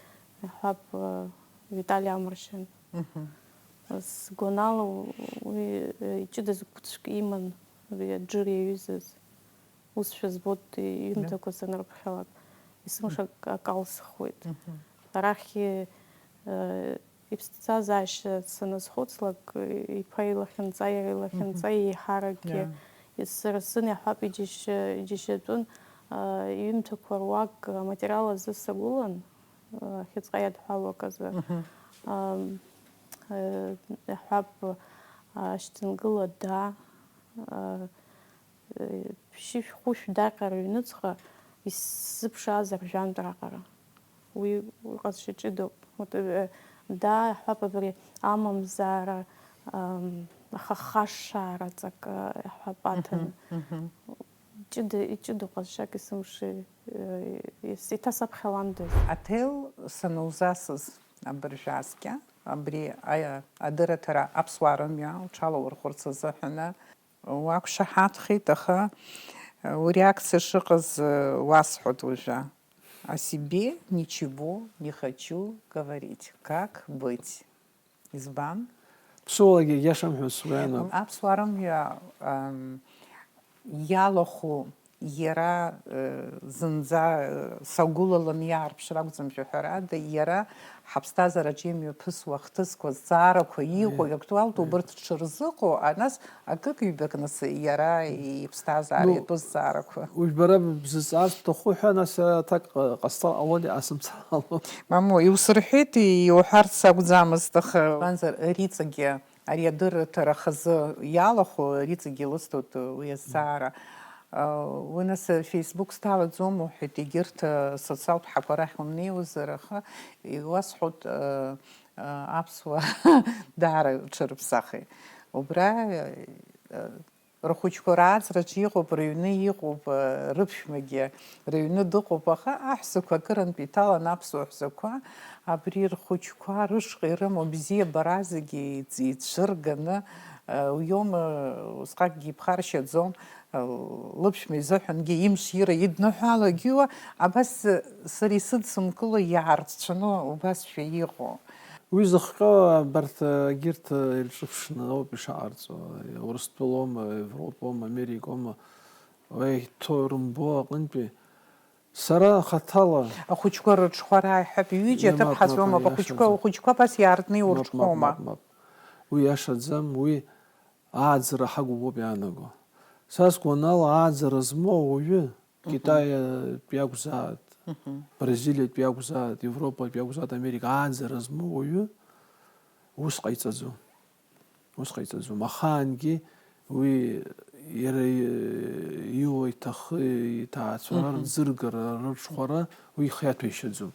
иаҳҳәап, э, Витали Амаршьан. Мгм. Сгәанала, уи, э, иҷыдаз гәыцәк иман, уи Аџыр иаҩызаз. Усшәа збоит, иҩымҭақәа санрыԥхьалак, есымша акы алсхуеит. Мгм. Арахь, э, иԥсҭазаашьа саназхәыцлак, иԥа илахьынҵа, иара илахьынҵа Мгм. еиҳаракгьы Иа. исырсын, иаҳҳәап, иџьашьа-, иџьашьатәын, а, иҩымҭақәа руак аматериал азы сагәылан, ахьыӡҟа иадҳәалоу аказы. Мгм. Ам, э, иаҳҳәап, ашьҭынгыла ада, а, э, ԥшьышә-хәышә даҟьара ҩныҵҟа исзыԥшааз аржәантә раҟара. Уи, уи ҟазшьа ҷыдоуп. Вот, э, да, иаҳҳәап, абри амамзаара, ам, ахахашшаара ҵакы, иаҳҳәап, аҭаны. Мгм, мгм. Ҷыда, иҷыдоу ҟазшьак исымшеи, э, ис-, иҭасаԥхьаландаз. Аҭел санузасыз абыржәы аскьа, абри аиа-, адырраҭара аԥсуаа рымҩа уҽалаурхәырц азыҳәаны уақәшаҳаҭхеит, аха, э, уреакциа шыҟаз, э, уасҳәоит уажәы. О себе ничего не хочу говорить. Как быть? Избан? Ԥсуалагьы иашам ҳәа сгәы иаанагоит. Аԥсуаа рымҩа, ам, иалахәу иара, э, зынӡа, э, сагәылаланы иаарԥшыр акәӡам, ҳәарада, иара ҳаԥсҭазаараҿы имҩаԥысуа ахҭысқәа, азҵаарақәа иҟоу, иактуалтәу убырҭ дшырзыҟоу, а, нас акык-ҩбак нас иара иԥсҭазаара, ну, иатәу зҵаарақәа. Уажә бара бзыҵаарц бҭаху ҳәа, нас аҭак ҟа-, ҟасҵар ҟалода, асымцалоу? Мамоу, иусырҳәеит, иуҳәарц акәӡамызт, аха. Мамзар, риҵегьы ари адырраҭара хазы иалахәу, риҵегьы илысҭоит уи азҵаара. Уи нас Facebook сҭалаӡом уҳәеит, егьырҭ асоциалтә ҳақәа рахь умнеиуазар, аха иуасҳәоит, аԥсуаа даара рҽырыԥсахит. Убра, рхәыҷқәа рааӡараҿы иҟоуп, рыҩны иҟоуп, рыԥшәмагьы рыҩны дыҟоуп, аха аҳәсақәа акырынтә иҭалан аԥсуа ҳәсақәа, абри рхәыҷқәа рышҟа ирымоу абзиабара зегьы еицырганы, уиоума, усҟакгьы иԥхаршьаӡом, лыԥшәма изыҳәангьы имшира идныҳәалагьы, абас сара исыдсымкыло иаарцәаны убасшәа иҟоу. Уи зыхҟьо абарҭ егьырҭ ирҿыԥшны ауп ишаҟарҵо, Урыстәылоума, Европоума, Америкоума, уи иҭоурымбо аҟынтәи. Сара хаҭала. Ахәыҷқәа рырҽхәара иҳәап, ҩыџьа аҭыԥ ҳазоума, ахәыҷқәа, ахәыҷқәа абас иаартны иурҽхәома? Мап, мап, мап, мап. Уи иашаӡам, уи ааӡара ҳагубоуп иаанаго. Са сгәанала, ааӡара змоу ауаҩы, Китаиатәи акәзааит, Бразилиатәи акәзааит, Европатәи акәзааит, Америка, ааӡара змоу ауаҩы ус ҟаиҵаӡом. Ус ҟаиҵаӡом. Ахаангьы уи иара иуа иҭахы, иҭаацәара, рӡыргара, рырҽхәара уи ихы иаҭәеишьаӡом.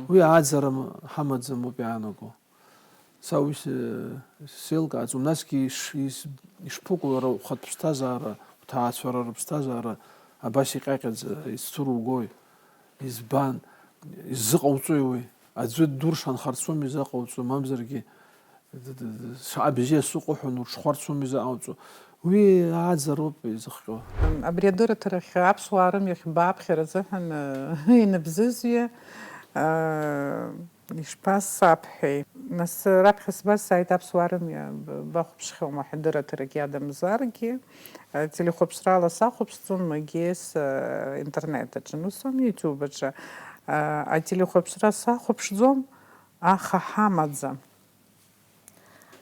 Уи ааӡара м-, ҳамаӡам ауп иаанаго. Са уи с-, сеилкааӡом. Насгьы иш-, ис-, ишԥыкәу уара ухатә ԥсҭазаара, уҭаацәара рыԥсҭазаара абас иҟьаҟьаӡа, изцәыругои? Избан? Иззыҟауҵои уи? Аӡәы ддуршанхарц ауми изыҟауҵо, мамзаргьы д-, д-, д-, шаҟа бзиа сыҟоу ҳәа урҽхәарц ауми изыҟауҵо? Уи ааӡароуп изыхҟьо. Абри адырраҭарахь аԥсуаа рымҩахь бааԥхьара азыҳәан, э, инабзызҩы, э, Ишԥасабҳәеи? Нас раԥхьа сбазҵааит аԥсуаа рымҩа б-, бахәаԥшхьоума ҳәа, дырраҭарак иадамзаргьы, э, телехәаԥшрала сахәаԥшӡом, егьыс, э, интернет аҿы, ну, сом YouTube аҿы. Э, ателехәаԥшра сахәаԥшӡом, аха ҳамаӡам.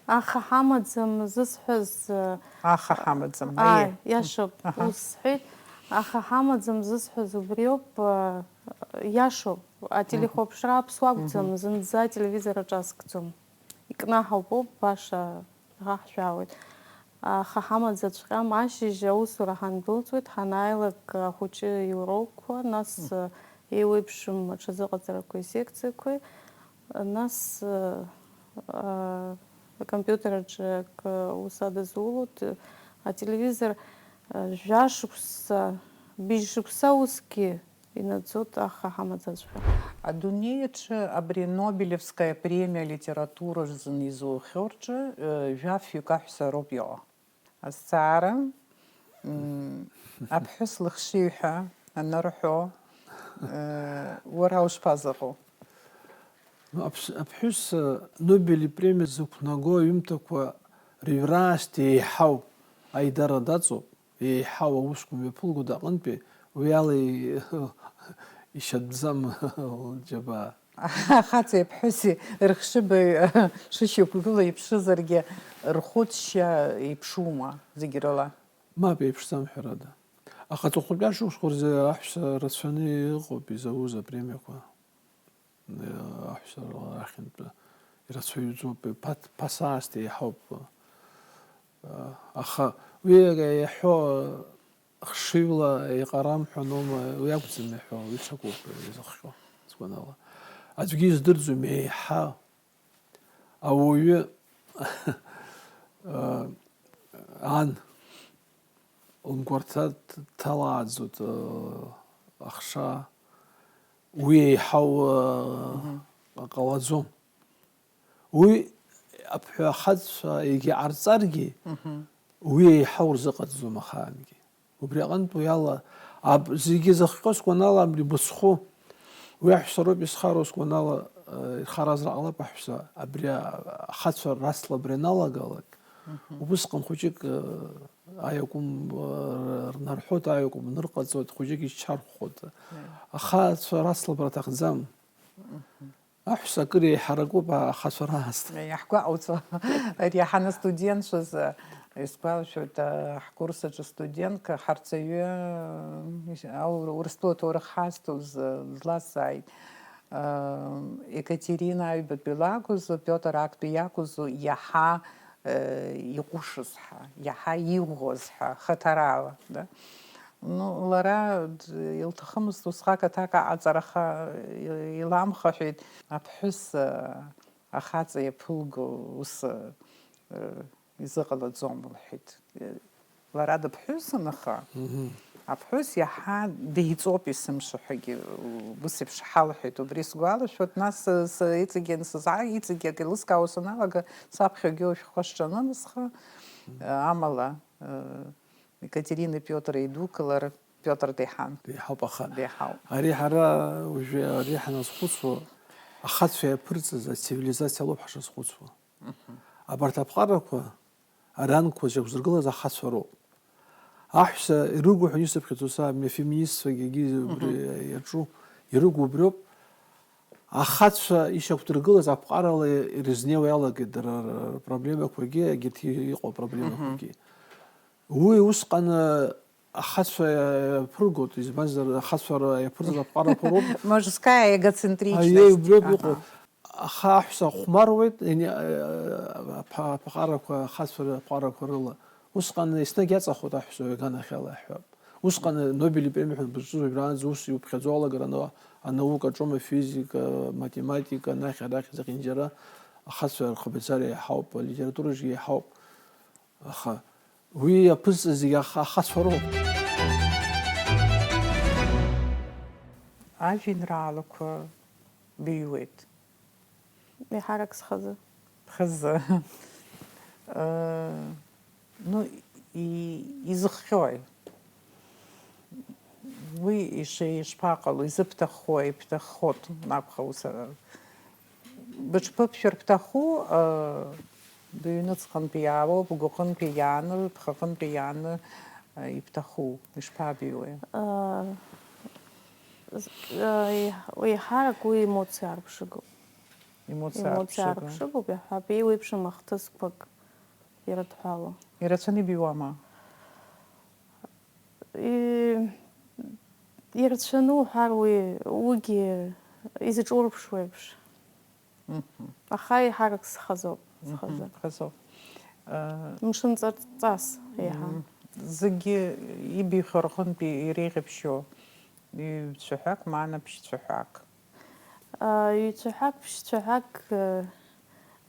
Аха ҳамаӡам зысҳәаз, э, Аха ҳамаӡам, ааи, аиеи. Иашоуп, Аҳа. Ус сҳәеит. Аха ҳамаӡам зысҳәаз убриоуп, э, иашоуп. Ателехәаԥшра аԥсуа акәӡам, зынӡа ателевизор аҿаскӡом. Икнаҳауп, баша ҳаҳжәаауеит. Аха ҳамаӡаҵәҟьам, ашьыжь аусура ҳандәылҵуеит, ҳанааилак ахәыҷы иуроукқәа, нас, э, еиуеиԥшым аҽазыҟаҵарақәеи асекциақәеи, нас, э, э, акомпиутер аҿы акы ус адызулоит, ателевизор, э, жәашықәса, быжьшықәса усгьы инаӡоит, аха ҳамаӡаҵәҟьа. Адунеи аҿы абри Нобелевская премиа литература рзын изухьоу рҿы, э, жәафҩык аҳәса роуп иҟоу. Азҵаара, м, аԥҳәыс лыхшыҩ ҳәа анырҳәо, э, уара ушԥазыҟоу? Аԥс-, аԥҳәыс, э, Нобель ипремиа зықәнаго аҩымҭақәа рыҩра аасҭа еиҳау аидара даҵоуп. Еиҳау аусқәа мҩаԥылгода аҟынтәи, уи ала и-, ишьатәӡам лџьабаа. Ахаҵеи аԥҳәыси рыхшыбаҩ шышьақәгылоу иԥшызаргьы, рхәыцшьа еиԥшума зегь рыла? Мап, еиԥшӡам, ҳәарада. Аха аҵыхәтәантәи ашықәсқәа рзы аҳәса рацәаны иҟоуп изауз апремиақәа. Аҳәса рахьынтә ирацәаҩӡоуп, ԥа-, ԥаса аасҭа еиҳауп. Аха уи иаҳәо хшыҩла еиҟарам ҳәа аноума, уи акәӡам иаҳәо, уи ҽакуп изыхҟьо, сгәанала. Аӡәгьы издырӡом еиҳа ауаҩы ан лымгәарҭа дҭалааӡоит, ахша, уи еиҳау ҟалаӡом. Уи аԥҳәа ахаҵәца егьа ҟарҵаргьы, уи еиҳау рзыҟаҵаӡом ахаангьы. Убри аҟынтә уи ала аб-, зегьы зыхҟьо сгәанала абри мыцхәы, уи аҳәса роуп изхароу сгәанала, Ирхаразар ҟалап аҳәса, абри ахацәа раслабра ианалагалак, убысҟан хәыҷык аиакәым рнарҳәоит, аиакәым нырҟаҵоит, хәыҷык иччархәхоит. Ахацәа раслабра аҭахӡам. Аҳәса акыр еиҳаракуп ахацәа раасҭа. Иаҳгәаҟуҵо, ари ҳана студентцәаз, исгәалашәоит, ҳкурс аҿы студентк ҳарҵаҩы, Урыстәыла ҭоурых ҳазҭоз, зласааит. Екатерина аҩбатәи лакәыз, Пиотр актәи иакәыз, иаҳа иҟәышыз ҳәа, иаҳа иӷәӷәаз ҳәа, хаҭарала, да? Ну, лара илҭахымызт усҟак аҭак аҟаҵара, аха иламхаҳәеит, аԥҳәыс ахаҵа иаԥылго ус изыҟалаӡом, лҳәеит. Лара дыԥҳәысын, аха аԥҳәыс иаҳа деиҵоуп есымша ҳәагьы ус еиԥш ҳалҳәеит. Убри сгәалашәоит, нас иҵегьы иансызааи, иҵегьы акы еилыскаауа саналага, саԥхьагьы ушәҟәқәа сҿанынасха, амала Екатерина Пиотр еидукылар, Пиотр деиҳан. Деиҳауп, аха деиҳауп. Ари ҳара уажәы ари ҳаназхәыцуа, ахацәа иаԥырҵаз ацивилизациа лоуп ҳашазхәыцуа. Абарҭ аԥҟарақәа аранқәа зегь зыргылаз ахацәа роуп. Аҳәса ирыгу ҳәа исыԥхьаӡо са, афеминистцәагьы егьи убри иаҿу, ирыгу убриоуп. Ахацәа ишьақәдыргылаз аԥҟарала ирызнеиуа иалагеит дара рпроблемақәагьы, егьырҭ иҟоу апроблемақәагьы. Уи усҟан ахацәа иаԥыргоит, избанзар, ахацәа ра-, иаԥырҵаз аԥҟарақәа роуп. Мужская егоцентричность. Аиеи, убриоуп иҟоу. Аха аҳәса хәмаруеит, иани-, аԥа-, аԥҟарақәа, ахацәа аԥҟарақәа рыла. Усҟан еснагь иаҵахоит аҳәса аганахьала ҳәа. Усҟан Нобель ипремиа ҳәа бызҿыз уажәраанӡа ус иуԥхьаӡо алагара ана-, анаука аҿоума, афизика, аматематика, анахь-арахь зехьынџьара ахацәа рхыԥхьаӡара иаҳауп, алитератураҿгьы иаҳауп. Аха уи иаԥызҵаз зегьы аха-, ахацәа роуп. Ажәеинраалақәа быҩуеит. Еиҳарак схазы. Бхазы. Э, ну, и-, изыхҟьои? Уи иши-, ишԥаҟало, изыбҭаххои, ибҭаххоит, акәха, ус, ара. Быҽԥыбшәар бҭаху, э, быҩныҵҟантәи иаауа, бгәаҟынтәи иааны, бхаҟынтәи иааны, э, ибҭаху, ишԥабиуеи? Э, з-, э, еиҳ-, еиҳарак уи емоциа арԥшыгоуп. Емоциа Емоциа арԥшыга. Арԥшыгоуп, иаҳҳәап, еиуеиԥшым ахҭысқәак ирыдҳәало. Ирацәаны ибиуама? И-, ирацәаны уҳәар, уи, уигьы изҿурԥшуа еиԥш. Мгм. Аха еиҳарак схазоуп, Мгм, схазы. Хазоуп. Э, Мшынҵарҵас еиҳа. Мгм. Зегьы ибихьоу рҟынтәи иреиӷьыбшьоу ҩ-цәаҳәак, ма ԥшь-цәаҳәак? А, ҩ-цәаҳәак, ԥшь-цәаҳәак, э,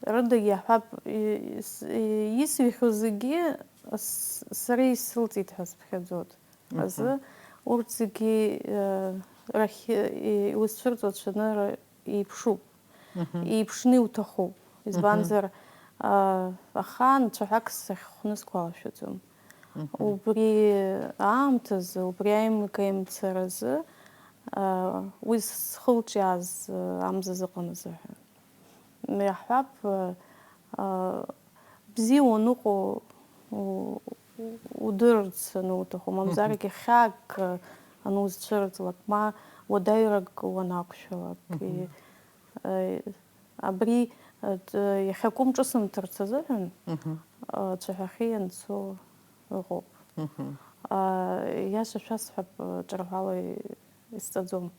рыдагьы иаҳҳәап, и-, ис-, и-, исҩхьоу зегьы с-, сара исылҵит ҳәа сыԥхьаӡоит. Мгм. Азы урҭ зегьы, э, рахь, и-, узцәырҵуа цәанырра еиԥшуп. Мгм. Еиԥшны иуҭахуп. Мгм. Избанзар, а, ахаан цәаҳәак сахьхәны сгәалашәаӡом. Мгм. Убри аамҭазы, убри аимга-аимцаразы, а, уи зхылҿиааз, а, амза зыҟан азыҳәан. Иаҳҳәап, а, а, бзиа уаныҟоу у-, у-, удырырц ануҭаху, мамзаргьы Мгм. хьаак, а, анузцәырҵлак, ма уадаҩрак уанақәшәалак, Мгм. и-, а, Абри, э, т-, иахьакәым ҿысымҭырц азыҳәан, Мгм. э, цәаҳәахьы ианцо ыҟоуп. Мгм. А, иаша шәасҳәап, э, ҿырҳәала и-, исҵаӡом.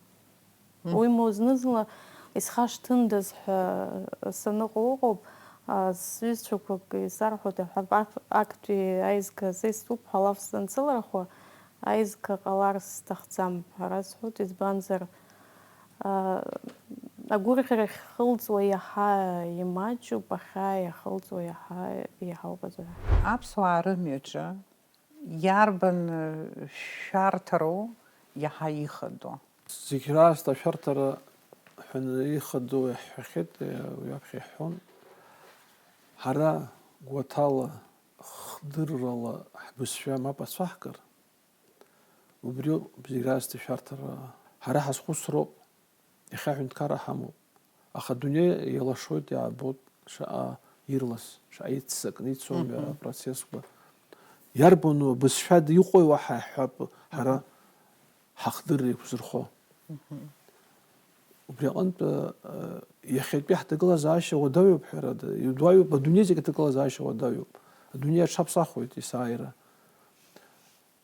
Мгм. Уимоу, зны-зынла исхашҭындаз ҳәа саныҟоу ыҟоуп, а, сҩызцәақәак исарҳәоит, иаҳҳәап, ак-, актәи аизга азы истәуп ҳәа алаф санцылархәа, аизга ҟалар сҭахӡам ҳәа расҳәоит, избанзар, а, агәырӷьара иахьхылҵуа иаҳа имаҷуп, ахьаа иахылҵуа иаҳа иаҳауп азыҳәа. Аԥсуаа рымҩаҿы иарбан шәарҭароу иаҳа ихадоу? Зегь раасҭа ашәарҭара ҳәа ихадоу иаҳҳәахьеит, уи аԥхьа иҳәон. Ҳара гәаҭала, хдыррала ҳбызшәа мап ацәаҳкыр, убриоуп зегь раасҭа ишәарҭара. Ҳара ҳазхәыцроуп, иахьа аҳәынҭқарра ҳамоуп. Аха адунеи еилашоит, иаабоит шаҟа ирлас, шаҟа иццакны ицом, мгм, апроцессқәа. Иарбану абызшәа иҟои уаҳа иаҳҳәап, ҳара ҳахдырра еиқәзырхо. Мгм. Убри аҟынтә, э, иахьатәи ҳҭагылазаашьа уадаҩуп, ҳәарада, иуадаҩуп, адунеи зегь аҭагылазаашьа уадаҩуп. Адунеи аҽаԥсахуеит есааира.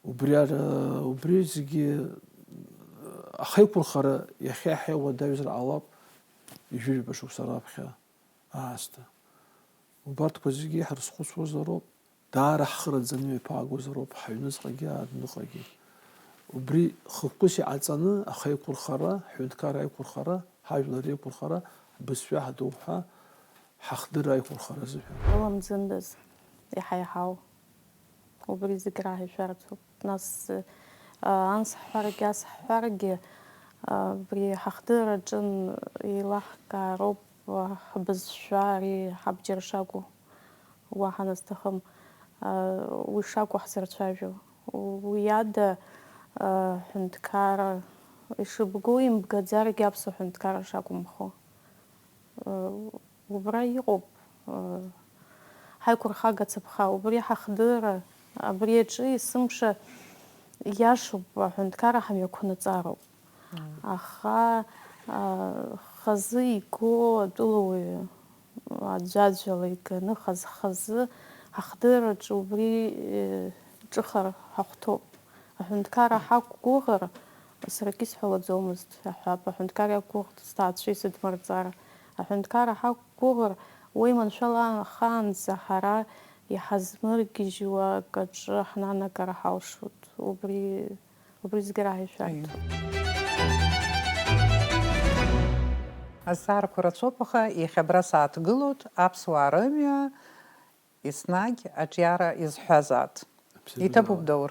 Убри ара, убри зегьы, э, ахеиқәырхара иахьа-иахьа уадаҩзар ҟалап, ҩажәижәаба шықәса раԥхьа аасҭа. Убарҭқәа зегьы ҳрызхәыцуазароуп, даара ҳхы раӡаны имҩаԥаагозароуп, ҳаҩныҵҟагьы, адәныҟагьы. Убри хықәкыс иҟаҵаны ахеиқәырхара, ҳҳәынҭқарра аиқәырхара, ҳажәлар реиқәырхара, ҳбызшәа ҳдоуҳа, ҳахдырра аиқәырхара азыҳәан. Иламӡындаз, иаҳа-иаҳау. Убри зегь раҳа ишәарҭоуп. Нас, а, анс ҳҳәаргьы, ас ҳҳәаргьы, а, убри ҳахдырраҿын еилаҳкаароуп, а, ҳбызшәа ари ҳабџьар шакәу. Уаҳа назҭахым, а, уи шакәу ҳзырцәажәо. Уи ада, а, ҳәынҭқарра ишыбго имбгаӡаргьы аԥсуа ҳәынҭқарра шакәымхо. Убра иҟоуп, э, ҳаиқәырхага цаԥха, убри ҳахдырра, абри аҿы есымша иашоуп, аҳәынҭқарра ҳамҩақәнаҵароуп. Аха, а, хазы иго атәылауаҩы аӡәаӡәала иганы хаз-хазы ҳахдырраҿы убри, э, ҿыхар ҳахәҭоуп. Аҳәынҭқарра ҳақәгәыӷыр, саргьы исҳәалаӡомызт, аҳәап, аҳәынҭқар иақәгәыӷт сҭаацәеи сыдмырҵара. Аҳәынҭқарра ҳақәгәыӷыр, уи маншәала ахаанӡа ҳара иҳазмыргьежьуа акаҿы ҳнанагар ҳалшоит. Убри, убри зегьы раҳа ишәарҭоуп. Азҵаарақәа рацәоуп, аха иахьа абра сааҭгылоит, аԥсуаа рымҩа еснагь аҿиара изҳәаз ааҭ. Абсолютно. Иҭабуп, Даур.